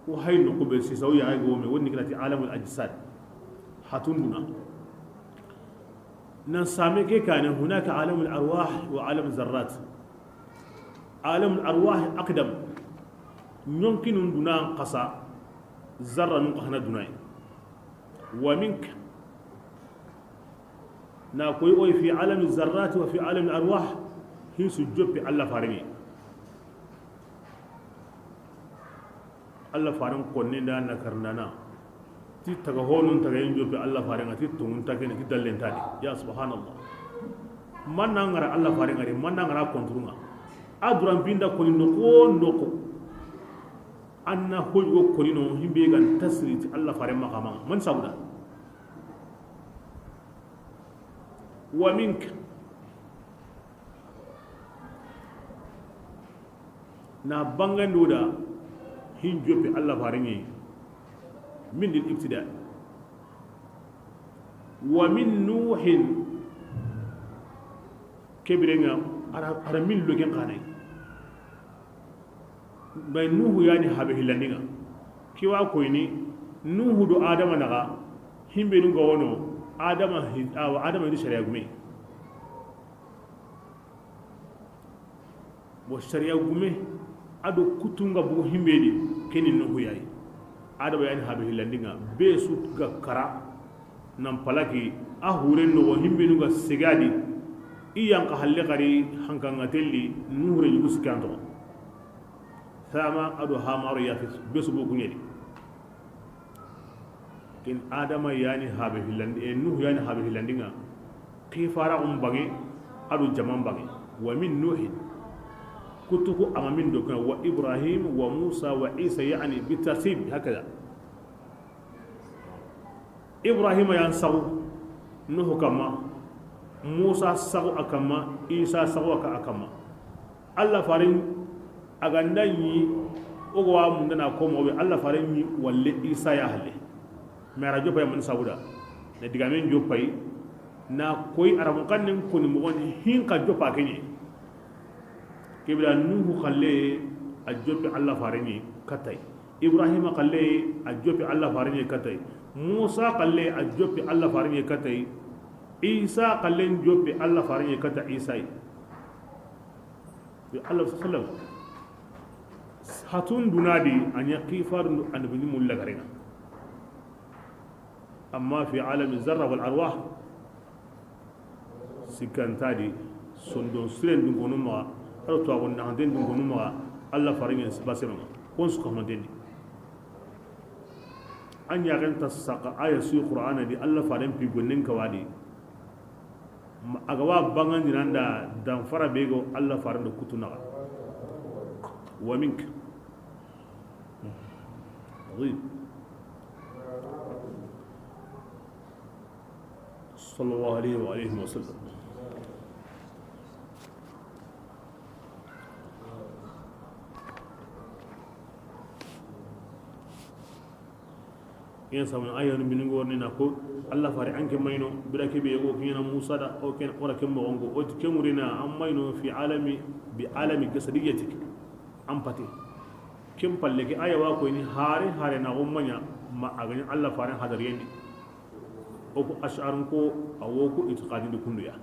Wo hay noqu be sisa, wo ya ga wo me, wo ni ga na ti alamul ajsad. Hatun duna. Nan same ke kaane, hunaka alamul arwah wa alamul zarrat. Alamul arwah aqdam. Ɲonkinun duna xasa, zarranun xa na duna yi. Wa minka. Na koy oy fi alami zarrati wa fi alami arwah, hin su joppi Alla farenŋe. Alla faren konne nda na karndana. Ti taga honun taga yin joppi Alla farenŋa, ti tungun takene, ti dallen tadi. Ya subhanallah. Manna ngara Alla farenŋa de, manna ngara konturunŋa. A duran binda koni noqu wo noqu. Anna hoygo koni no, himbe gan tasiri ti Alla faren maxa ma. Man sabuda. Wa minka. Na bangando da hin joppi Alla farenŋe. Min dil ibtida. Wa min Nuhin. Kebirenŋa, ara, ara min logen xanai. Bay Nuhu yani habe hillandinŋa. Kiwa koyni, Nuhu do Adama naxa, himbe nu ga wono, Adama hi-, awa, Adama ni sariya gume. Bo sariya gume, ado kutunŋa bugu himbe di, keni Nuhu yayi. Adama yani habe hillandinŋa, be su ga kara, nan palaki, a huren noxo himbe nu ga segadi, i yanka halle xari hankanŋa telli, Nuhu re yugu sikanto. Sama ado Hamaru Yafis, be su bo kuɲedi. Ken Adama yani habe hillandi, e, Nuhu yani habe hillandinŋa. Xifara um bange, ado jaman bange. Wa min Nuhin. Kutuku ama min do kan, wa Ibrahim, wa Musa, wa Isa, yani bi tartib, hakada. Ibrahima yan saxu Nuhu kamma, Musa saxu a kamma, Isa saxu a ka-, a kamma. Alla faren a ganda ɲi, o ga wa mundana ko mo be, Alla faren ɲi walle Isa ya halle. Mais a ra joppa ya man sabuda. Na digamen joppa yi, na koy Arabun xannen koni moxon di hin xa joppa keɲe. Kebira Nuhu xalle a joppi Alla farenŋe katay. Ibrahima xalle a joppi Alla farenŋe katay. Musa xalle a joppi Alla farenŋe katay. Isa xalle joppi Alla farenŋe kata Isa yi. Bi Alla sallam. Hatun dunadi a ɲa xifarundu annabi ni mulla garenŋa. Amma fi alami zarra wal arwah, sikkantadi, sondon siren dun konu maxa, ado tuwaxun naxanten dun konu maxa, Alla farenŋen sibasenonga, kon su kamanten di. An yaxen ta saxa aya suyi Qur'ana di, Alla faren pi gonnen kawadi. Ma a ga wa bangandinanda danfara be go Alla faren do kutunaxa. Wa minka. Azim. Sallallahu alaihi wa alihi wa sallam. Ken sabu ayanu mini ngorni na ko Alla fare anke mayno bira ke be go kina Musa da o ken ora ken mo go o ti ken wurina an mayno fi alami bi alami jasadiyatik an pati ken palle ke aya wa ko ni hare hare na o manya ma a gani Alla fare hadar yendi o ko ash'arun ko a wo ko itiqadi de kunduya.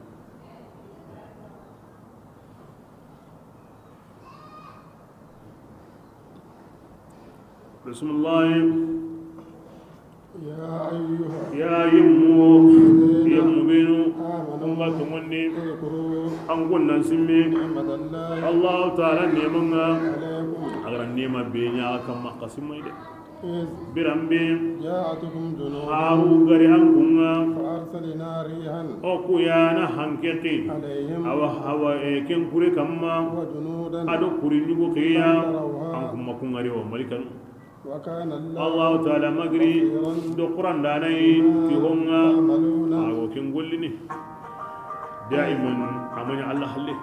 Bismillah. يا أيها Ya yimmu, الذين yimmu benu, آمنوا kun ga tumundi, اذكروا an kun nan simmi, نعمة الله Allahu Taala neman ŋa, عليكم a ga ra nema be ɲa kamma xa simma i de. إذ Biranbe, جاءتكم جنود haru ga ri an kun ŋa, فأرسلنا ريحا o ku ya na hanke ti, عليهم awa, awa, e, ken kure kamma, وجنودا ado kuri ɲugu kiya, لم تروها an kun ma kun ga ri wa malikanu. وكان الله Allahu Taala ma giri بصيرا do Qur'an danai بما ti honga تعملون ago ken gollini. Daiman a ma ɲa Alla halle.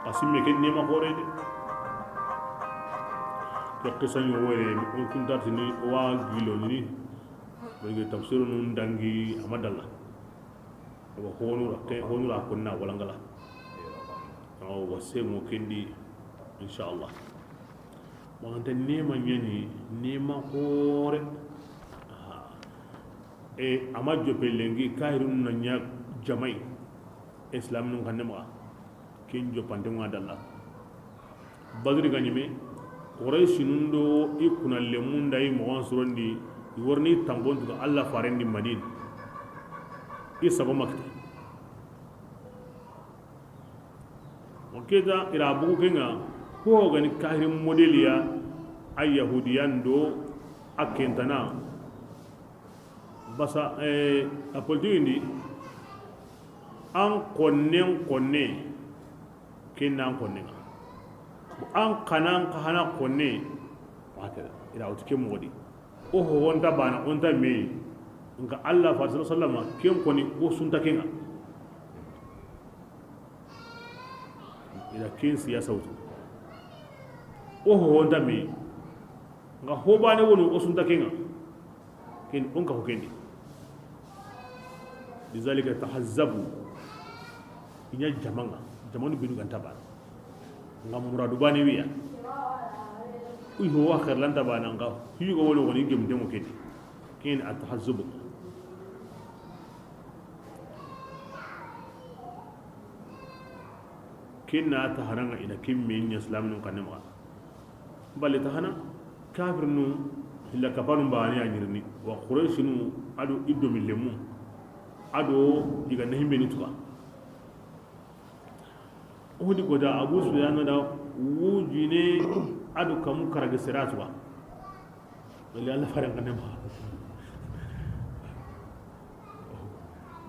A simme ken nema hore de. Ke qisa ɲo wore, o kun tartini wa gilonini. Wege tafsirunun dangi a ma dalla. Wa honu ra ke, honu ra kunna walangala. Awa wase mo kendi. Inshallah. Maxanta nema ɲani, nema xoore. Aha. E, ama jope lenki, kahirun na ɲa jamai. Islam nun kanne maxa. Ken jopanten ŋa dalla. Badri ga ɲime, Quraysinun do i kuna lemun da i moxon surondi, i worni tambon tuga Allah farendi Madina. I sago makita. O keta ira bugu kenga, ko gani kahirin modeliya, a yahudiyan do a kentana. Basa, eh, a politiki ndi, an konnen konne, ken na an konnen ŋa. An kanan kahana konne, wakela, ira wuti ke moxo di. O ho wonta bana, onta me, nka Allah fa sallallahu alaihi wasallam, ken koni o sunta kenga. Ila ken siyasa wutu. O ho wonta me, nka ho bane wono o sunta kenga. Ken on ka ho kendi. Lizalika tahazzabu. Inya jamanga, jamanu binu ganta bana. Nga muradu bani wiya. Uy ho wa khair lanta bana nga. Hiyo wolo woni gem demo kedi. Ken at tahazzubu. Ken na taharanga ina ken me ɲa silaminun kanne maxa. Balle tahana, kafirinu hilla kapanu bane ya ɲirini, wa Quraysinu ado i do millemu, ado i ga na himbe ni tuga. Uhudi kota Abu Sufyan da wujine ado kamu karage sera tuga. Wali Allah faran kanne maxa.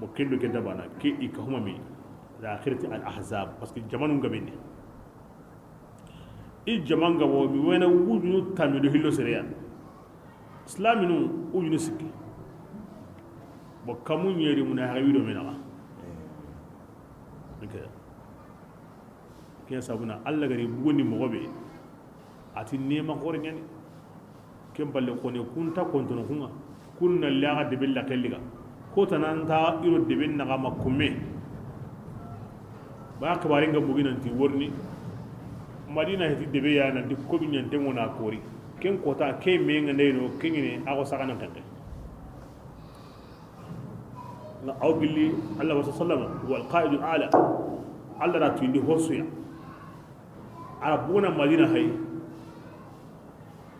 Bon, ken do ken ta bana, ke i ka huma mi, la akhirati al ahzab, parce que jamanu ngabene. I jamanga bo mi wena wujunu tamido hillo sereya. Islaminu wujunu sikki. Bon, kamu ɲeri muna haga wido menaga. Ok. Ken sabuna Allah gari bugundi moxo be. Ati nema xore ɲani. Ken balle kone kunta kontono kunga. Kunna laga debe la kelliga. Ko tananta iro debe naga ma kumme. Ba xibari nga bugi nanti worni. Madina heti debe ya nanti ko bi ɲante ngona kori. Ken kota ke me nga ndeyno kenyine ago saga nan tante. Na aw gilli Allah wa sallama wal qa'idul ala. Allah ra tuindi hosuya. Ara buguna Madina hay.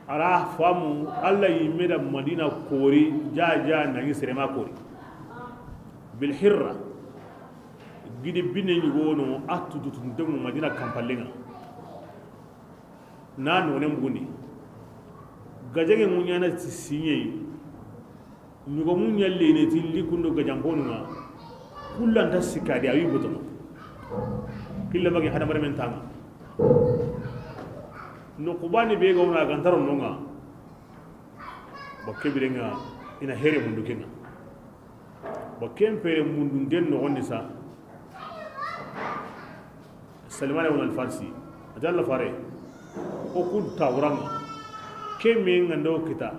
Ara famu Allah yimme da Madina kori ja ja nangi serema kori. Bil hirra. Gidi bine ɲugono a tututuntengu Madina kampallenga. Na nonen bugundi. Gajege ŋuɲana ti siɲeyi. Ɲugomu ɲallene ti likundo gajankonunga. Kullanta sikkadi a wi botono. Killa magi hadamaremen tanga. No kubani be gawna gantaro nonga. Bo kebirenga ina here mundu kenga. Bo ken pere mundunten noxondi sa. Salmane wona Alfarsi. A ti Allah fare. O kun tawuranga. Ke me ngando kita.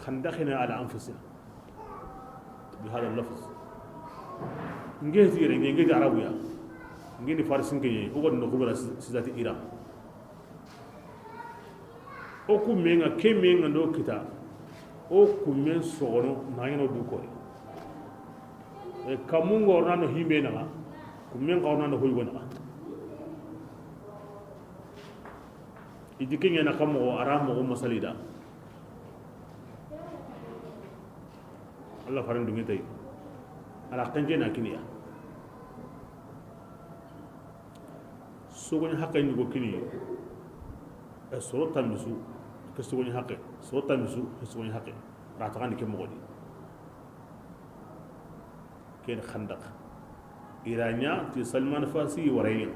Khandaqina ala anfusina. Bi hada lafz. Nge ti yere, nge, nge ti arabuya. Nge ni Farsi nge ye. O ko no kubra sisati Iran. O ku menga, ke menga ndo kita. O ku men sogono, nangeno du kore. E, kamu ngorna no himbe naga. Ku men ngorna no hoygo naga. Idi kenya na kamo ara mo masalida. Allah faran dungi tay. Ala kanje na kiniya. Sogoni haqqe ɲugo kini. E soro tambisu, ke sogoni haqqe. Soro tambisu, ke sogoni haqqe. Ra taxandi ke moxo di. Ken Khandaq. Iranya ti Salman Farsi warayna.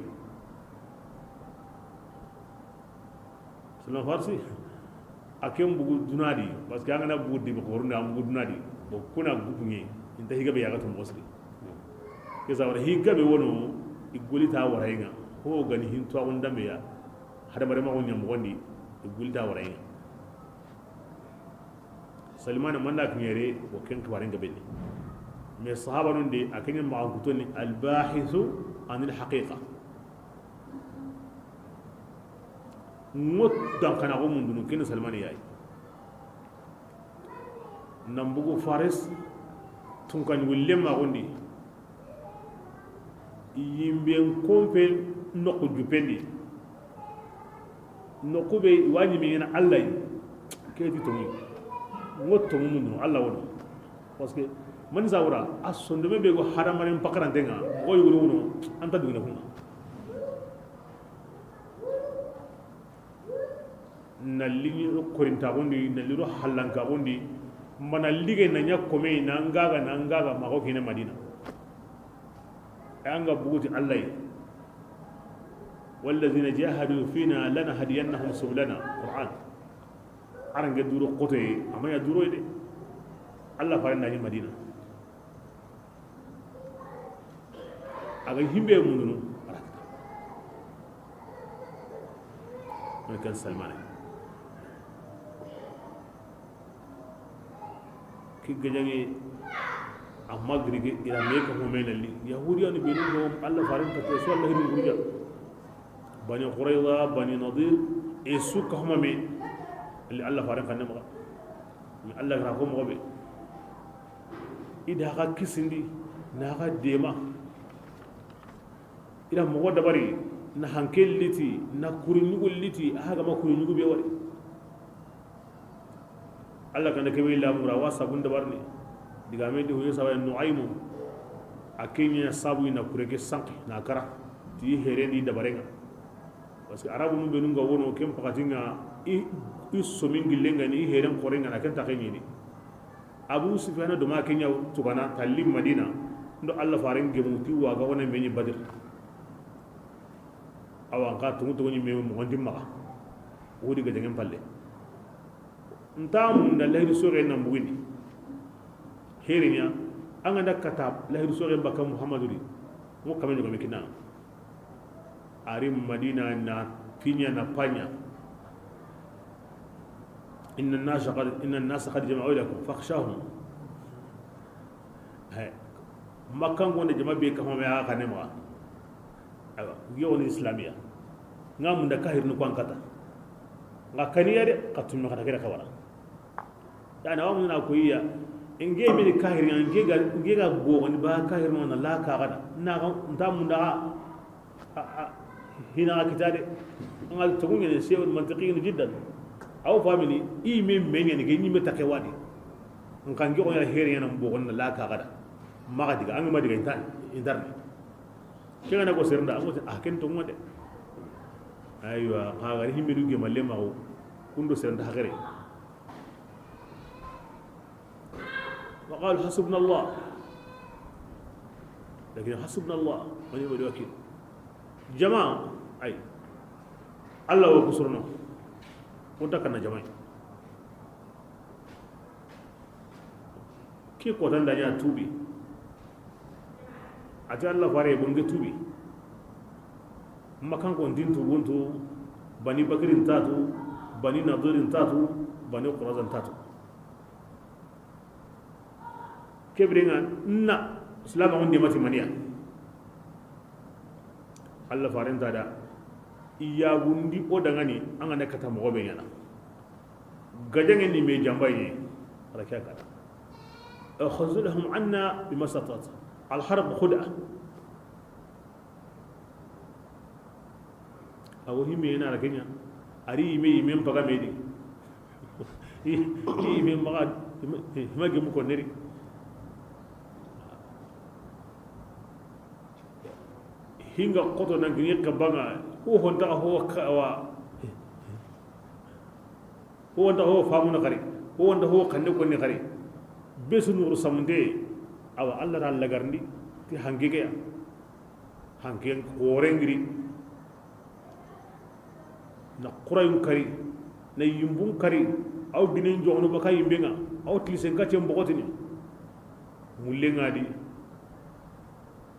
Salman Farsi. A ken bugu dunadi, parce que an gana bugu dibi xorunda, an bugu dunadi. Bon, kuna gupunge, inta higa be yaga to mosri. Ke sa wara higa be wono, i goli ta warayenga. Ho gani hin to on dambe ya. Hada mare ma on nyam gondi, i goli ta warayenga. Salman manda knyere, o ken kibarenga beni. Mais sahaba non de, a ken ma kutoni al bahithu anil haqiqa. Ŋo dankanaxu mundunu, ken ni Salmane yayi. Nan bugu Faris tunkaɲugu lenmaxundi, yinben konpe noqu juppendi, noqu be i wa ɲimeɲena Alla yi. Ke ti tonŋu. Ŋo tonŋu mundunu Alla wono. Parce que mani sawura a sondome be go hadamaren pakarantenŋa, moxo yugunu wono, an ta dugune kunŋa. Na liɲi ro korintaxundi, na liro hallankaxundi, mana lige na ɲa kome na ngaga, na ngaga maxo kine Madina. An ga buguti Alla yi. Wallazina jahadu fina lanahdiyannahum subulana. Qur'an. Arange duro kotoye, amaya duro de. Alla fare na ɲi Madina. A ga himbe mundunu, a ra kita. Woni ken Salmane. Ki gajaŋe, a Magribe, i ra me ka ho me na li. Yahudiyanu be ni ko Alla faren ta so Alla hirin gurja. Bani Qurayza, Bani Nadir, e su ka ho me li Alla faren kan ne maxa. Mi Alla ga ra ko moxo be. I da xa kisindi, na xa dema. I da moxo dabari, na hanke liti, na kuri ɲugu liti, a xa ga ma kuri ɲugu be wari. Alla kan da kebe lamura, wa sabun dabarni. Diga me di hoye sawa Nuaymu. A ke ɲa sabu na kure ke sanki, na kara. Ti herendi dabarenŋa. Parce que Arabu nu be nu ga wono ken pakatinŋa, i, i somin gillenŋa ni, i heren korenŋa na ken ta ke ɲini. Abu Sufyana do ma ke ɲa tugana talli Madina, ndo Alla faren gemu ti wa ga wona me ɲi Badr. Awa, nka tungu tungu ɲi me moxon di maxa. Wodi ga jaŋen palle. Nta munda lahidu soxe nan bugindi. Heriɲa, an ga da kata lahidu soxe baka Muhammadu di. Mo kame ɲogome kinna. Ari Madina na piɲa na paɲa. Inna nasa qad, inna nasa qad jama'u lakum fakhshawhum. Hay. Makkan gonde jama be ka home a kane ma. Awa, yo ni islamiya. Nga munda kahir nu kwan kata. Nga kaniya de, ka tunno kata kere kawara. Yani, awa mun na ko iya. Nge be ni kahir ya, nge ga, nge ga go ni ba kahir no na la ka gada. Na ga nta munda a, a, hina kita de. Ngal to ngene shay'un mantiqiyun jiddan. Aw famini i me me ngene ke ni me take wadi. Nkan ke ko ya here yana mbo na la ka gada. Maga diga, an ma diga intan, intarni. Ke gana ko sernda, an ko, ah, ken to ngode. Aywa, ka gari himbe du ge malle ma ko. Kundo sernda hakere. وقالوا حسبنا الله. لكن حسبنا الله ونعم الوكيل. Jama, ay. Alla wo kusurno. Kunta kana jama. Ke ko tan da ɲa tubi. Ati Alla fare bonge tubi. Makan ko ndin tubuntu, Bani Bakirin tatu, Bani Nadirin tatu, Bani Qurazan tatu. Kebirenga na silama on demati maniya. Alla faren ta da. Iya gundi o dangani an ga ne kata moxo be ɲana. Gajange ni me jambaye. Ala kya kata. خذلهم عنا بما استطعت. الحرب خدعة. Awo hime na ra kenya. Ari ime, ime mpaga medi. Ime maga, ime, ime gemu ko neri. Hinga koto nan gini kabanga. Ho honta ho kawa. Ho wonta ho famuna xari, ho wonta ho xande konni xari. Be su nuru samunde, awa Alla ra lagarndi ti hanke ke ya. Hanke xoore ngiri. Na xurayun kari, na yimbun kari, aw ginen joxono baka yimbenga, aw tilisen ka cen bogotini. Mullenga di,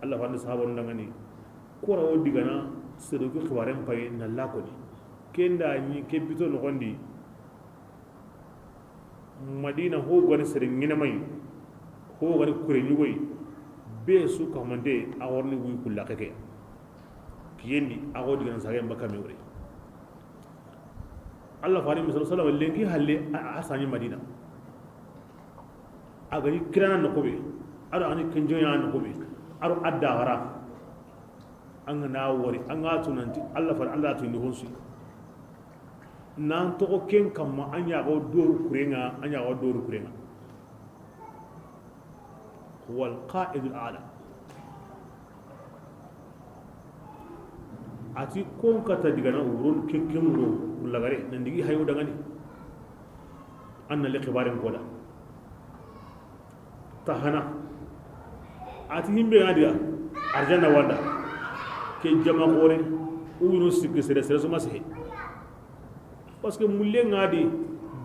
Alla fande sahabanu dangani. Kora wo digana, sedo ku xibaren payi na lakoni. Kenda ni ke bito noxondi. Madina ho gani sere ŋinemayi, ho gani kure ɲugoyi, be su kamande a worni wuyi kulla keke. Kiyendi a go digana sage mbaka me wure. Allah fare misal sallam lenki halle a sani Madina. A gani kirana no kobe, aro ani kenjoya no kobe, aro adda gara. An ga na wori, an ga tunanti Allah fare, Allah tuni honsu. Nan to ken kamma an ya go doru kurenga, an ya go doru kurenga. Huwa al-qa'idul a'la. Ati kon kata digana wuron kekkemuro lagare nan digi hayo dangani. Anna li xibaren koda. Tahana. Ati himbe ngadiya arjanna wanda. Ke jama gore. Uwino sikki sere sere suma sehe. Parce que mulle ngadi,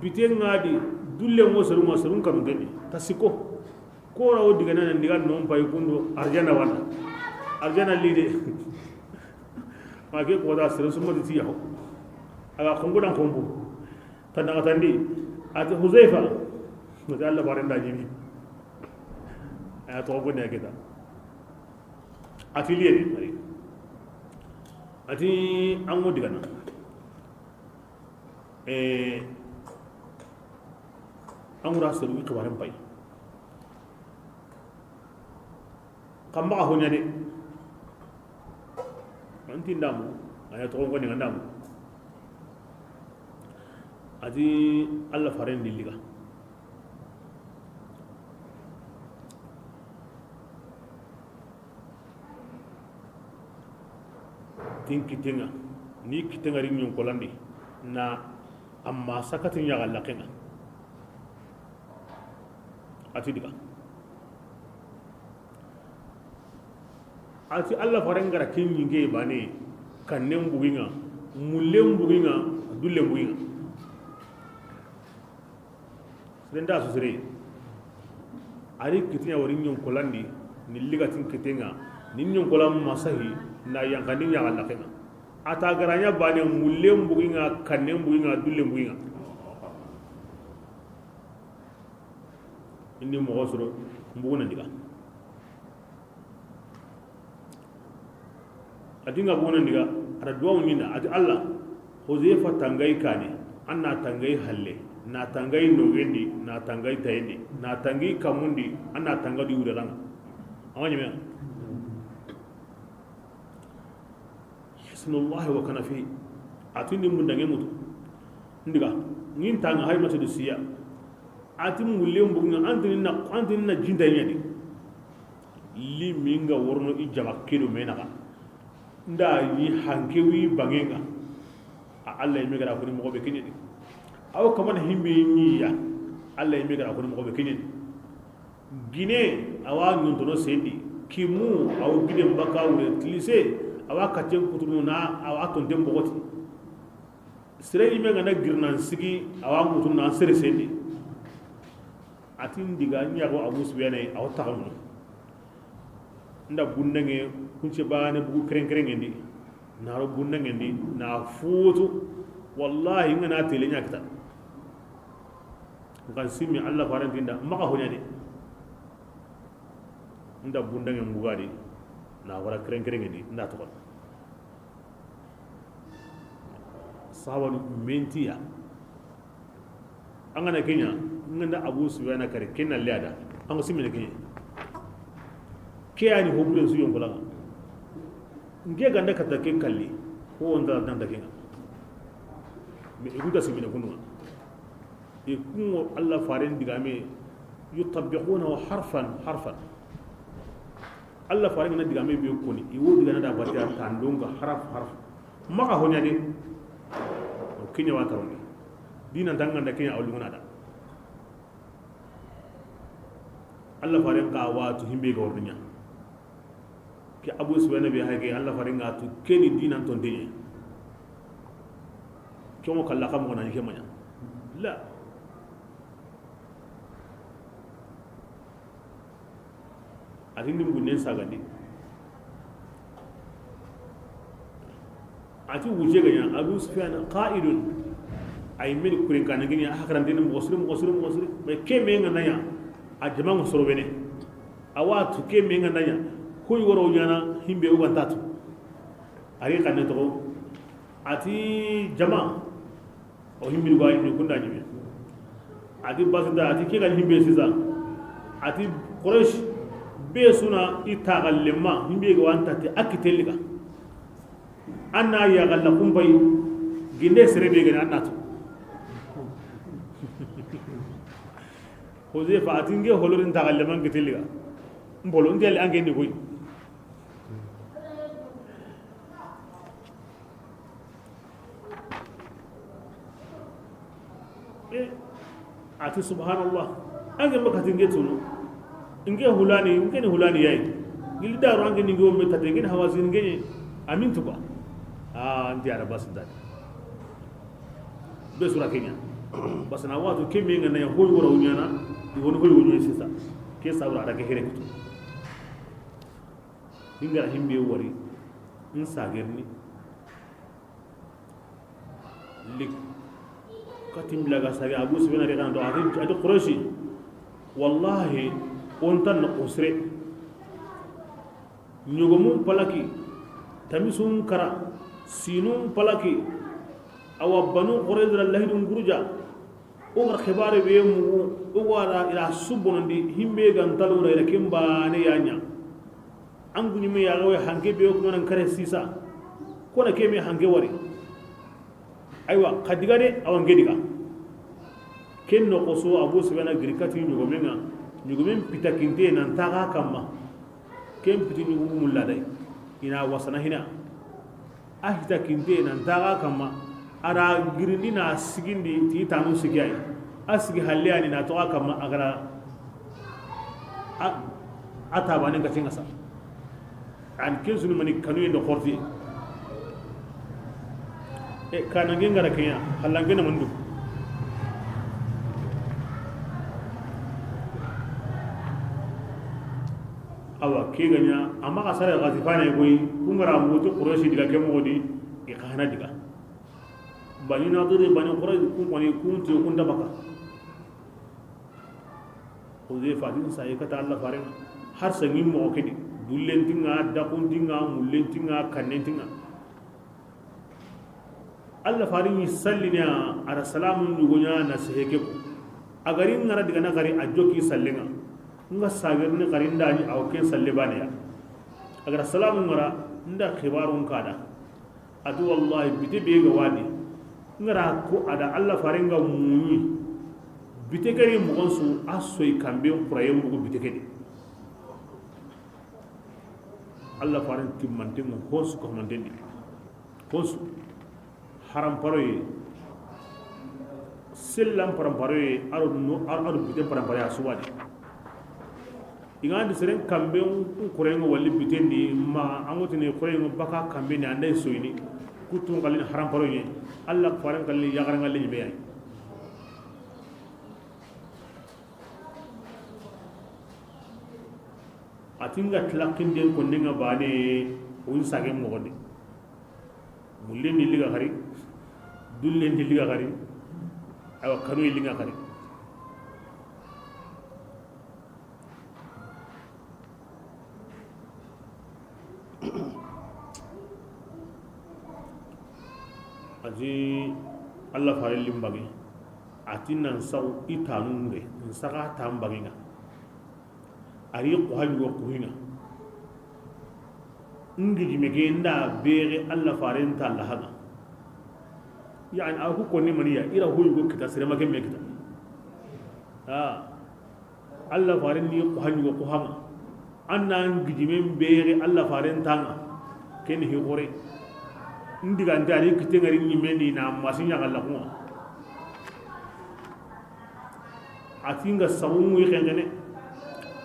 bite ngadi, dulle ngo seruma serun kanu geni. Tasiko. Kora o digana nan diga non pay kundo arjana wala. Arjana lide. Ma ke ko da sere suma di tiyaho. Aga kombo dan kombo. Tanda tandi. Ati Huzaifa. Mata Allah barenda jini. Aya to ko ne kita. Ati liye ni. Ati ango digana. Eh, an gura soro wi xibaren pay. Kan maxa hoña de. An ti ndamu, a ya toxon koni ndamu. A ti Allah faren dilliga. Tin kitenga, ni kitenga ri ñon kolandi na amma sakati ñaga lakenga. A ti diga. A ti Allah faren gara ken ñinge bane, kannen buginga, mullen buginga, dullen buginga. Seren da su sere. Ari kitiña wari ñonkolandi, ni ligatin kitenga, ni ñonkola masahi, na yankandi ñaga lakenga. A ta garaña bane, mullen buginga, kannen buginga, dullen buginga. Indi moxo soro mbuguna diga. A ti nga bona ndiga, a da duwawu ñinda, a ti Allah, Huzaifa tangay kane, an na tangay halle, na tangay nogendi, na tangay tayendi, na tangay kamundi, an na tanga di wurelanga. Awa ñeme. Hisnullahi wa kana fi. A ti ndi mundange mutu. Ndiga, ngin tanga hay mata du siya. A ti mullen buginga, antini na, antini na jinta ñadi. Li minga worno i jama kilo menaga. Nda yi hanke wi bangenga. A Allah yi megara kuni moxo be kiñedi. Aw kamana himbe ñiya. Allah yi megara kuni moxo be kiñedi. Gine awa ñontono sendi. Kimu aw giden baka wure tilise. Awa katen kutunu na awa tonten bogoti. Sere yime ngana girnan sigi awa ngutu nan sere sendi. A ti ndiga ñaxo Abu Sufyana awa taxamunu. Nda bundange kunce bane bugu keren keren ngendi. Na ro bundange ndi na futu. Wallahi ngana tele ña kita. Ngan simi Allah farantinda maxa hoñani. Nda bundange mbugadi na wara keren keren ngendi nda toxon. Sahabanu mentiya. An gana keña, nganda Abu Sufyana kare, kenna leada. An ko simene keña. Ke yani ho bulen su yonkolanga. Nge ganda kata ke kalli. Ko onda danda kenga. Me iguta simene kunwa. E kungo Allah faren digame. Yutabbiqunahu harfan harfan. Allah faren na digame be koni. Iwo digana da batiya tandonga harf harf. Maxa hoña de. O kiña wa tarondi. Dina danganda kiña a wuluguna da. Allah faren ka watu himbe ga wordiña. Ke Abu Sufyana be hage Allah faren ga tu keni dinan ton deñe. Kemo kalla kam gona ni ke maña. La. A ti ndi mbunnen sagandi. A ti wuje ga ña Abu Sufyan qaidun. Ay men kuren kana gini a hakarante ni moxo siri moxo siri moxo siri. Mais ke me nga naña a jama ngo soro bene. A wa tu ke me nga naña. Koy woro ñana himbe o ganta tu. Ari kanne to. A ti jama. O himbiri ga yimmi kunda ñime. A ti basi da, a ti ke ga himbe sisa. A ti Quraysh be su na i taxallenma, himbe ga wanta ti a kitelli ga. An na ya galla kumbay ginde sere be ga na an na tu. Huzaifa a ti nge holorin taxallenma n kitelli ga. Mbolo n tele an ke ni koy. Eh, a ti subhanallah. An ke ma kati nge tunu. Nge hulani, nge ni hulani yayi. Gili daru an ke ni nge wombe tate, nge ni Hawazin nge ni. Amin tuba. Ah, nti ara bas dadi. Be sura kenya. Bas na watu kemme nga na ya hoy wora wunyana, i woni hoy wonyo sisa. Ke sabra da ke here kutu. Hingara himbe wari. N sagerni. Lik. Katim laga sage Abu Sufyan ri kan do a ti, a ti Qurayshi. Wallahi, on tan na usre. Ñogomun palaki, tamisun kara, sinun palaki, awa Banu Qurayza lahidun guruja. O gar xibaare be mugu, o wara ila subonondi, himbe gan talura ila kimba ne ya ña. An guñi me ya gawe hanke be ko nan kare sisa. Ko na ke me hanke wari. Aywa, xa diga de, awa nge diga. Ken no xoso Abu Sufyana giri kati ñogomen ŋa, ñogomen pita kinte nan taga kamma. Ken piti ñogomu mulla day. Ina wasana hina. A hita kinte nan taga kamma. A ra girindi na sigindi ti tanu sigi ay. A sigi halle ani na toga kamma a gara a, a tabane ga tinga sa. An ken sunu mani kanu yendo xorti. E, kana nge ngara kenya, xalla nge na mandu. Awa, ke ga ña, amma ka sara Ghatafane koy, ku ngara mutu Qurayshi diga ke moxo di, i xa hana diga. Bani Nadir, Bani Qurayza, ku koni, ku nti, ku nda baka. Huzaifa din sa yi kata Allah faren ŋa. Har sa ngin moxo ke di. Dullen tinga, dakun tinga, mullen tinga, kannen tinga. Allah faren ñi sallini a, a ra salamun ñugo ña na sehe ke ko. A gari ngara diga na gari a joki sallen ŋa. Nga sagerni gari nda ni aw ken salle bane ya. A gara salamun ngara nda xibarun kada. A ti wallahi, bite be ga wadi. Ngara ko a da Allah faren ga muñi. Bite gari moxon su a soy kambe kuraye mugu bite ke di. Allah faren timmanten ŋa, honsu ko manten di. Honsu. Haram paroye. Sellan param paroye, aro no, aro, aro biten param paroye a suwadi. I ga na ti seren kamben kuren ŋa wali biten di ma, an ŋa ti ni kuren ŋa baka kamben di, an da i soyini. Kutun kalin haram paroye. Allah faren kalin yagaran kalin be yayi. A ti nga tilakinden konnen ŋa bane, o yi sagen moxo di. Mullen di liga xari, dullen di liga xari, awa kanu yi liga xari. A ti Allah faren limbagi, a ti nan saw i tanun ŋa, n saga tan bagi ŋa. A ri ko hañi go kuhina. Ngi jime ke nda bere Allah faren ta Allah haga. Yani a ku konni maniya ira huyu go kita sere make me kita. Ah. Allah faren ni ko hañi go kuhama. Anna ngi jime bere Allah faren tanga. Ken hi gore. Ndiga nda ri kite ngari ni mendi na masinya Allah kuma. A ti nga sabu ŋuyi xenxene.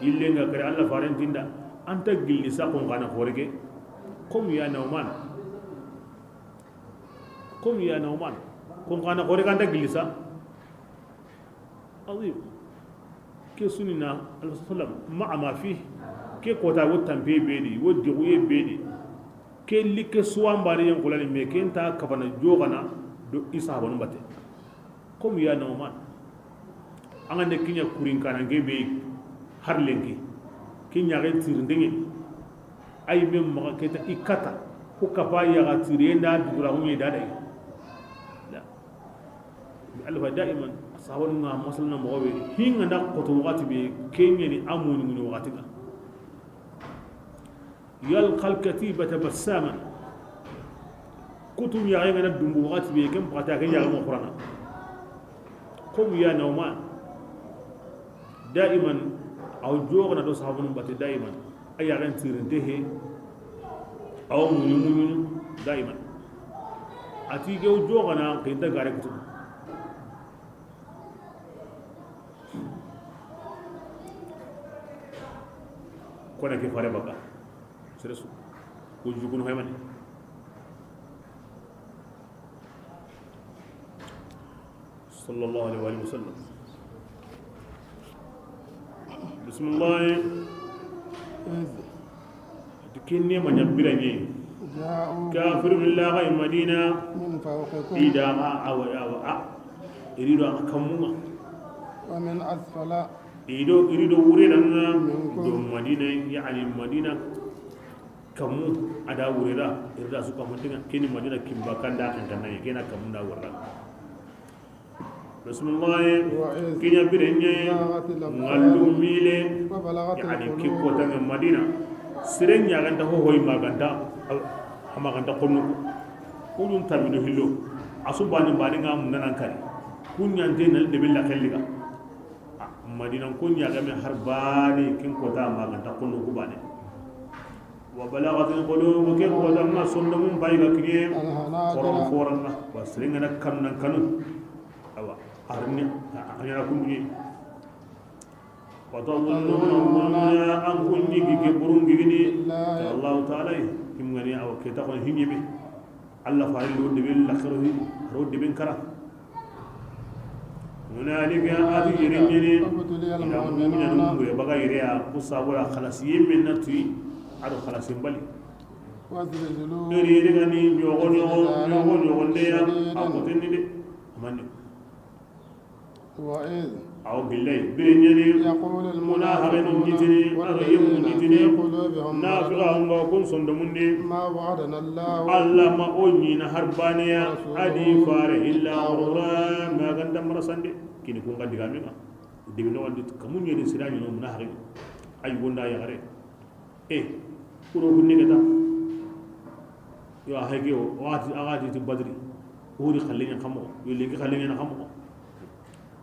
Yille nga kare Allah faren tinda. Anta gilli sa kon kana xore ke. Kom ya Nauman. Kom ya Nauman. Kon kana xore ke anta gilli sa. Azim. Ke sunina alayhi salam ma ama fi. Ke kota wo tampe bedi, wo diguye bedi. Ke likke suwan bari yan kulani me ken ta kabana jogana do isa banu bate. Kom ya Nauman. An ga ne kiña kurin kana nge be har lenki. Kiña ga tirindingi. Ay mem maga keta ikata. Ku kapa ya ga tirenda dugura hunye dadai. La. Alla fa daiman sahabanu ŋa masalana moxo be hinga nda xoto waxati be, kenyani a muɲi muɲi waxati ŋa. Yalqa alkatibata bassaman. Kutum yaxe ngana dumbu waxati be, ken paxata ken yaxe mo xurana. Comme ya Nauman, daiman aw joxana do sahabanu bate daiman. A yaxen tirinte he. Aw muɲu muɲu daiman. A ti gew joxana kinta gare kutu. Kona ke fare baka. Sere su. Ko jukunu haymani. Sallallahu alaihi wa sallam. Bismillah. Kinne ma ɲa biraɲe. جاءوكم Kafir billahi Madina. من فوقكم Ida ma awa awa a. Irido a kamunga. ومن أسفل Ido irido wure nanga. منكم Do Madina, yani Madina kamu ada wure da. Irida su kamu tinga kini Madina kimba kanda kan kan na kena kamu da wure. Bismillah. وإذ Kiɲa birenye. زاغت الأبصار Ngallu mile. وبلغت Yani القلوب kikko tanga Madina. Siren ɲaganta ho hoy maganta. Amaganta konno. Kulun tamino hillo. Asu bani bani nga munana kari. Kunyante nal de billa kelliga. Madina kunya game har bani kin kota maganta konno ku bani. وبلغت القلوب kin kota ma sondomun bayga kiye. الحناجر Koron foran na. Basringana kannan kanu. Awa, arni, a ɲana kunduɲe. وتظنون أن kunɲi gige burun gigini. بالله Allahu Ta'ala yi. Kimgani awa keta kon hinyibe. Allah farin do debe lakhiro hi, ro debe kara. هنالك ati yere nyene. ابتلي Ina المؤمنون mu'mina nungu ya baga yere ya, ku sabura khalas yemme na tuyi, ado khalas mbali. وزلزلوا Eri yere gani, nyogo, nyogo, زلزالا nyogo, nyogo ndeya, شديدا a kotenni de. Amani. وإذ Aw billahi, bire nyene, يقول munafiqun المنافقون nitini, ado yemu والذين nitini, في قلوبهم مرض nafiqa nga kun sondomunde. ما وعدنا الله Allah ma o ɲina har baneya, ورسوله adi fare, illa إلا غرورا ghurura, ma ganda marasande. Kini kun ga digame nga. Debe no wandi kamu ɲeni sira ɲino munafiqi. Ay gonda ya gare. E, kuro kunne keta. Yo, a hayke o, waxati, a waxati ti Badri. Uhudi xallen ɲa xamo, yo lenki xallen ɲa xamo.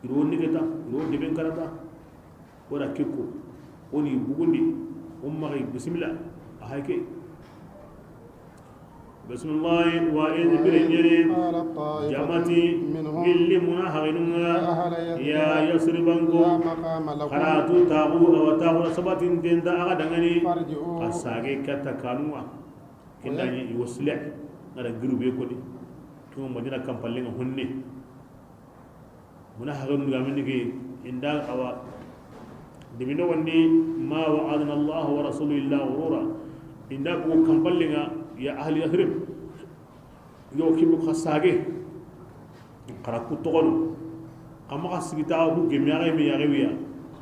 Iro ni keta, iro deben karata. Wala keko, oni bugundi, umma gay bismillah. A hayke. Bismillah, wa in bire nyene. قالت طائفة Jamati منهم gilli muna haginunga. يا أهل يثرب Ya Yasribanko. لا مقام لكم Karatu tagu awa tagu sabatin denda aga dangani. فارجعوا Asage kata kanunga. Kinda ni iwosle. Ngara giru be kodi. Kuma Madina kampalenga honne. Muna hagan ga mini ke inda awa. Debino wandi, ما وعدنا الله ورسوله إلا غرورا. Inda bugu kampalenga, ya ahli Yathrib. Yo kibu xasage. Xara ku togono. Kama xa sigita ku gemi ya me ya wiya.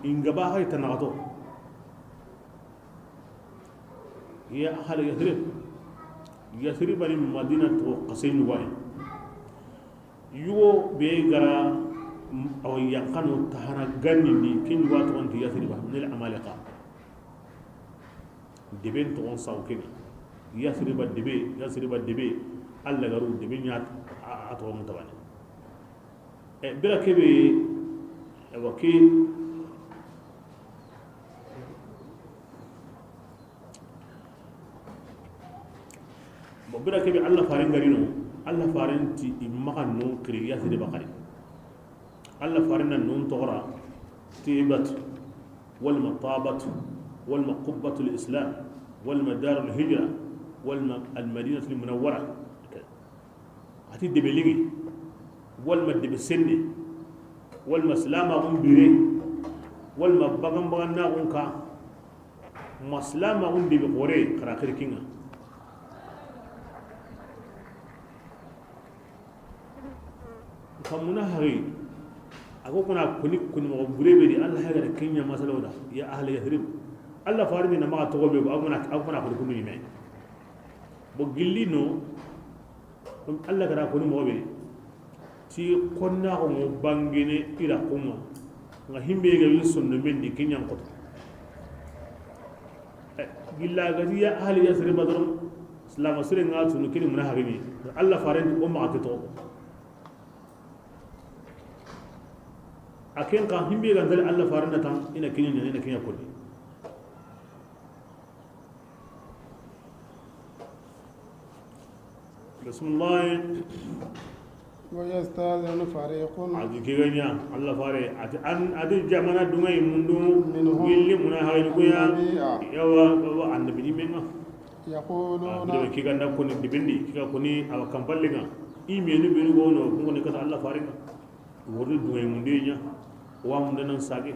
Inga ba hay tanaxato. Ya ahli Yathrib. Yathrib ni Madina to xasen wayi. Yugo be gara, mm, awa yanxano tahana gannindi, ken yugo a toxonti Yasriba, nil Amalika. Deben toxon saw keni. Yasriba debe, Yasriba debe, Alla garu debe ɲa a, a toxon tabane. E, bira kebe, e, wa ke, Bon, bira kebe Alla faren garino, Alla faren ti i maxa non kiri Yasriba xari. Alla faren na non toxora Tibat, walma Tabat, walma Qubbatul Islam, walma Darul Hijra, walma Al Madinatul Munawwara. Ati debe ligi, walma debe senne, walma silamaxun bire, walma bagan bagan naxun ka. Ma silamaxun debe xore xara xirkinga. Xa muna hari, a ko kuna kuni, kuni moxo bure be di, Alla hagara kenya masalaw da, ya ahla Yathrib. Alla farini na maxa toxo be, a kuna, a kuna kuni kunu ni me. Bo gilli no, Alla gara kuni moxo be. Ti xonnaaxu ŋo bangene i ra xo ŋa. Ŋa himbe ga wi sondo men di ke ɲa n xoto. Eh, gilla ga ti ya ahli Yasriba doron, silama sire ŋa tunu ke ni muna harini. Alla faren ti o maxa ke toxo. A ken xa himbe ga ntali Alla faren da tan, i na ke ɲa ɲa, i na ke ɲa koni. Bismillah. ويستأذن فريق. A ti ke ga ɲa, Alla fare, a ti an, a ti jamana dunŋa yi mundu, منهم gilli muna hayni kuya, النبي. Yawa, yawa, annabi ni menga. يقولون. A, ke ga nda koni dibendi, ke ga koni awa kampallinga. I menu benu gono, ko ne kata Alla farenga. Wori dunŋa yi mundu ɲa. Wa mundu nan sage.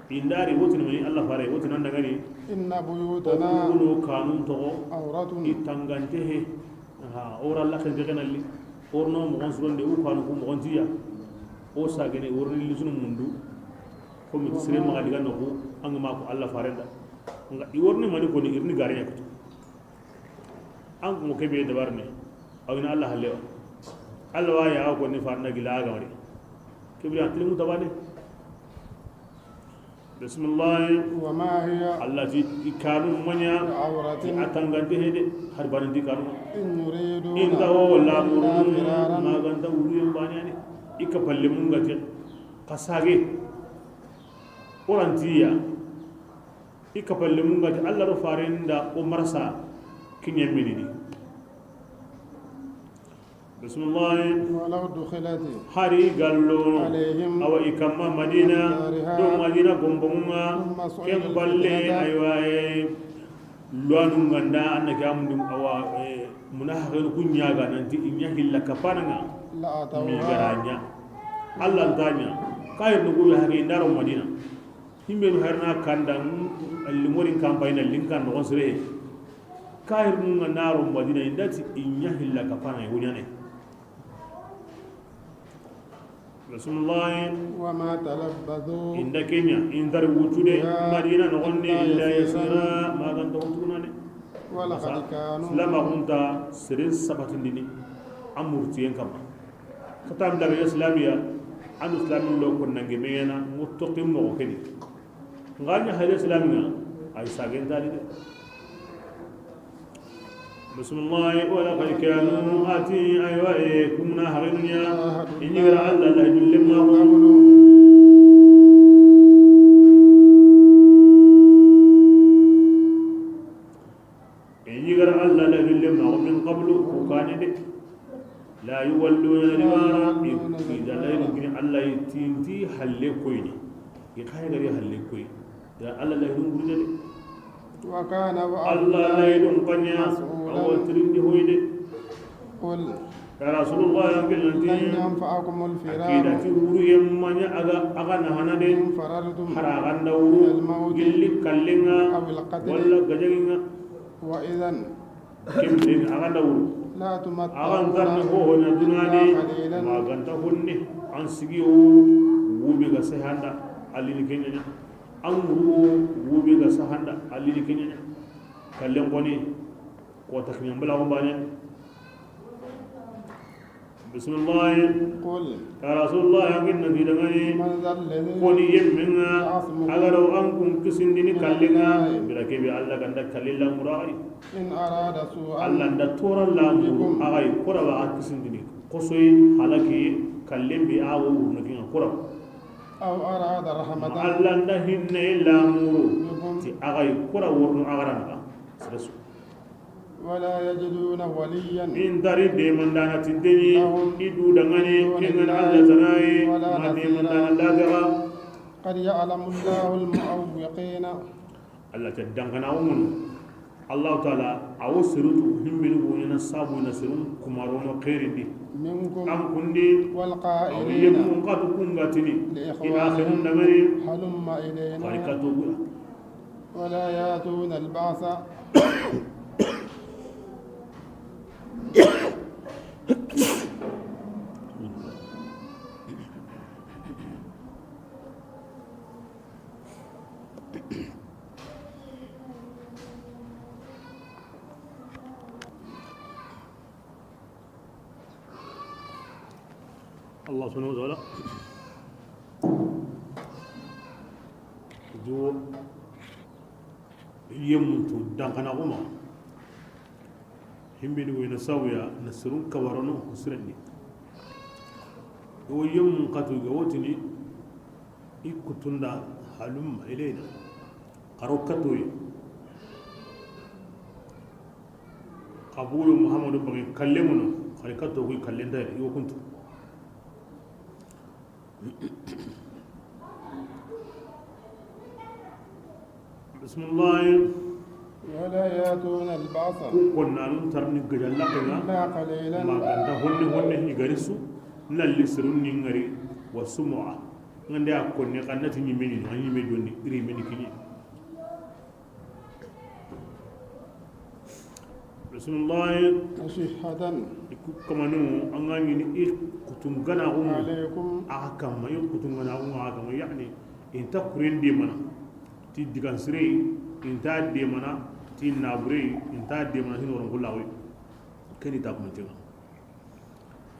Indari wotini mani Alla fare, wotini an dangani. إن بيوتنا. O kuno kanun toxo. عورة. I tangante he. Ha, ora la xen jege nalli. Orno moxon suronde, u kanu ku moxon tiya. O sagene, worni lisunu mundu. Komi sire maxa diga noxu, an ga ma ko Alla farenda. Nga i worni mani koni, irini gare ɲa kutu. An ko ke be dabarni. Awina Alla hallewa. Alla wa ya ko ni farna gila gamari. Kibri an tilimu tabane. Bismillah. وما هي. Alla ti i kanu ma ɲa. بعورة. Ti a tangante he de, har banan ti kanu. إن يريدون. I nta wo la إلا murun, فرارا. Maganta wuru yen bane ani. I kapalle mun ga ti. Xa sage. Orantiya. I kapalle mun ga ti Alla ro farenda o marsa kiɲe minini. Bismillah. ولو دخلت. Hari gallo. عليهم. Awa i kamma Madina. أقطارها. Do Madina gombonga. ثم صعقوا. Ken balle, صعقة. Aywa, eh, luwanu nganda, anna ke amundum, awa, eh, muna haxen ku ɲaga nanti i ɲa hilla kapananga. لأتوها. Mi garanya. Alla ntanya. Kayir nugu ya hage indaro Madina. Himbe no harna kanda, mm, limorin campagne na linkan no sire. Kayir mun ga naro Madina indati i ɲa hilla kapana i wuɲane. Bismillah. وما تلبثوا. Inda ke ɲa, indar wutude, بها Madina no gonne, إلا illa يسيرا. Yasira, maganta wutunane. ولقد كانوا. Silama hunta, sirin sabatindini, amurtiyen kama. Kata an daga islamiya, an islamin lo kon nange meyana, muttaqin mo kedi. Nganya hada islamiya, ay sagen tadi de. Bismillah, ولقد كانوا. Ati, aywa, e, kumna haginunya, inyira Alla la julle ma. E ɲi gara Alla la hille ma, من قبل, ku kane de. لا يولون الأدبار, i, i da la yi kini Alla yi tinti halle koyni. I kay gari halle koy. Da Alla la yi ngurne de. وكان وعد الله. Alla la yi dun kanya, مسؤولا. Awa tirindi hoyde. قل. Ya Rasulullah, ya gillanti. لن ينفعكم الفرار. Akida ti wuru yemmanya aga, aga na hana de. إن فررتم. Hara ganda wuru. من الموت. Gilli kallenga. أو القتل. Walla gajaginga. وإذا. Kemden aga na wuru. لا تمتعون. Aga ntarni ho hona dunani. إلا قليلا. Maganta honne. An sigi o. Wubi ga sehanda. Alini kenyanya. An wuru. Wubi ga sehanda. Alini kenyanya. Kallen koni. Ko takɲambala ko bane. Bismillah. قل. Ya Rasulullah, ya ginna ti dangani. من ذا الذي. Koni yemmenga. يعصمكم. Agaro an kun kisindini kallenga. من الله. Bira kebe Alla ganda kallilla murai. إن أراد سوءا. Alla nda tora la muru. بكم. Agai kora wa kisindini. Kosoy halaki kallen bi awo wurno kinga kora. أو أراد رحمة. Alla nda hinne la muru. بكم. Ti agai kora wurno agaranga. Sirasu. ولا يجدون وليا. Intari demandana tinteni. لهم. Idu dangani. من دون الله. Kengana Alla tanaye. ولا نصيرا. Ma demandana lagara. قد يعلم الله المعوقين. Alla ta dangana umunu. Allahu Taala, awo serutu himmini wonyana sabu na serun kumarono khairindi. منكم. An kundi. والقائلين. Awo yemmun katu kungatini. لإخوانهم. Ina khairun dangani. هلم إلينا. Barikatu gura. ولا يأتون البأس. Allah subhanahu wa ta'ala. Jo yemmun tu dankana kuma. Himbini wena sawya na sirun kabarono ko sirandi. O yemmun katu ga wotini i kutunda halumma ilayna. Karo katoyi. Kabulu Muhammadu bangi kallemuno. Kari kato kuy kallenta yo kuntu. Bismillah. ولا يأتون البأس Ku konnanun tarni gajalla kenga. إلا قليلا Ma ganta honne honne i gari su. Nalli sirun ni ngari wa sumu'a. Ngande a konne kannati nyimeni, a nyime donni, iri meni kini. Bismillah. أشحة Ku kamanu an ga ɲini i kutunganaxu عليكم a kamma, i kutunganaxu a kamma, yani inta kuren demana ti digansire, inta demana ti nabure, inta demana ti noronkullaxu. Keni ta kumantenga.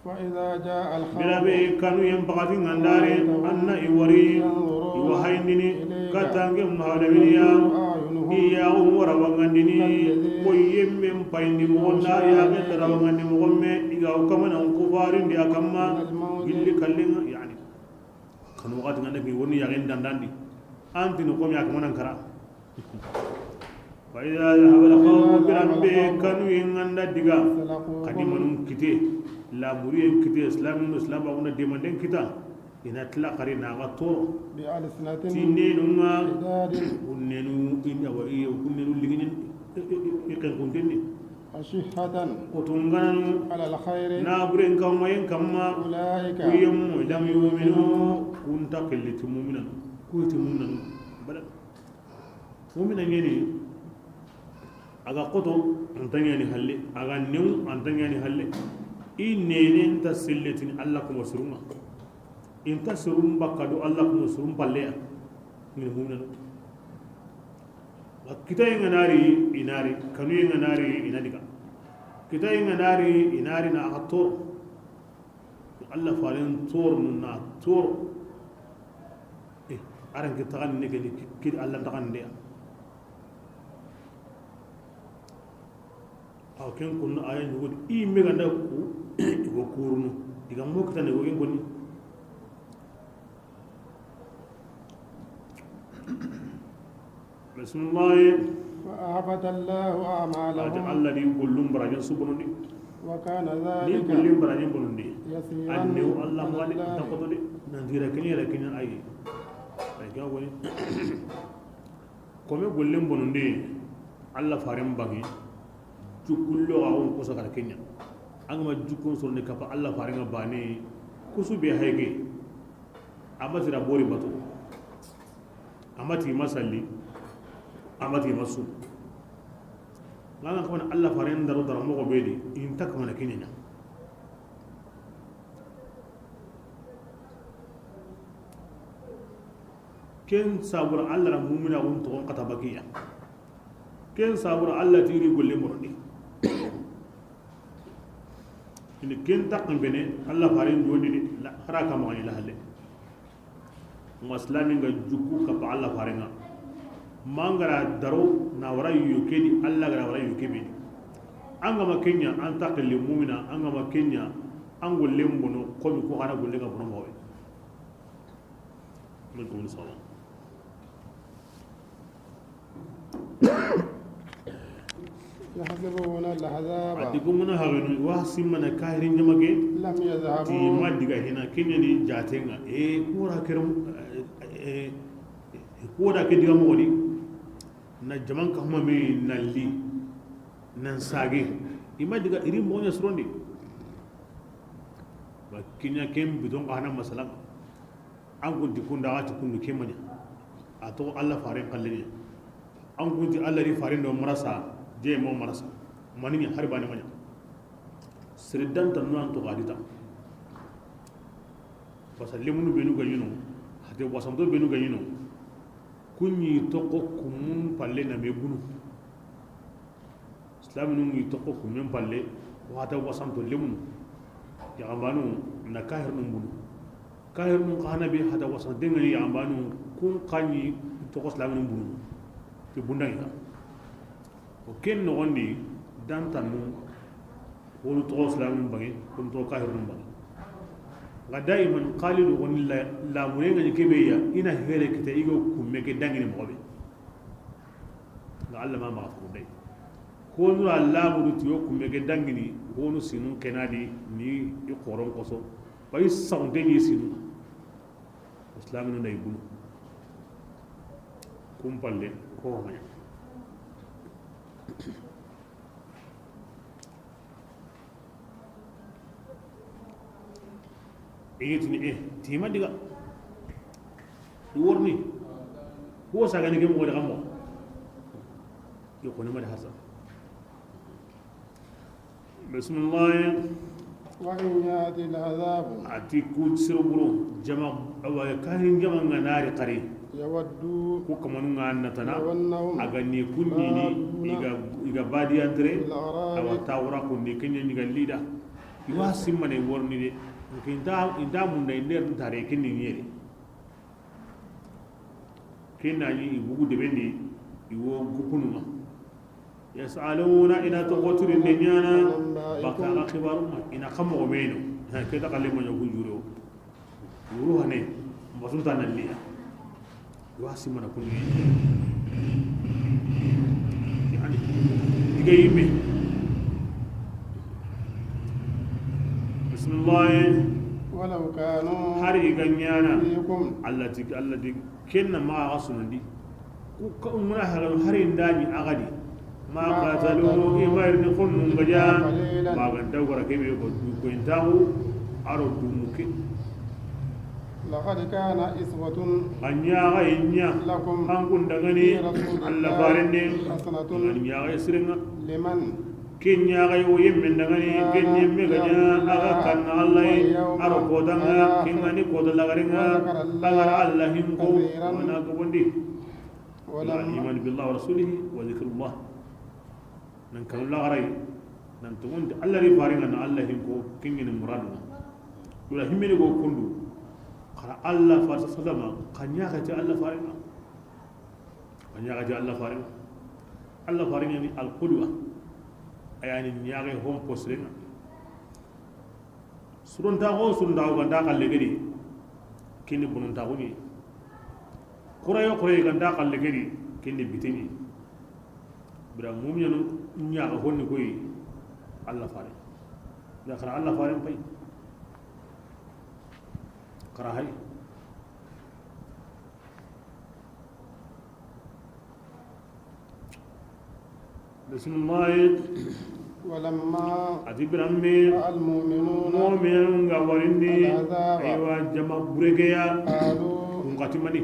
فإذا جاء الخوف Birabe kanu yen pakati ngandare, رأيتهم anna i wari, ينظرون i wa hayndini, إليك katange mahalabiniya, وتدور أعينهم i ya umura wangandini, كالذي ko yemmen payndi mogonda, يغشى ya عليه getta rawangandi mogomme, i ga o kamana kufarindi a kamma, من الموت gilli kallenga, yani. Kanu wakati nganda ki woni ya genda ndandi. Antini komi a kamana kara. فإذا ذهب الخوف Birambe kanu yenganda diga. سلقوكم Kadi manun kite. Laburiyen kite. Islamin do Islam abuna demanden kita. Ina tila kari na ga to. بألسنة Tinenunga. حداد Kunnenu inda wa iyo kunnenu liginin. Iken kuntenni. أشحة Kutungananu. على الخير Naburen kawmayen kamma. أولئك Kuyemmu lam yuminu. Kunta kelli ti muminanu. Kuyi ti muminanu. Bada. Mumina ɲeni, a ga xoto, anta ɲani halle, a ga new, anta ɲani halle. I nene nta selletini Alla kuma surunga. Inta surun bakka do Alla kuma surun palleya. Ngini mumina. Wa kitaye nga nari, i nari, kanuye nga nari, i na diga. Kitaye nga nari, i nari na a ga toro. Alla faren tor na tor. Eh, aran ke taxan ne ke ni kiri Alla taxan de. Aw ken kun aya ɲugo i me ganda ku i go kurunu. Diga mo kitane go ken koni. Bismillah. فأحبط الله أعمالهم Ati Alla di gollum barajen su bonondi. وكان Ni ذلك gollum barajen bonondi. يسيرا Anne o Alla على ma de الله ta koto de. Nan dira kenya la kenya ayi. Ay ga woni. Kome gollum bonondi. Alla faren bangi. Jukullo ga on ko sakar kenya. An ga ma jukun sorni kapa Alla faren ga bane. Kusu be hayge. Amma tira bori bato. Amati masalli, amati masu. Ngana kamana Alla faren daro daro mogo bedi, inta kamana kinina. Ken sabura Alla ra mumina gun to kata bakiya. Ken sabura Alla tiri golle moroni. Ini ken takin bene Alla faren jodi la haraka ma ni la halle. Maslami nga jukku kapa Alla farenga. Mangara daro na wara yuke di Alla gara wara yuke be. An ga ma kenya an takille mumina an ga ma kenya an golle mbono ko mi ko hana golle ga bono mawe. Mun ko sawa. يحسبون الأحزاب Ati ko muna haganu wa simmana kahirin jama ke. لم يذهبوا Ti ma diga hina kenya ni jatenga. E kura kerum e kura ke diga mo ni. Na jaman ka huma me nalli. Nan sage. Ima diga iri mo nya surondi. Ba kenya kem bidon ka hana masalan. An kunti kunda a ti kundu ke maɲa. A to Alla faren kallen ɲa. An kunti Alla ri faren do marasa je mo marasa. Maniɲa hari bane maɲa. Sere danta no an to gadita. Basa lemunu benu ga ɲino. Hate wasanto benu ga ɲino. Kunɲi toko kumun palle na me bunu. Islaminu ngi toko kumen palle, wata wasanto lemunu. Yaxambanu na kahirinu bunu. Kahirun xa na be hada wasan dengani yambanu kun xanyi toxo silaminu bunu. Ti bundangi ka. O ken noxondi dantannu. Wonu toxo silaminu bange, wonu toxo kahirun bange. Nga daiman xalidu woni la, lamure ngani kebe ya, ina here kita igo kumme ke dangini moxo be. Nga Allah ma maxa fo dey. Honu ra lamudu tiyo kumme ke dangini, honu sinu kenadi ni i xoron koso. Bayi saxunte ni sinu. Islaminu na ibunu. Kumpalle ko hanya. Igitini e tima diga. Worni. Ko sagani ke mo de kamo. Yo ko ne ma de hasa. Bismillah. وإن يأتك العذاب. A ti ku siruburu jama, awa kahin jama nga nari qari. يودوا. Ku kamanu nga natana. لو أنهم. A ga ni kunni ni. كانوا. Iga, iga badi antre. في الأعراب. Awa tawra kunni kenya ni ga lida. Iwa simmane worni de. Inta, inta munda inder ntare kinni ni yere. Ken na ni i bugu debendi, i wo gukunuma. يسألون ina toxotirinde ñana, baka ga xibaru ma, ina xa moxo meno. Ha, ke ta xalle ma ñogu juro. Wuru hane, mbasunta na liya. Wa simana kunni. Yani, diga yimme. Bismillah. ولو كانوا. Hari i ga ñana. فيكم. Allah ti, Allah ti, Ken na maxa xa sunandi. Ku ka, muna haganu hari ndani agadi. ما قاتلوا. I ma irini xonnu ngaja. إلا قليلا. Maxa nta wara kebe ko, ko intaxu, aro dumuke. لقد كان أسوة. Anya ga inya. لكم. Hankun dangani. في رسول الله. Allah farende. حسنة. Anya ga sirenga. لمن. Ken ñaxay wo yemmen dangani, ken yemme ga ña, a ga kanna Allah yi, a ro kotanga, ken ga ni kota lagarenga, a ga ra Allah hinko, wana gobondi. الإيمان بالله ورسوله وذكر الله. Nan kanu lagaray, nan tongonti Allah ri farenga na Allah hinko, ken ñini muradu. Dula himmeni go kundu. Xara Allah fare sallama, xa ñaxati Allah farenga. A ñaxati Allah faren. Allah faren ni alqudwa. A yani ñaxe hon posrenga. Surontaxo, surontaxo ganta xalle gedi. Kini bonontaxuni. Xurayo, xurayo ganta xalle gedi. Kini bitini. Bira muminanu ñaxa honni koy Allah faren. Da xara Allah faren pay. Xara hay. Bismillah. ولما. A ti biranbe. رأى المؤمنون. Mu'minun ga warindi. الأحزاب. Aywa, jama buregeya. قالوا. Kun xati mani.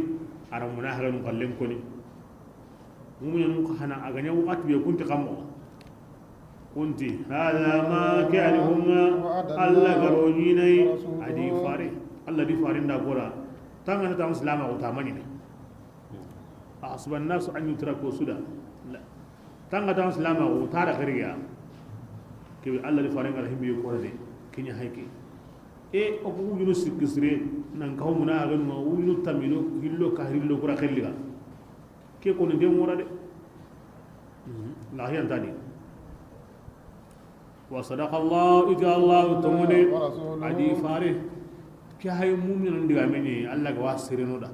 A ra munafiqun kallen koni. Mu'minun xa hana a ga ña waxati be kunti kammo. Kunti, هذا ما كان هم. Allah ga ro ñinay. A di fare. Allah di fare nda gora. Tangana tang silama ko tamani. أحسب الناس أن يتركوا سدى. Tanga tanga silama o tara xiriya. Kebe Allah di faren ga ra himbe ko de. Kinya hayke. E o ko wujunu sikki sire nan ka humuna a ganu ma wujunu tamino hillo ka hillo kura xelliga. Ke ko ni de mora de. La hiyan tani. وصدق الله. I ti Allah tonŋu de. ورسوله. A di fare. Ke hay mu'minun diga meni Allah ga wa sireno da.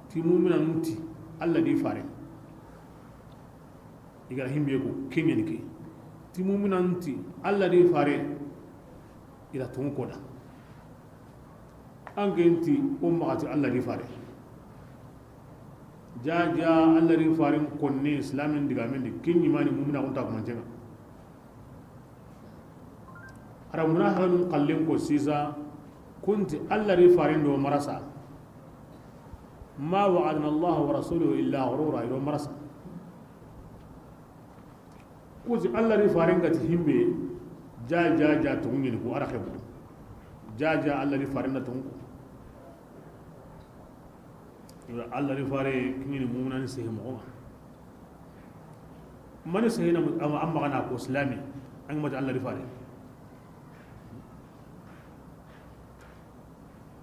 Ti mu'minun ti Allah di fare. I ga ra himbe ko kenyani ke. Ti mu'minun ti Allah di fare. I ra tonŋu ko da. An ke nti o maxati Allah di fare. Ja ja Allah di faren konne islamin diga men di kinni mani mu'mina kunta ko mantenga. A ra munafiqun kallen ko sisa kunti Allah di faren do marasa. ما وعدنا الله ورسوله إلا غرورا. I do marasa. Kusi Allah di faren ga ti himbe. Ja ja ja tonŋu ni ko a ra xebu. Ja ja Allah di faren na tonŋu. Iwa Allah di fare kingini mu'minani sehe moxo. Mani sehe na am, am magana ko islami. An mati Allah di fare.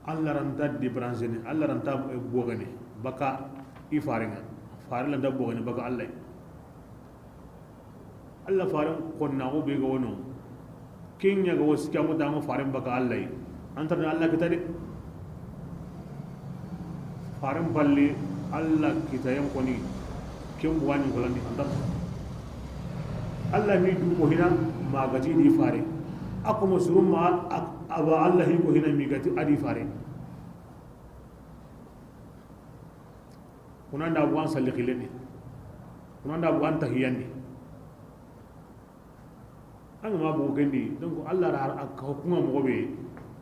Alla ra nta débranché ni, Alla ra nta bogene baka i faren ŋa. Fare ra nta bogene baka Alla. Alla faren konnaxu be ga wono, ken ɲa ga wo sikki, an ŋa ta ŋa faren baka Alla yi. An ta na Alla kita de. Faren balle Alla kitayen koni, ken buga ɲi golandi an ta. Alla mi du ko hina ma gati di fare. A ko mo suru ma a, a ba Alla hi ko hina mi gati a di fare. Kunanda bugan salli xileni. Kunanda bugan tahiyandi. An ga ma bogu kendi, donc Alla ra a ka hukuma moxo be,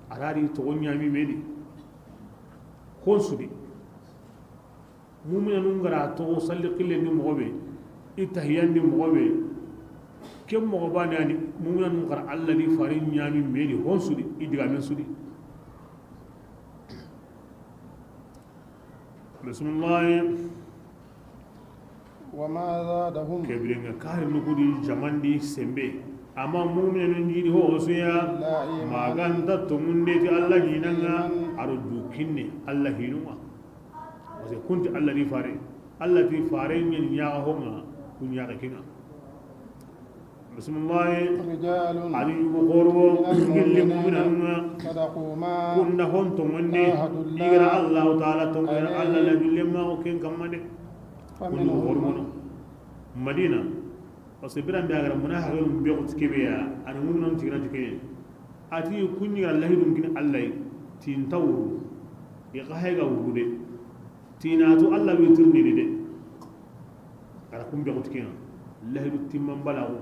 a ra di toxo ɲami meni. Hon su di. Mumina nun ga ra toxo salli xileni moxo be, i tahiyandi moxo be. Ken moxo bane ani mumina nun ga ra Alla di fare ɲami meni, hon su di, i digamen su di. Bismillah. وما زادهم. Kebirenga kari nukudi jamandi sembe. Ama mu'minun jidi ho osuya. إلا إيمانا. Maganta tongunde ti Alla hinanga. إيمانا. Aro du kinne Alla hinunga. Parce que kunti Alla di fare. Alla ti fare nyen nyaga honga. Kun nyaga kinga. Bismillah. رجال. Ani yugo xoro. من المؤمنين. Gilli mu'minanunga. صدقوا ما. Kunda hon tongonde. عاهدوا الله. Igra Alla ta'ala tongonde. عليه. Alla la julle ma o ken kamma de. Kundu فمنهم. Hormono. Madina. Parce que biran be agara munafiqun be ko tikebeya. Ani mu'minun tigana tikeye. Ati kunni ga lahidun kin Alla yi. Tin tawru. Ya ga hayga wude. Tinatu Alla wi tirnini de. Ara kun be ko tikenga. Lahidu timman balagu.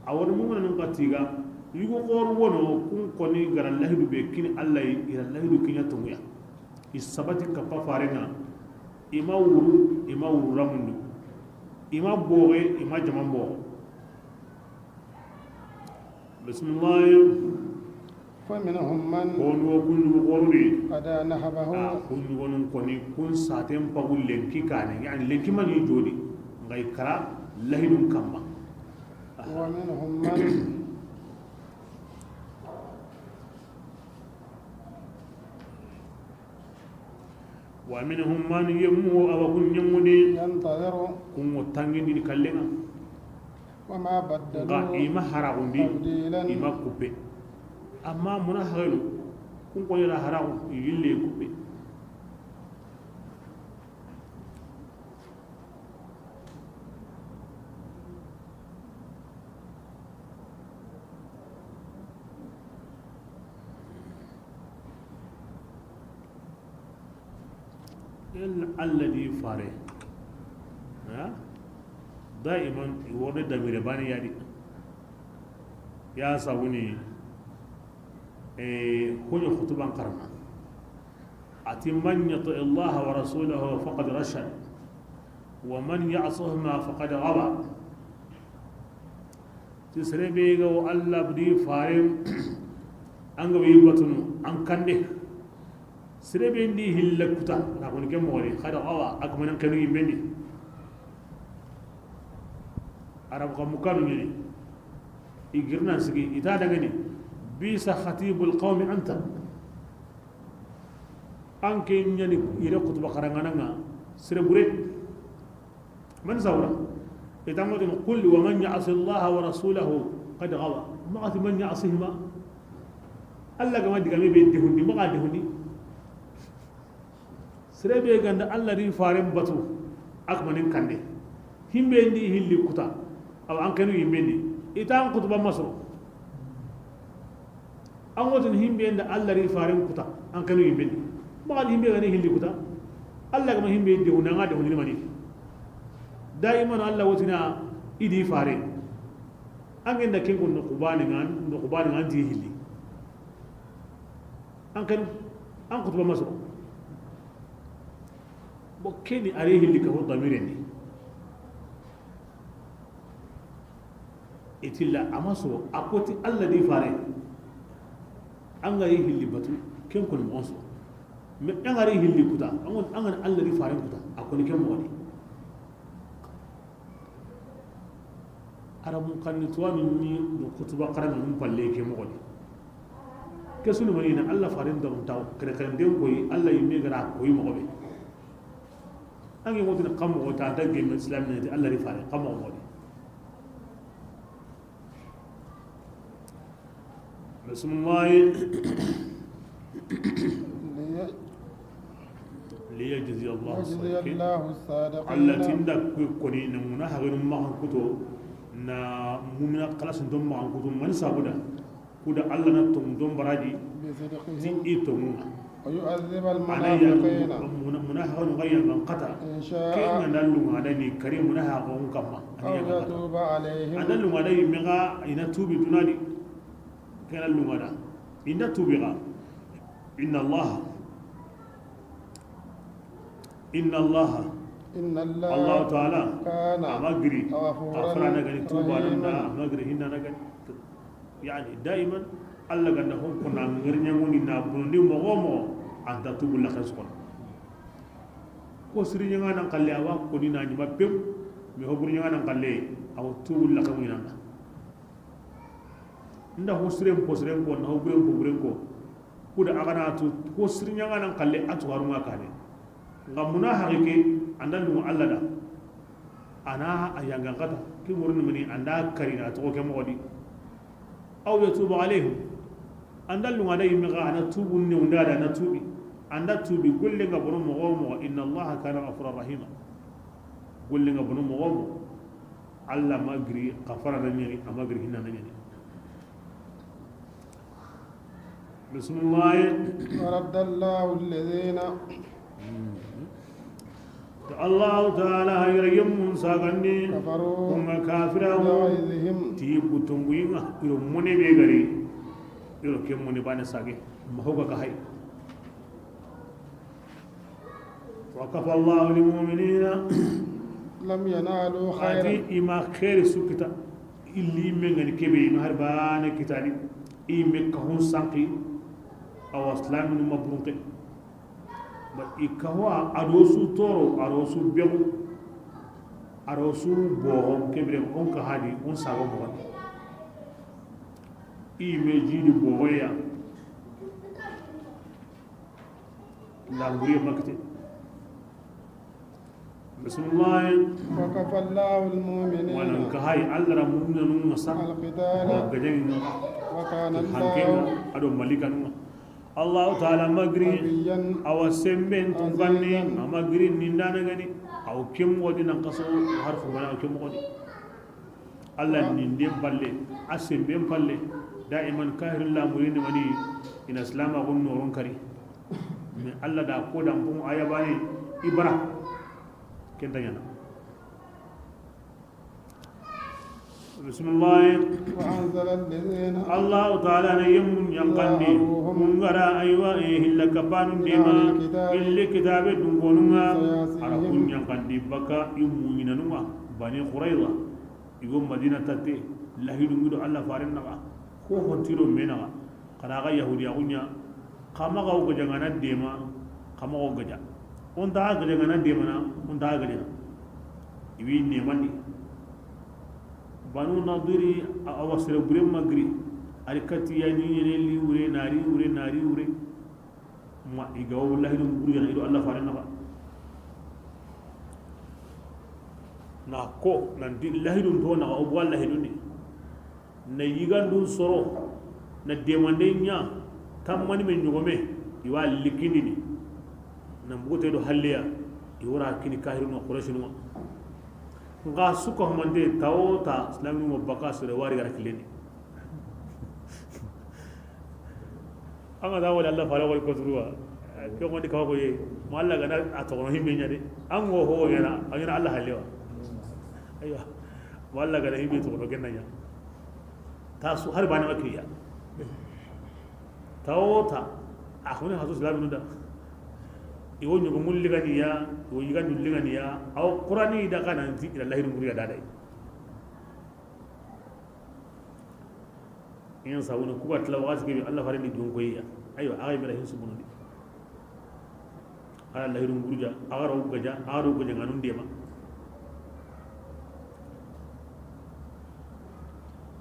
A woni mu'minun ka tiga, yugo xoro wono, kun koni ga ra lahidu be kini Alla yi, i ra lahidu kinya tonguya. I sabati kappa farenga, i ma wuru, i ma wuru ramundu. I ma boge, i ma jaman bogo. Bismillah. فمنهم من. Kondo kundu goruri. قضى نحبه. A kundu gonun koni kun saten pagu lenki kane, yani lenki mani jodi. Ngai kara lahidun kamma. ومنهم من. ومنهم من يمو أو كن يمودي. ينتظر. Kun wo tangindini kallenga. وما بدلوا. Nka i ma haragundi, تبديلا. I ma kuppe. Amma munafiqinu, kun ko yara haragu, i yille kuppe. Yalla Alla di fare. Ha? Daiman, i worde damire bani yadi. Ya sabuni, eh, kunyo khutuban karma. Ati, من يطع الله ورسوله فقد رشد، ومن يعصهما فقد غوى. Ti sere be ga wo Alla di faren, an ga wi batunu, an kande. Sere be ndi hilla kuta, na ko ni ke moxo ni, xada awa, a ga manan kanu yimbe ndi. Arab ka mukanu ni. I girnan sigi, i ta dangani. بئس خطيب القوم أنت. An ke ɲani yere kutuba xarangananga, sere bure. Man sawra. Ita ŋotin, قل ومن يعص الله ورسوله فقد غوى. Maxa ti من يعصهما. Alla ga ma digame be dehundi, maxa dehundi. Sere be ga nda Alla di faren batu, a ga manan kande. Himbe ndi hilli kuta, awa an kanu yimbe ndi. Ita an kutuba masoro. An ŋotin himbe nda Alla di faren kuta, an kanu yimbe ndi. Maxa himbe ga ni hilli kuta. Alla ga ma himbe dehundi, an ga dehundi mani. Daiman Alla wotina i di fare. An ga nda ken ko no kubani ngan, no kubani ngan di hilli. An kanu, an kutuba masoro. Bo keni are hilli ka ho damire ni. Itilla a ma so, a koti Alla di fare. An ga yi hilli batu, ken koni moxo so. Mais an ga ri hilli kuta, an ga ni Alla di fare kuta, a koni ken moxo ni. Arabun xanni tuwanu ni do kutuba xaranganun palle ke moxo ni. Ke su ni mani na Alla faaren doron taw, kere kere den koyi, Alla yimme ga ra koyi moxo be. An ke ŋotini xa moxo ta, ta gemme Islam ne, Alla ri faare, xa moxo moxo di. Bismillah. ليجزي الله الصادقين. Alla ti n da ku koni na muna haganu maxan kuto, na mumina xalasin don maxan kuto, mani sabuda. Kuda Alla na tonŋu don baraji, ti i tonŋu. ويعذب المنافقين. Muna, muna haganu ga yangan kata. إن شاء. Ke ŋa na lunga da ni kari muna hagun kamma. Ani yangan kata. أو يتوب عليهم. A na lunga da yimme ga i na tuubi duna di. Ke na lunga da. I nda tuubi ga. إن الله. إن الله. إن الله. Alla Taala. كان. A ma giri. غفورا. A fara na ga ni tuuba nan da, رحيما. A ma giri hinna na ga ni. Yani, daiman, Alla ga nda hon ko na ŋari ɲaŋo ni na bonondi moxo moxo, a nta tuubu laxe su kono. Ko siri ɲaŋa nan xalle a wa koni na ɲima pew, mais ho buri ɲaŋa nan xalle, a wa tuubu laxe ŋinan da. N da ho siren po siren ko, na ho buren po buren ko. Kuda a ga na tu, ko siri ɲaŋa nan xalle, a tu harunga kane. Nga muna haqi ke, a nda lungu Alla da. A na a yangan kata, ke murni mani, a nda kari na toxo ke moxo di. أو يتوب عليهم. A nda lunga da yimme ga, a na tuubu ne unda da, a na tuubi. A nda tuubi, golle nga bono moxo moxo, إن الله كان غفورا رحيما. Golle nga bono moxo moxo. Alla ma giri, xafara na ɲani, a ma giri hinna na ɲani. Bismillah. ورد الله الذين. To Allahu Taala hayra yemmun sagandi. كفروا. Kunga kafira. بغيظهم. Ti butunguinga, iro mone be gari. Iro ke mone bane sage. Mahoga ka hay. وكفى الله المؤمنين. لم ينالوا خيرا. Ati i ma xeeri su kita. Illi i me ngani kebe, i ma hari bane kitani. I me kahun sanki. Awa silaminu ma burunke. Ba i kaho a do su toro, a do su begu. A do su bogo kebire on ka hadi, on sago bogo. I me jidi bogoya. Languriye makite. Bismillah. وكفى الله المؤمنين. Walan ka hay Alla ra mu'minun masa. القتال. Wa gajen. وكان الله. Hanken ado malikan. Allahu Taala ma giri. قويا. Awa semben tunkanni. عزيزا. A ma giri nindana gani. Aw kem wodi nan kaso har fumana aw kem wodi. Alla ninden palle, a semben palle, daiman kahirin lamurini mani, i na silamaxun noron kari. Mais Alla da ko dan bun aya bane i bara. Ken ta ɲana. Bismillah. وأنزل الذين. Allahu Taala na yemmun yanqandi. ظاهروهم. Mun ga ra aywa e hilla kapanun من dema. أهل الكتاب. Illi kitabe dunkonunga. سياسيهم. Ara kun yanqandi baka i mu'minanunga. Bani Qurayza. I go Madina tatte, lahidu ngido Alla faren naxa, ko hontiro me naxa, xana ga Yahudiya xunya, xa maxa o gaja ngana dema, xa maxa o gaja. On ta gaja ngana dema na, on ta gaja. I wi nemandi. Banu Nadiri, a, awa sere bure magri, ari kati ya ni yene li wure, nari wure, nari wure. Ma i ga wo lahidu nguruyana i do Alla faren naxa. Na ko, nanti lahidun to naxa, o buwa lahidun di. Na yigandun soro, na demande ɲa, tammani me ɲogome, i wa likindini. Na mbugute do halliya, i wora kini kahirun ŋa, Qurayshinu ŋa. Nga suka humante, tawo ta, silaminu mo baka sore wari gara kileni. An ga da wala Alla fare wala ko turuwa. Ke mo di ka ko ye. Ma Alla gana a toxono himbe ɲa de. An go ho ɲana, an ɲana Alla halewa. Aywa. Ma Alla gana himbe toxono ken na ɲa. Ta su har bana makiya. Tawo ta. A xone hasu silaminu da. I wo ɲogo mulli ganiya, i wo yiga dulli ganiya. Aw Qurani da kana nti ila lahidu nguriya da dai. Ken sabuni ku ga tila waxati ke be, Alla fare ni jonkoyiya. Aywa, a ga yi mera hin subunundi. Ala lahidu nguruja, a ga ro gaja, a ga ro gaja nganun dema.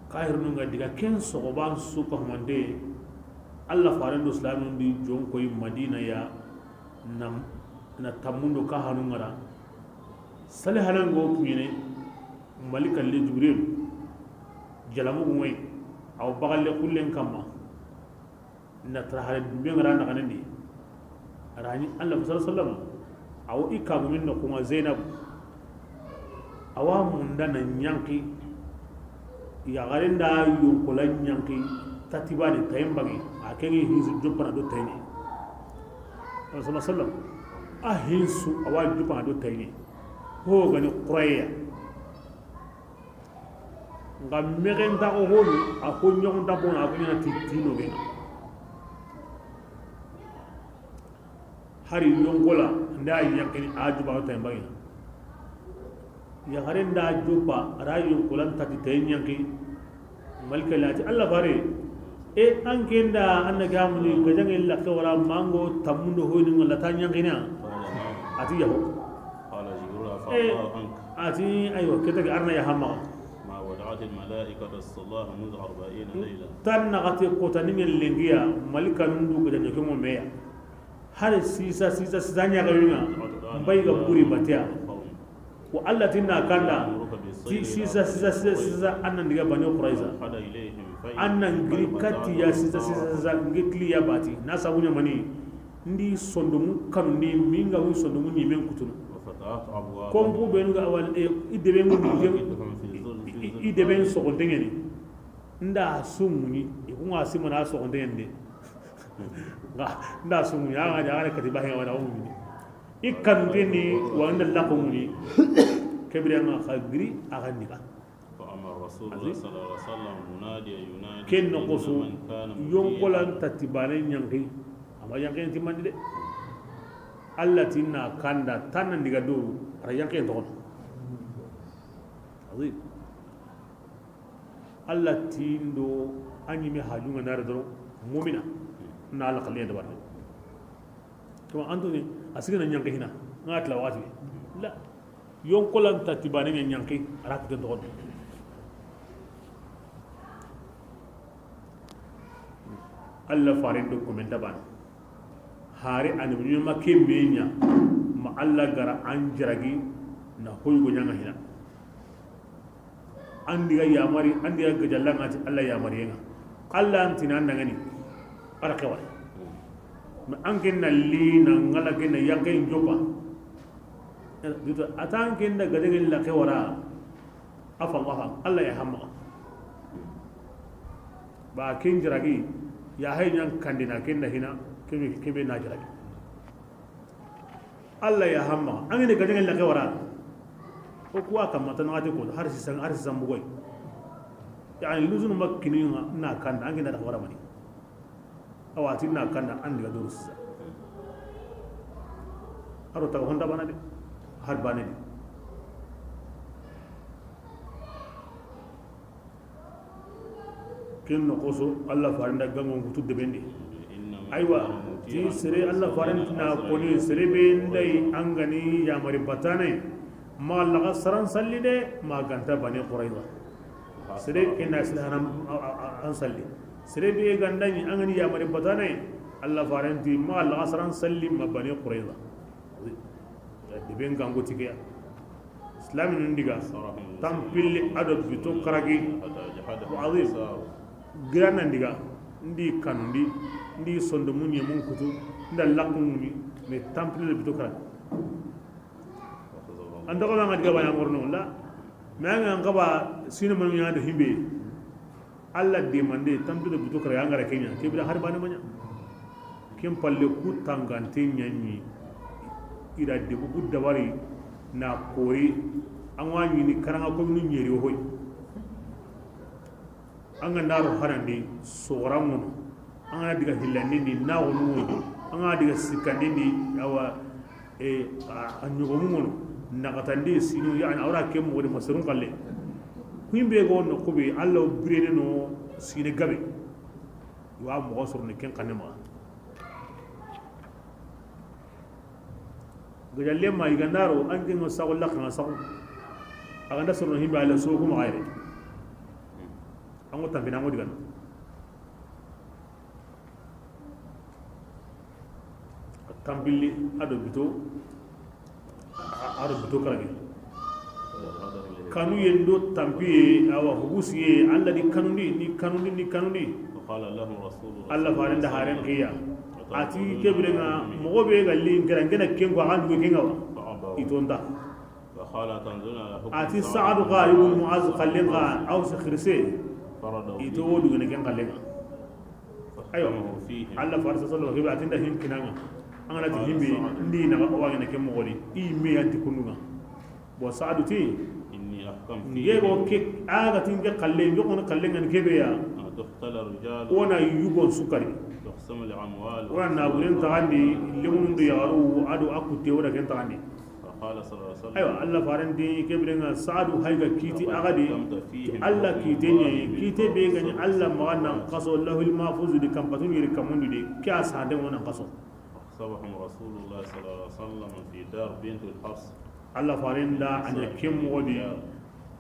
Kahirnu nga diga ken soxoban su ka humande. Alla faaren do silaamun di jon koyi Madina ya, na, na tammun do ka hanu ŋa ra. Sali hanan go kuɲene, Malika le Jibril, jalamugu ŋoyi, aw bagalle kullen kamma. Na tara hare be ŋa ra na kanen di. A ra ni Alla sallallahu alaihi wasallam. Awo i kagumin no kuma Zainab. Awa munda na ɲanki. Yaxaren da yonkola ɲanki. Tatibani tayen bangi. A kengi hinsu jopana do tayni. Sallallahu alaihi wasallam. A hinsu awa jopana do tayni. Ho gani Qurayya. Nga mexenta ko honu, a ko ɲogonta bono, a ko ɲana ti tino gena. Hari yonkola nda yankini a juba ta mbagi. Ya hare nda juba ra yonkola nta ti tay yanki. Malika lati Alla fare. E an kenda anna gamuni gajange la kawara mango tamundo hoyni ngala ta yankina. Ati yaho. قال جبريل: عفا الله عنك. Ati aywa, keta ga arna ya hamma. ما ودعت الملائكة الصلاة منذ أربعين ليلة. Tan na gate ko tan ni lengiya, malika nundu ga danyo mo meya. Har sisa, sisa, sisa nya ga yuna. Bay ga buri batiya. Ko Alla tinna kanda. Ti sisa, sisa, sisa, sisa, annan diga Bani Qurayza. Annan giri kati ya sisa, sisa, sisa, ngitli ya bati. Na sabunya mani. Ndi sondomu kanu ndi minga wi sondomu ni men kutunu. وفتحت أبوابها. Kompu benu ga awal, e, i debe mu ni, i, i debe soxo dengeni. Nda sumuni, i kuma simana soxo dengeni de. Nga, nda sumuni, a ga ja kati bahe wala umuni. I kanu deni wa nda la ko muni. Kebire ma xa giri a ga ndiga. فأمر رسول الله صلى الله عليه وسلم مناديا ينادي: Ken no koso, إن من كان مطيعا. Yonkolan tati bane yanki. Ama yanki ti mandi de. Alla tinna kanda tanna ndiga do, ara yanki to. Azim. Alla tindo anyi me hajunga nare doro, mumina. Na Alla xalle da barde. To, an to ni, a sigana ɲanke hina, nga tila waxati. La, yonkolan tati bane ɲa ɲanke, a ra kuten toxo. Alla faren do komenta bane. Hari ani ɲuma ke me ɲa, ma Alla gara an jaragi na hoygo ɲanga hina. An diga yamari, an diga gajalla ngati Alla yamariyenga. Alla antina an dangani. Ara kewal. Ma an ken na li na ngala ken na yanke jopa. Duto atan ken da gadegen la kewara. Afa Allah, Alla ya hamma. Ba ken jiragi, ya hay ɲan kandina ken da hina, kebe, kebe na jiragi. Alla ya hamma, an gene gajaŋe lage wara. O kuwa kamma tan ati ko, har sisan, har sisan bugoy. Yani, luzunu makkini na kanda, an gene da wara mani. Awa, tin na kanda, an diga doro sisa. Aro taga honda bana de, har bane de. Ken no koso Alla farinda gangon kutu debendi. Aywa, ti sere Alla farintina koni sere be ndai angani yamari batane. Ma laga saran salli de, ma ganta Bani Qurayza. Sere kenda sila hanam an salli. Sere be gandani angani yamari batane. Alla farinti ma laga saran salli ma Bani Qurayza. Deben gango tikeya. Islami nun diga tampilli ado bito karagi. Wa azim. Girana ndiga ndi kanundi ndi sondomu ɲemun kutu nda lakununi me tampilli bito karagi. An daga ma diga bana morno la. Me an ga ba sino manu ɲa da himbe. Alla demande, tanpille buto kara, an ga ra ke ɲa, ke bira hari bane ma ɲa. Ken palle ku tangante ɲaɲi, i ra debu ku dabari, na kori, an wa ɲini karanga ko minu ɲeri hoy. An ga ndaro harandi, sogoran ŋono, an ga na diga hillandindi, na wonu ŋono, an ga na diga sikkandindi, awa, E, a, a ɲogomu ŋono, naxatandi sinu, yani, a wara ke moxo de masarun xalle. Kuimbe go no kube, Alla birene no sine gabe. Wa moxo sorono ken xanne maxa. Gajalle ma i ga ndaro, an ke ŋo saxo laxa ŋa saxo. A ga nda sorono himbe Alla so kuma xayre. An ŋo tambina ŋo digana. Tampilli a do bito, a do bito karagi. Kanuyen do tampiye, awa, hubusiye, Alla di kanundi, ni kanundi, ni kanundi. Alla faren da haren kiya. A ti ke biren ŋa, moxo be ga li n kera, n kena ken ko, a ga n dugu ken ŋa wa. I tonta. A ti Saadu ga, Ibn Muaz xallen ga, Aws xirise. I to wo dugene ken xallen ŋa. Aywa. Alla faren sallallahu alayhi wa sallam, a ti n da hin kinanga. An ga na ti himbe, ndi na ga wa ngene ke moxo di. I me yanti kundu ŋa. Bon, Saadu ti, ni ye go ke, a ga ti n ke xalle, n joxono xalle ŋa ni ke be ya. O na yugon sukari. O na naburen taxandi, lemunun do yaxaru, a do a kutte, o da ken taxandi. Aywa, Alla faren ti ke biren ŋa, Saadu hay ga kiti a ga di, ti Alla kite ɲa, kite be ga ni Alla maxa nan xaso, Lawhil Mahfuz di, kanpatun yiri kamundi de, ke a sante o nan xaso. Alla faren da a ɲa ken moxo di,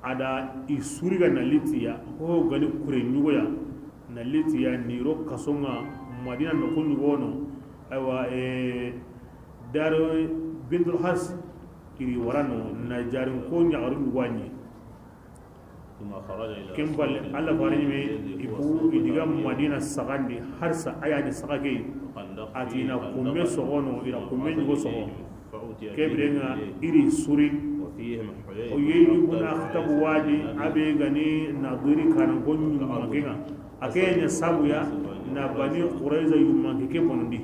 a da i suriga na litiya, ho ga ni kure ɲugoya, na litiya ni ro kaso ŋa, Madina noxu ɲugono. Aywa, eh, Dar Bintul Hars, i ri wara no, na jarin ko ɲaxaru ɲugo a ɲi. Ken palle, Alla faren ɲi me, i ku i diga Madina saxandi, harsa a ya ni saxa ke, a ti na kumme soxono, i na kumme ɲugo soxo. Ke biren ŋa i ri suri. Huyay ibn Akhtab wa di, a be ga ni Nadiri kanan ko ɲumanke ŋa. A ke ɲa sabu ya na Bani Qurayza yumanke ke bonondi.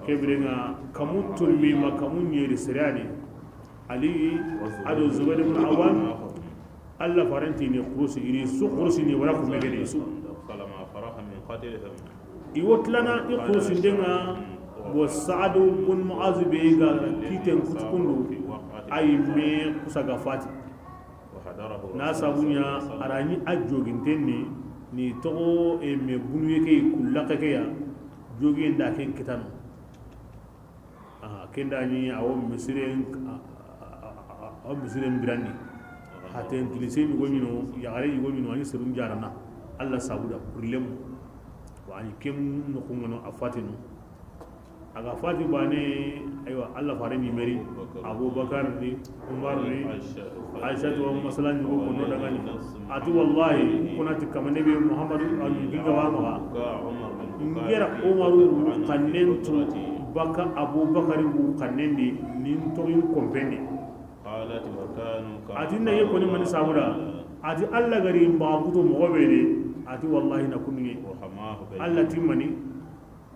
Ke biren ŋa kamu tulmi ma kamu ɲeri sirani. Ali a do Zubair ibn Awam, Alla faren ti ni xurusi, i ri su xurusi ni wara kumme gede su. I wo tilana i xurusinden ŋa, bo Saadu bun Muaz be ga kiten kutukundu, a yi me kusa ga fati. Na sabu ɲa a ra ɲi a joginten ni, ni toxo e me bunu ye ke kulla ke ya, jogiyen da ken kitano. Aha, ken da ɲi a wo misiren, a, a, a, a, a wo misiren birandi. Haten tilise yugo ɲi no, yaxare yugo ɲi no, a ɲi serun jarana. Alla sabuda, problème. Wa a ɲi ken noxu ŋa no a fatinu. A ga fati bane, aywa, Alla faren ɲi me ri, Abubakar ni, Umar ni, Aisha to masala ɲugo kono dangani. A ti wallahi, kuna ti kamane be Muhammadu a ɲi ginga wa maxa. N gera Umaru kannen tu baka Abubakari wu kannen di, nin toxin kompen di. A ti na ye koni mani sabuda. A ti Alla gari mbaga kuto moxo be de. A ti wallahi na kunni. Alla ti mani.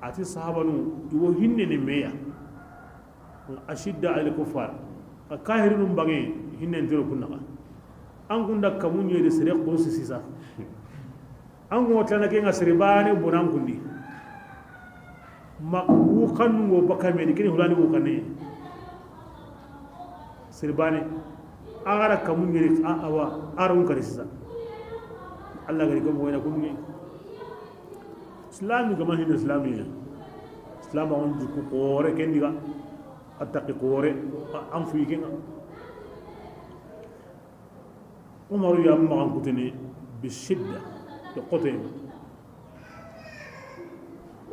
A ti sahabanu, i wo hinne ne me ya. Ashidda al kuffar. Ka kahirinu bange hinnen tero kunnaxa. An kunda kamu ɲeri sere xurusi sisa. An go tana ke ŋa sere bane bonan kundi. Ma wu xannu go baka me di, kini hulani wu xanne. Sere bane. A ga ra kamu ɲeri, a, awa, a ra un kari sisa. Alla gari ko mo wena kunni. Islami ga ma hinne islami ya. Islam on jikku xoore ken diga. A taqi xoore, a, an fuyi ken ŋa. Umaru ya maxan kutini bi shidda, ke xote.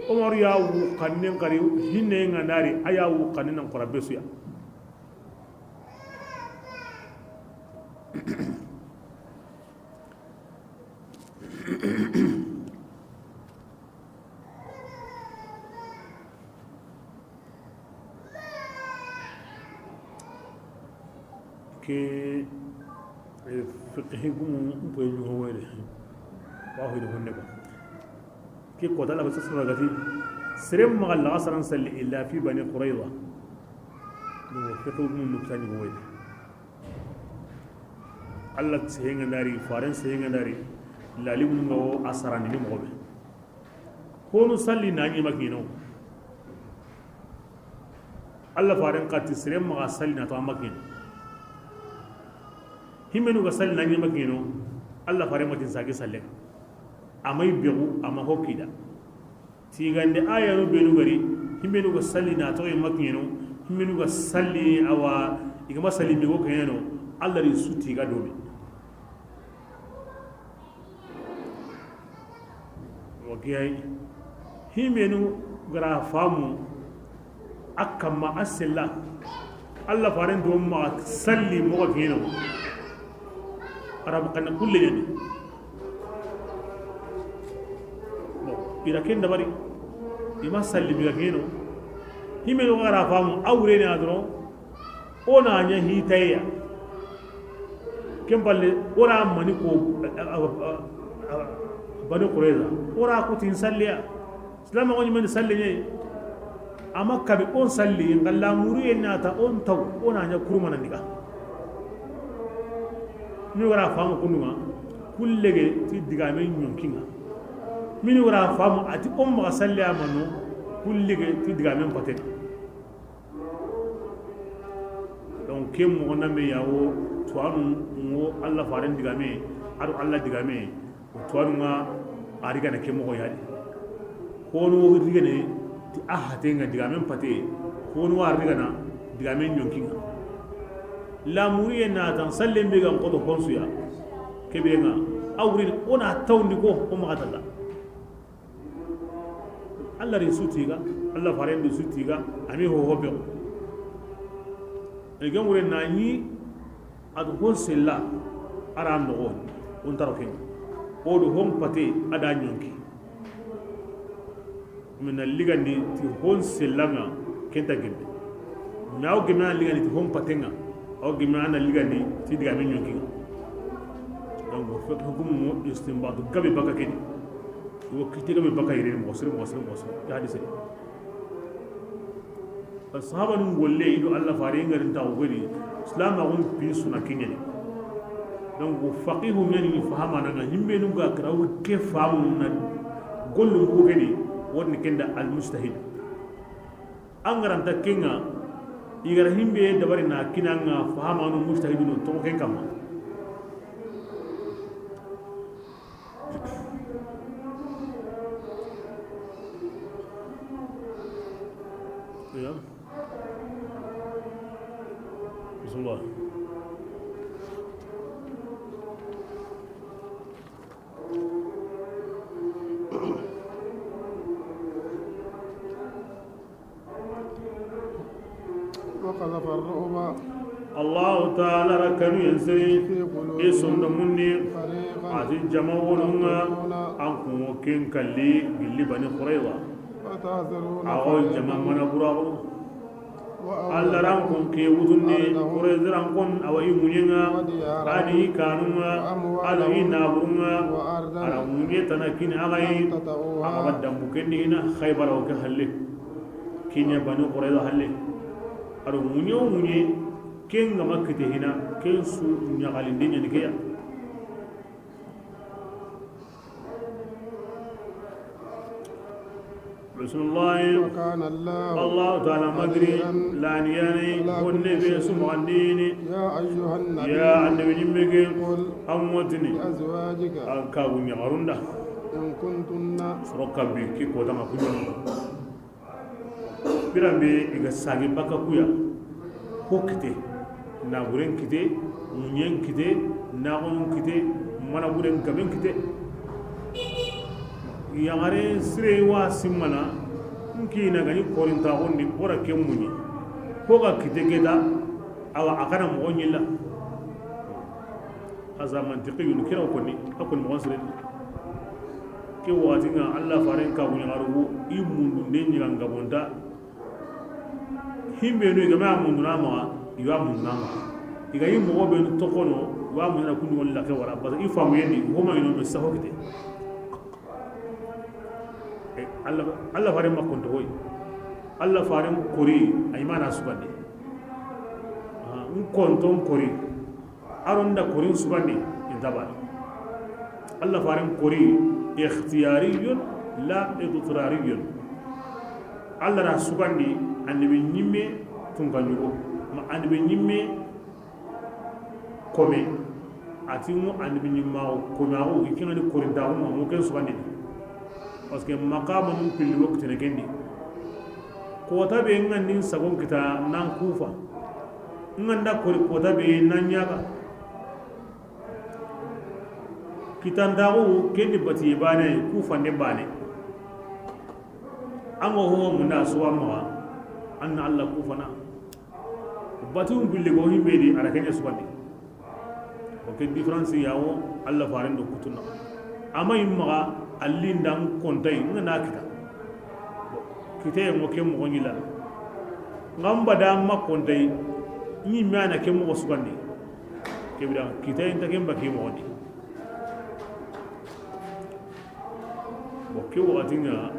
Umaru ya wu xannen kari, hinne ŋa na ri, a ya wu xannen nan xora be su ya. Ke, eh, fiqhi gumu n poy ɲugo wede. Wa hoyde honne ba. Ke kota la basa sura gati. Sere maxa laxasaran salli illa fi Bani Qurayza. No fiqhi gumu nukta ɲugo wede. Alla sehenga ndari, faren sehenga ndari. Lalimu nga wo a sarandi ni moxo be. Honu salli na ɲi ma kino. Alla faren xati sere maxa salli na to a ma kino. Himmenu ga salli na ɲi ma kino. Alla faren matin sagi salle. Amay begu, ama hokida. Tigande ayanu benu gari, himmenu ga salli na toxo i ma kiɲeno, himmenu ga salli awa, i ga ma salli mego kiɲeno, Alla ri su tiga domi. Wa giyai, himmenu Gara famu a kamma a sella. Allah faren do ma salli moxo ke no. Arabu xanne kulle ɲani. Bon, i ra ken dabari. I ma salli mi ga ke no. Himbe no gara famu a wure ne a doron. O na ɲa hitaye ya. Ken palle, o ra mani ko, a, a, a, a, Bani Qurayza. O ra kutin salliya. Silamaxu ɲi mani salli ɲa. Ama kabi o n salli, n ga la muru ye na ta o n taw, o na ɲa kurumana ndiga. Mi wara famu kundunga, kullege ti digame ɲonkinga. Mini wara famu a ti o maxa salli a mano, kullege ti digame n pate. Donc, ke moxo na me yawo, tuwanu ngo Allah faren digame, ado Allah digame, o tuwanu nga a rigana ke moxo yadi. Kono wo rigane ti a hate nga digame n pate, kono wa rigana digame ɲonkinga. La muriye na tan sallen be ga n koto konsuya. Kebe nga, a wurin o na tawndi ko, o maxa talla. Allah ri su tiga, Allah faren di su tiga, ami ho hobe. E gamure na ni ad hon sella ara no on taro ken. O do hon pate ada ɲonki. Mina ligandi ti hon sellanga kenta gemme. Mais aw gemme an ligandi ti hon patenga. Aw gemme an ligandi ti digame ɲonkinga. Donc, fekk hukumu mo istinbatu gabe baka kedi. Wo kite gabe baka yere mo sere, mo sere, mo sere. Ya hadise. Sahaba nun golle i do Allah fare ngarin ta godi. Islam agun pi suna kinyani. Donc, faqihu ɲani fahama na himbe nun ga karaw ke famu na gollu ko gedi. Wonni kenda al mujtahid. An garanta kenga, i gara himbe dabari na kinanga fahamanu mujtahidunu to ken kamma. Ya. Bismillah. وقذف الرعب Allahu taala ra kanu yen sere في قلوبهم i sondomun di. فريقا A ti jama wolunga يقتلون an kun wo ken kalli gilli Bani Qurayza. وتحسرون A wo فريقا jama mana buraxunu. وأورثكم Allah ran kun ke wutundi أرضهم Qurayza ran kun a wa i ŋuɲenga وديارهم a ni i kanunga وأموالهم a ni i naburunga وأرضا a ra ŋuɲe tana kini a ga yi لم تطئوها a ga ba dambu kendi hina Xaybara wo ke halle. Kiɲa Bani Qurayza halle. A do ŋuɲe wo ŋuɲe, ken ga ma kite hina, ken su ɲaxalinde ɲani ke ya. Bismillahi. وكان الله Allahu taala magiri عليما laniyani, فلا honne be تبطلوا su magandini. يا أيها النبي Ya annabi ɲimme ke, قل an wotini, لأزواجك an kagu ɲaxarunda. إن كنتن Soro kabi ki kota ma kuɲa. Biranbe i ga sage baka kuya. Ho kite, naburen kite, ŋuɲen kite, naxonun kite, manaburen gaben kite. Yaxare sire wa simmana, n kina gani korintaxundi, o ra ke muɲi. Ho ga kite keta, awa a kana moxo ɲilla. Haza mantiqiyun, kira koni, a koni moxon sire. Ke waxati nga Allah faren kagu ɲaxarugu, i mundu nde ɲiga ngabonta. Himbe no i ga ma munduna maxa, i wa munduna maxa. I ga i moxo be toxono, i wa munduna kundu wala ke wara. Parce que i famu yendi, homa ino be saho kite. E, Allah, Allah faren ma konto hoy. Allah faren kori, ay mana subande. Ah, n konton kori. Aron da korin sugandi, inta bana. Allah faren kori, ikhtiyariyun la idtirariyun. Allah ra sugandi, annabi ɲimme tunka ɲugo. Ma annabi ɲimme kome. Ati mu annabi ɲimma kome ago, i kengani korin dago, mu ken sugandi. Parce que maqama mun pilli wo kitene kendi. Kota be ngandin sagon kita nan kufa. Nganda kori kota be nan ɲaga. Kitandaxu kendi batiye bane, kufande bane. An ga ho munda suwa maxa, an na Alla kufana. Batun billi go himbe di, a ra ken ɲa sugandi. O ke différence ya wo Alla faren do kutun na. Ama imma ga allin dan kontai nga na kita. Kitaye mo ke mo ɲi la. Ngamba da ma kontai, ni mana ke mo sugandi. Ke bira kitaye nta ke mbaki mo di. Bon, ke waxati ŋa,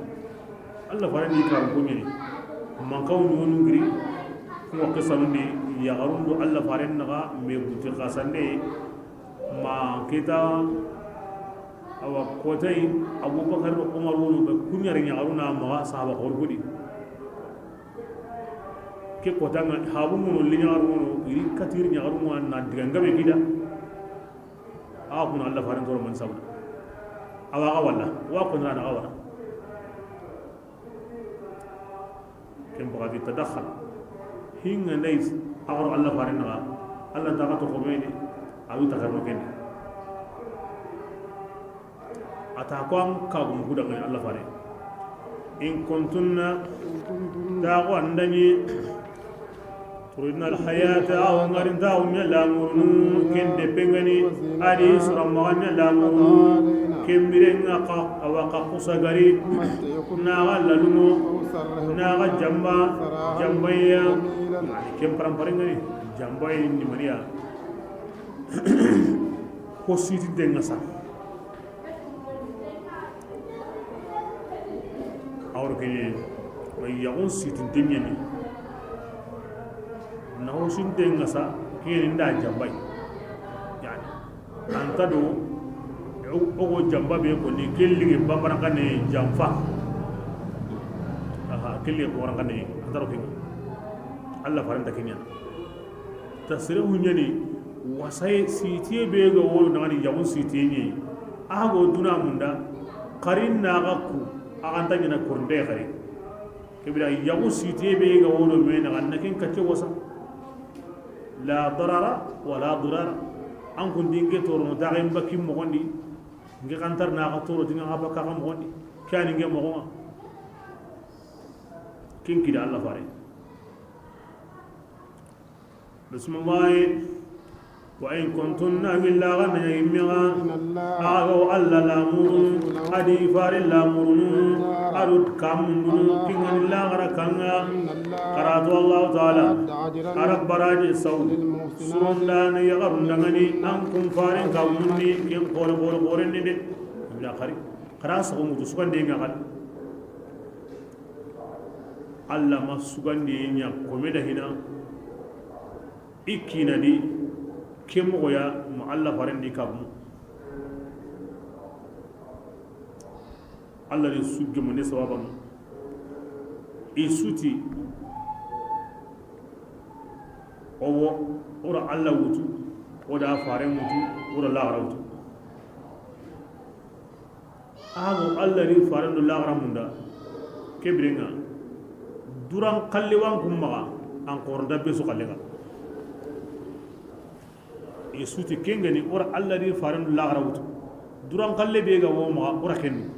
Alla faren di karan ko ɲeni. Mankaw ɲogonu giri, ku wa ke sanundi, yaxarun do Alla faren naxa, me buti xasande, ma kita, awa, kotay, Abubakar do Umar wono be kuɲari yaxaruna maxa sahaba xorgudi. Ke kota ŋa, habu mono, li yaxaru mono, iri katiri yaxaru mono, na diga ngabe gida. Awa kuna Alla faren toro man sabu. Awa ga wala, wa kun rana ga wala. Ken baga di tadakhal. Hinga nais, agaro Alla faren naga. Alla ta ga to ko meni, awi ta garno ken. Ata ko an ka gum kuda ngai Alla fare. In kuntunna, ta ko andani. Turidna alhayata, awa ngarinta, awa ɲa lamurunu, ken de pengani, adi sura maga ɲa lamurunu, ken birenga ka, awa ka kusagari, naga lalumo, naga jamba, jambaya, ken paramparengani, jambaya ni maniya, ko siti denga sa. Awro kene, yaxun sitinte ɲeni. Na ho sinte ŋa sa, keni nda jambay. Yani, anta do, o go jamba be ko ni kellige bambaran kane jamfa. Aha, kellige ko ran kane, anta ro kini. Alla faranta kini. Tasrihu ɲani, wasaye sitiye be ga wolo nagani yaxun sitiye ɲi. A go duna munda, xarin na ga ku, a ganta ɲana kornde xari. Kebira yaxu sitiye be ga wolo me naga na ken kacce wasa. La darara wala dirara. An kun dinge toro no daga imba kim mogondi. Nge kantar na ga toro dinga ga baka ga mogondi. Kani nge mogonga. Kin kida Alla fare. Bismillah. Wa in kuntunna, gilla ga na yimmiga, aga wa Alla lamurunu, adi fare lamurunu, adu kamundunu, kingani lagara kanga. Karatu Allahu Ta'ala, ara baraji saw, surondana yagarundangani, an kun faren kamundi, ken kore kore kore ni de. Ila kari, kara sa umutu sukande nga kari. Alla ma sugandi ɲa kome da hina. I kina di ke moxo ya ma Alla faren di kabu. Alla di su gemone sababan. I suti owo, ora Alla wutu, oda faren wutu, ora laxara wutu. Ago Alla ri faren do laxara munda. Ke birenga duran xalle wan kun maxa, an xoronta be su xallenga. I suti kengani ora Alla ri faren do laxara wutu. Duran xalle be ga wo maxa ora kendu.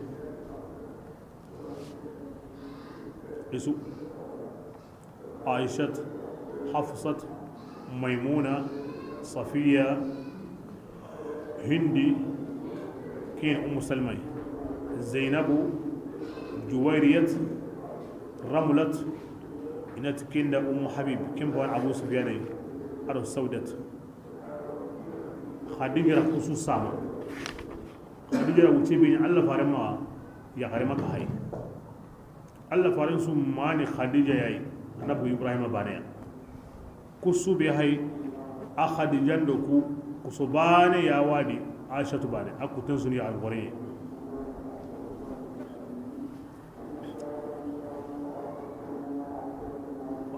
Isu. Aishat, Hafsat, Maymuna, Safiya, Hindi, ken Ummu Salma, Zaynabu, Juwayriyat, Ramlat, inati kenda Ummu Habib, ken bawan Abu Sufyan, ado Saudat. Khadija ra kusu sama. Khadija ra wuce be ni Alla fare ma, ya gare ma ka hay. Alla faren su mani Khadija yayi, annabi Ibrahima baneya. Kusu be hay, a Khadijan do ku, kuso bane ya wadi, Aishatu bane, a kuten suni ya gore.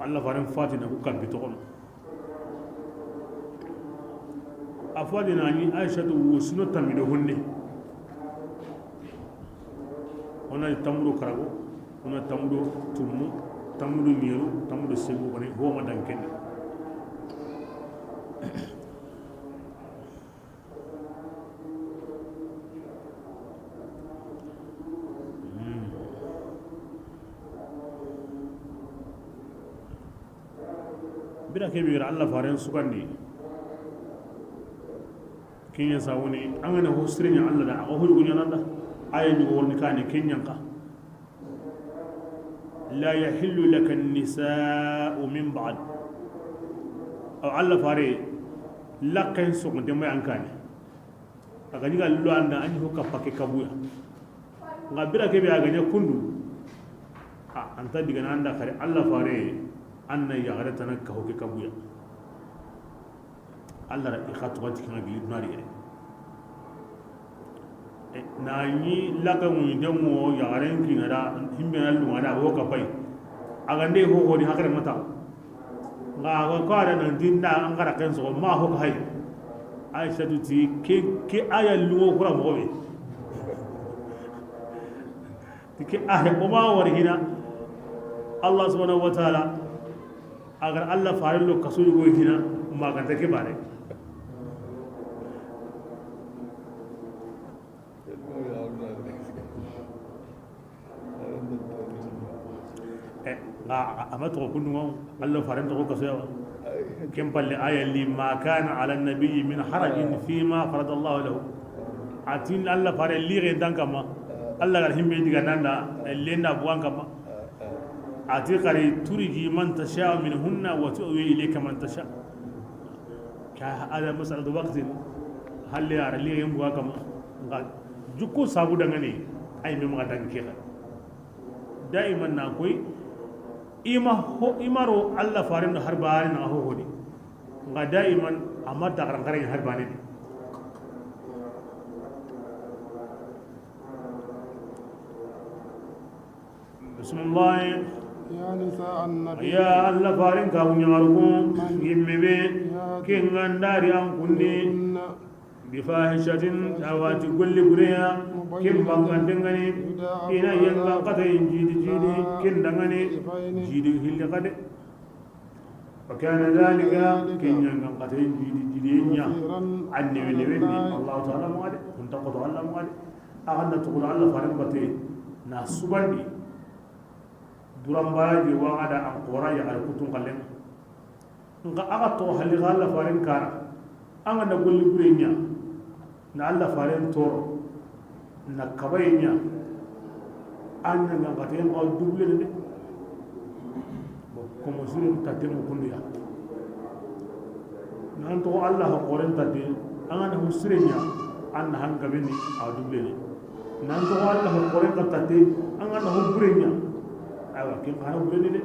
Alla faren fatina ku kampi toxono. A fo a di na ni Aisatu wo sino tammi do honne. Ona tamuro karago, ona tamuro tumu, tamuro nyeru, tamuro segu, kone ho ma dankeni. Bira ke be ga ra Alla faaren sugandi. Ken ɲa sawuni, an ga na ho sire ɲa Alla da, a ga ho yugo ɲaana an da. Aaya ɲi ga worini kaane, ken ɲa xa. لا يحل لك النساء من بعد. Awa Alla faare, laqqen soxonte ma an kaane. A ga ɲi ga lo an da, an ɲi ho kappa ke kabuya. Nga bira ke be a ga ɲa kundu. A, an ta digana an da xari Alla faare, an na yaxare tana ka ho ke kabuya. Alla ra i xa tuxanti ke ŋa gili duna di yere. E, na ɲi laqqe ŋuɲinte ŋo yaxaren kiŋa da, himbe na lunŋa da, wo ka pay. A ga nde ho ho di hakare mata. Nga a ga ko a da nan dinda an gara ken soxo ma ho ka hay. Aysatu ti ke, ke aaya lunŋo kura moxo be. Ti ke aaya o ma wari hina. Allah subhanahu wa ta'ala. A ga ra Alla faaren lo kaso yugo hina, ma ga nta ke baane. Eh, a, a, a ma toxo kundu ŋa, Alla faaren toxo kaso ya wa. Ken palle aaya li, ما كان على النبي من حرج فيما فرض الله له. A ti Alla faare li ga nta an kanma. Alla ga ra himbe diga nanda, lenda buwan kanma. A ti xari, ترجي من تشاء منهن وتؤوي إليك من تشاء. Ke a da مسألة وقت. Halle a ra li yen buwa kanma. Nga jukku sabu dangane, ay me ma dangi ke xa. Daiman na koy, i ma ho, i ma ro Alla faaren do har baane na ho ho di. Nga daiman a ma da garan garan har baane di. بسم الله. يا نساء النبي. Ya Alla faaren ka ɲaxaru ku, من yimme be, يأت ken ga nda ri an kunni, بفاحشة, a wa ti golli bureya, ken bangante ŋa ni, يضاعف i na yanga العذاب kata in jidi jidi, ضعفين, ken da ŋa ni, jidi hilli kade. وكان ذلك, ken ɲa ŋa kata in jidi jidi ɲa, كثيرا, an newe newe ni, على الله, Allahu Taala maxa de, kun ta xoto Alla maxa de. A ga na tuxu Alla faaren batte, na sugandi. Duran baraji wa ga da an xoora yaxare kutun xallen. Nxa a ga toxo halli xa Alla faaren kara. An ga na golli bure ɲa, na Alla faaren toro, na kabaye ɲa, an ɲa ŋa kata yen xa double de. Bon, komo sire tatte mu kundu ya. Nan toxo Alla ho xoren tatte, an ga na ho sire ɲa, an na han gabe ni a double ni. Nan toxo Alla ho xoren ka tatte, an ga na ho bure ɲa. Aywa, ken xa na bure ni de.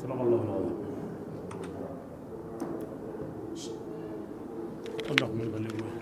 صدق الله العظيم.